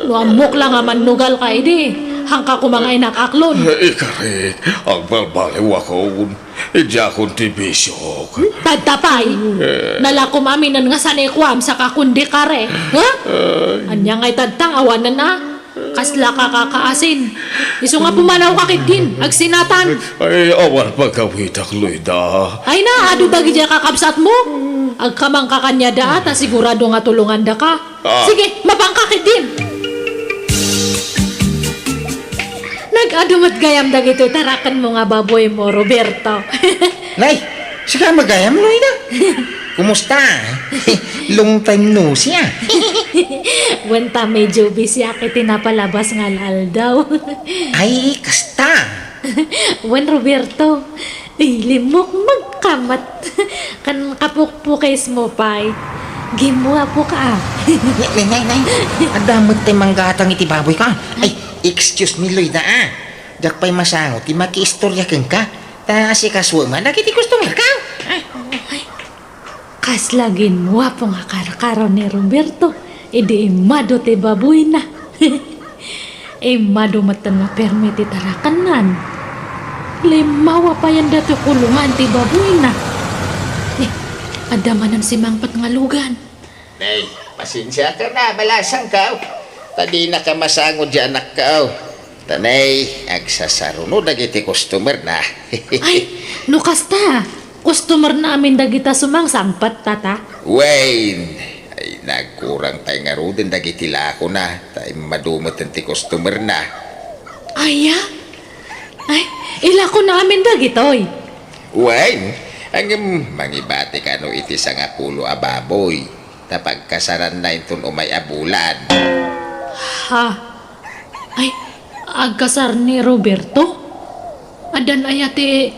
No ammok la nga mannugalka idi, haanka koma nga inakaklon. Ikarik, agbalbaliwakon. Idiakon ti bisiok. Tadta pay. Eh. Nalakom aminen nga sanikuam saka kundi kare. Ha? Ay. Ania nga itadta nga awanen a? Kasla ka kakaasin. Isu nga pumanawka ketdin, agsinatan. Ay, awan paggawidak, Loida. Ay na, adu dagidiay kakabsatmo. Agkamangka kaniada, ta sigurado nga tulongandaka. Ah. Sige, mapanka ketdin. Nag-adu met gayam dagitoy tarakenmo nga baboymo, Roberto. Nay, sika met gayam, Loida? Kumusta? Long time no see, ah. Wen ta, medyo busyak iti napalabas nga al-aldaw. Ay, kasta. Wen, Roberto, ay, limukmagka met. Kan kapukpukismo pay. Gimmuapoka, ah. Nay, nay, nay, nay. Adda met tay manggatang iti baboyko, ah. Ay, excuse me, Loida, ah. Diak pay masango ti makiistorya kenka. Ta asikasuem dagiti customerka. Ah. Ay, kasla gimmuapo nga karkaro ni Roberto idi immadu ti baboyna. Immadu metten nga permi ti tarakennan. Limmawa payen datoy kulongan ti baboyna. Eh, adda manen simangpet nga lugan. Nay, pasensiaka na, balasangko. Ta dinaka masango diay anakko. Ta nay, agsasaruno dagiti customerna. Ay, no kasta, customerna amin dagita sumangsangpet, tata. Wen, ay, nagkurang pay nga Ngaruden dagiti lakona, ta immadu met ti customer-na. Aya? Ay, ilakona amin dagitoy. Wen, ngem mangibatika no iti sangapulo a baboy, ta pagkasaranna inton umay a bulan. Ha? Ay, agkasar ni Roberto? Addan aya ti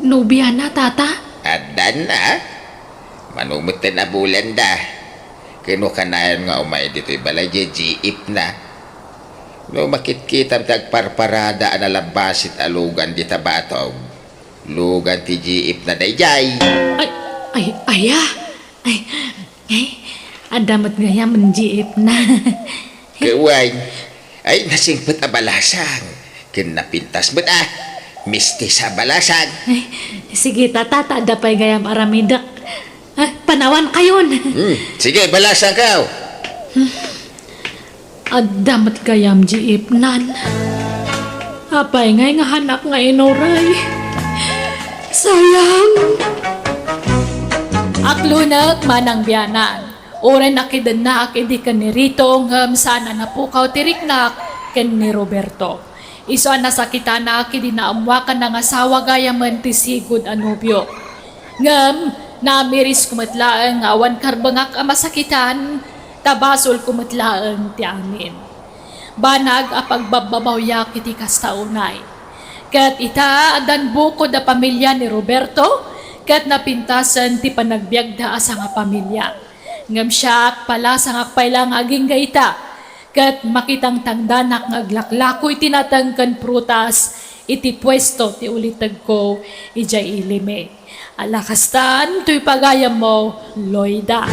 nobiana, Tata? Addan a. Mano metten a bulanda. Ken no kanayon nga umay ditoy balay, diay jeepna. No makitkitam ti agparparada a nalabasit a lugan dita batog, lugan ti jeepna daydiay. Ay, ay, aya? Ay, ay, adda met gayam jeepna. Ket wen, ay, nasingpet a balasang. Ken napintas met a mistis a balasang. Ay, sige, Tata, ta adda pay gayam aramidek. Ah, panawankayon. Hmm, sige, balasangko. Adda met gayam jeepnan. Apay ngay nga hanak nga inuray? Sayang. Aklunek, Manang Bianang. Uray nakidennaak idi ken ni Rito, ngem saan a napukaw ti riknak ken ni Roberto. Isu a nasakitanak idi naammoak a nangasawa gayamen ti sigud a nobio. Ngem naamirisko met laeng nga awan karbengak a masakitan, ta basolko met laeng ti amin. Banag a pagbabbabawiak iti kasta unay. Ket ita, addan bukod a pamilia ni Roberto, ket napintasen ti panagbiagda a sangapamilia. Ngem siak, palasangak pay la nga agingga ita, ket makitangtangdanak nga aglaklako iti nateng ken prutas iti puesto ti ulitegko idiay ilimi. Ala kastan toy pagayammo, Loida.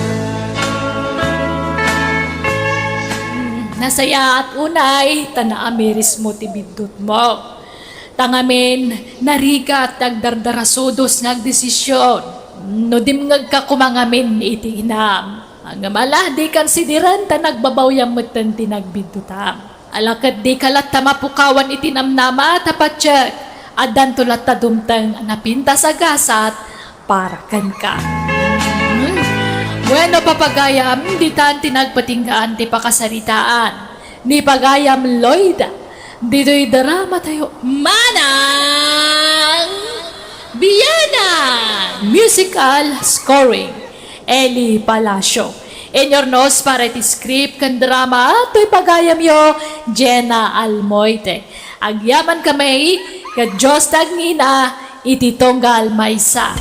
Nasayaat unay ta naamirismo ti biddutmo. Ta ngamin, narigat ti agdardarasudos nga agdesision. No dimngegka koma ngamin iti inam, ngem ala, dikan sidiren ta nagbabawiam metten ti nagbiddutam. Ala ket dika latta mapukawan iti namnama ta patiek, addanto latta dumteng a napintas a gasat para kenka. Hmm. Bueno, papagayam, ditan ti nagpatinggaan ti pakasaritaan ni pagayam Loida ditoy drama tayo, Manang Bianang. Musical scoring, Eli Palacio. Inurnos para iti script ken drama toy pagayamyo, Jenna Almoite. Agyaman kami ket Dios ti agngina iti tunggal maysa.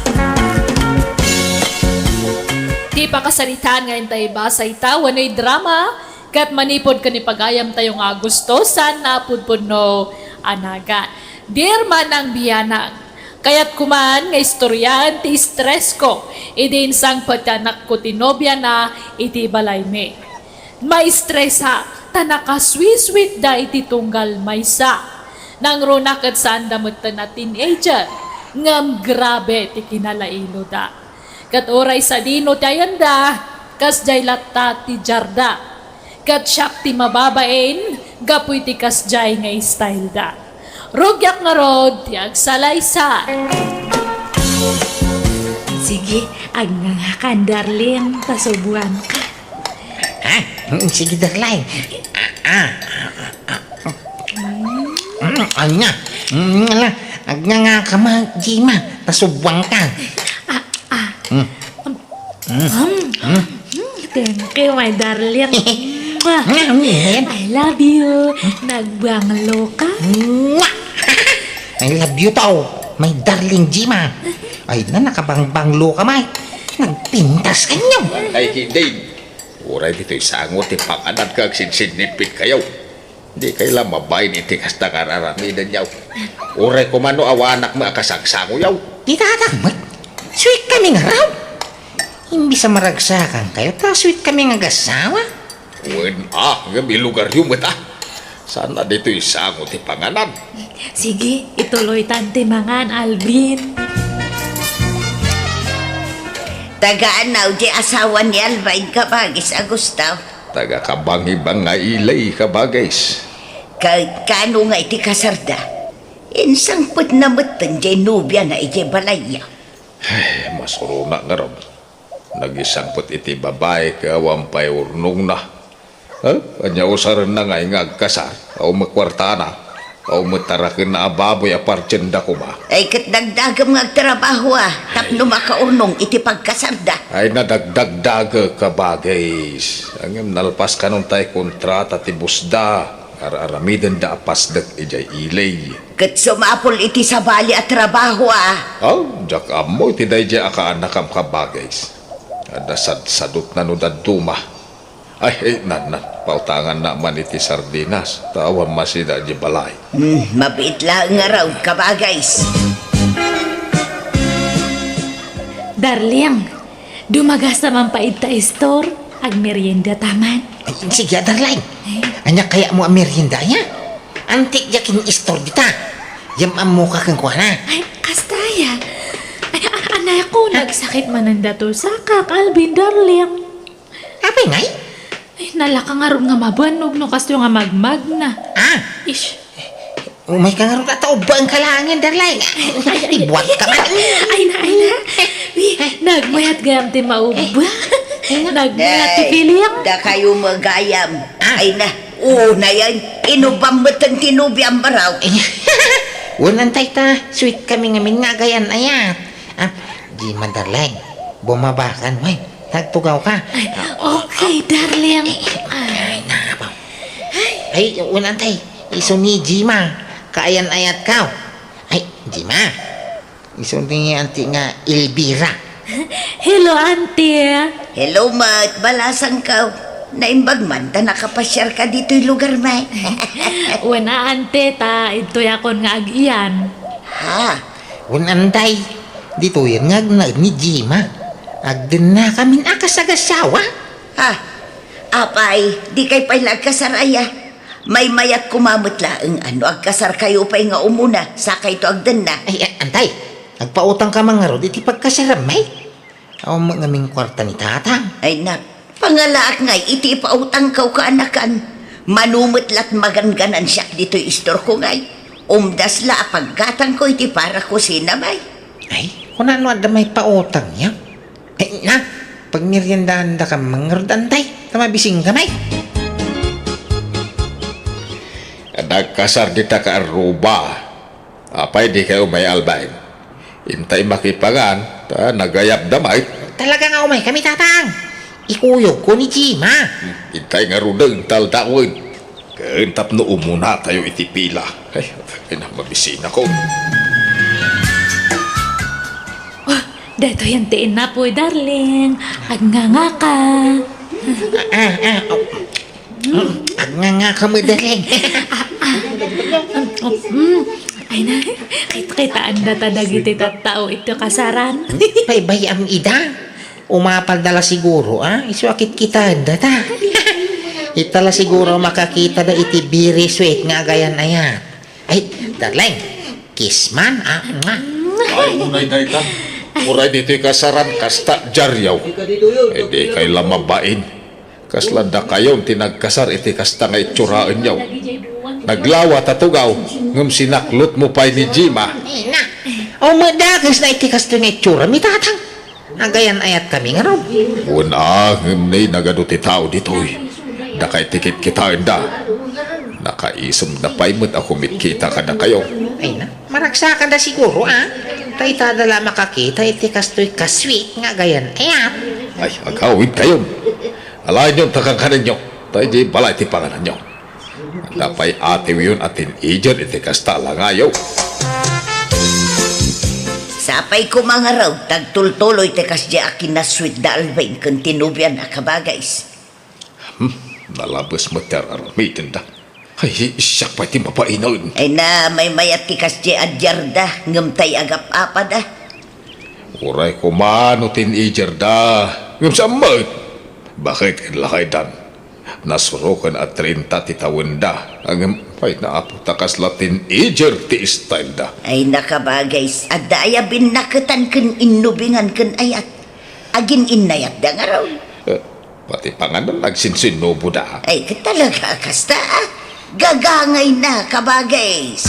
Ti pakasaritaan nga intay basa ita wenno drama ket manipud ken ni pagayamtayo nga Agosto, saan a pudpudno a nagan. Dear Manang Bianang, kayatko man nga istoriaen ti stress ko idi insangpet ti anakko ti nobiana iti balaymi. Maistresak ta nakasweet-sweetda iti tunggal maysa. Nangruna ket saanda metten a teenager, ngem grabe ti kinalailoda. Ket uray sadino ti ayanda, kasdiay latta ti diarda. Ket siak ti mababain gapu iti kasdiay nga styleda. Rugiak ngarud ti agsalaysay. Sige, agngangakan, darling, ta subuanka. Ha? Mm, sige, darling. Ah, ah, ah, ah. Mm, anya? Mm, ala, agngangakan, Jima, ta subuanka. Ah, ah. Mm. Mm. Mm. Mm. Mm, thank you, my darling. Mwah. Nga, ano yan? I love you. Nagbanglo ka? Mwah! I love you too, my darling Jima. Ay na, nakabangbanglo ka, may. Nagpintas kanyo. Ay, hindi. Uray ditoy sango ti panganan nga agsinsinnipit kayo. Dikay la mabain iti kasta nga araramidenyo. Uray koma no awanak met a kasangsangoyo. Ti tatak met, sweet kami nga raw. Imbis a maragsakankayo, ta sweet kami nga agasawa. Wen a, ngem ilugaryo met a. Saan a ditoy sango ti panganan. Sige, ituloytan ti mangan, Alvin. Taga-anaw ti asawa ni Alvin, kabagis, Agusto? Taga-Kabangibang nga Ilay, kabagis. Ka-, kaano nga iti kasarda? Insangpetna metten diay nobiana idiay balayyo. Ay, masuronak ngarud. Nagisangpet iti babai ket awan pay urnongna. Ha? Ania usarenna ngay nga agkasar? Awan met kuartana. Awan met tarakenna a baboy a partienda koma. Ay, ket dagdagem nga agtrabaho, a, tapno makaurnong iti pagkasarda. Ay, nadagdagdagek, kabagis. Ngem nalpas kanon tay kontrata ti busda. Ar-aramidenda a pasdek idiay ili. Ket sumapul iti sabali a trabaho, a. Aw, diak ammo iti daydiay a kaanakam, kabagis. Adda sadsadutna no dadduma. Ay, ay, nan, nan, pautanganna man iti sardinas, ta awan masida idiay balay. Hmm, mabiit laeng ngarud, kabagis. Darling, dumagasta man pay ita store, agmerienda ta man. Ay, sige, darling. Eh? Ania kayatmo a merienda, aya? Antik diak kin-store dita. Yam-ammoka kenkuana. Ay, kasta aya. Ay, a-, anay ko, nagsakit manen dato sakak, Alvin, darling. Apay ngay? Ay, nalaka ngarud nga mabannog no kastoy nga magmagna. Ah! Ish. Umayka ngarud ta ubbaenka laengen, darling. Ay, ay, ay, ibuagka man. Ay na, ay na. Wi, nagmayat gayam ti maubba. Ay na. Nagmayat ti feeling. Dakayo met gayam. Ah. Ay na. Unayen, inubbam met ti nobiam, baro. Wen, antay ta, sweet kami ngamin nga agayan-ayat. Ah, Jima, darling. Bumabakan, wen. Nagtugawka. Ay, okay, darling. Ay, napa. Ay, wen, antay. Isu ni Jima. Kaayan-ayatka. Ay, Jima. Isu ni anti nga Elvira. Hello, auntie. Hello, met. Balasangko. Naimbag man ta nakapasiarka ditoy lugarmi. Wen, auntie, ta idtoyakon nga agiyan. Ha? Wen, antay. Ditoyen nga agnaed ni Jima. Agdennakamin a kasagasawa. Ha? Apay, dikay pay la agkasar aya? Maymayat koma met laeng a no agkasarkayo pay nga umuna, sakayto agdenna. Ay, a-, antay, agpautangka man ngarud iti pagkasarammi? Awan met ngamin kuarta ni tatang. Ay, na, pangalaak ngay iti ipautangko, kaanakan. Mano met lat magangganansiak ditoy istorko ngay. Umdas la a paggatangko iti para kusinami. Ay, kunano adda maipautang, ya? Ay, na, pagmeriendaandaka man ngarud, antay, ta mabisingka, may. Nagkasar dita ka arruba. Apay, dikay umay, Alvin? Intay makipangan, ta nagayabda, may. Talaga nga umaykami, tatang. Ikuyogko ni Jima. Hmm, intay ngaruden, ta aldawen. Ken tapno umunatayo iti pila. Ay, ay na, mabisinakon. Oh, daytoyen ti inapoy, darling. Agngangaka. Ah, ah, ah, oh. Mm, agngangaka met, darling. Ah, ah. Mm, ay na, kit-, kitaendata dagiti tattao iti kasaran. Paybay-am ida. Umapalda la siguro, a? Isu a kitkitaendata. Ita la siguro makakitada iti very sweet nga agayan-ayat. Ay, darling, kiss man, a? Mwah. Ay, unay dayta. Uray ditoy kasaran, kasta diaryo. Ay, dikay la mabain. Kasla dakayon ti nagkasar iti kasta nga itsuraenyo. Naglawa ta tugaw, ngem sinaklotmo pay ni Jima. Ay, na. Umadakes na iti kastoy nga itsura, mi tatang. Agayan-ayatkami ngarud. Wen a, ngem nay nagadu ti tao ditoy. Dakay ti kitkitaenda. Nakaisumda pay met a kumitkita kadakayo. Ay na, maragsakanda siguro, a? Ta itada la makakita iti kastoy ka sweet nga agayan-ayat. Ay, agawidkayon. Alaenyon ta kankanenyo. Ta idiay balay ti pangananyo. Adda pay atiwyon a teenager iti kasta a langayo. Sapay koma ngarud, ta agtultuloy ti kasdiay a kinasweet da Alvin ken ti nobiana, kabagis. Hmm, nalabes met ti ar-aramidenda. Ay, siak pay ti mabainen. Ay na, maymayat ti kasdiay a diarda, ngem tay agap-apada. Uray koma no teenager da, ngem saan met? Baket ken lakaydan. Nasuroken a treinta ti tawenda. Ngem, ay, naapo, ta kasla teenager ti style da. Ay, nakabagis. Adda aya binnaketan ken innubingan ken ayat? Agin-innayat da ngarud. Eh, pati panganan, agsinsinnubo da. Ay, ket talaga, kasta, a? Gagangay na, kabagis.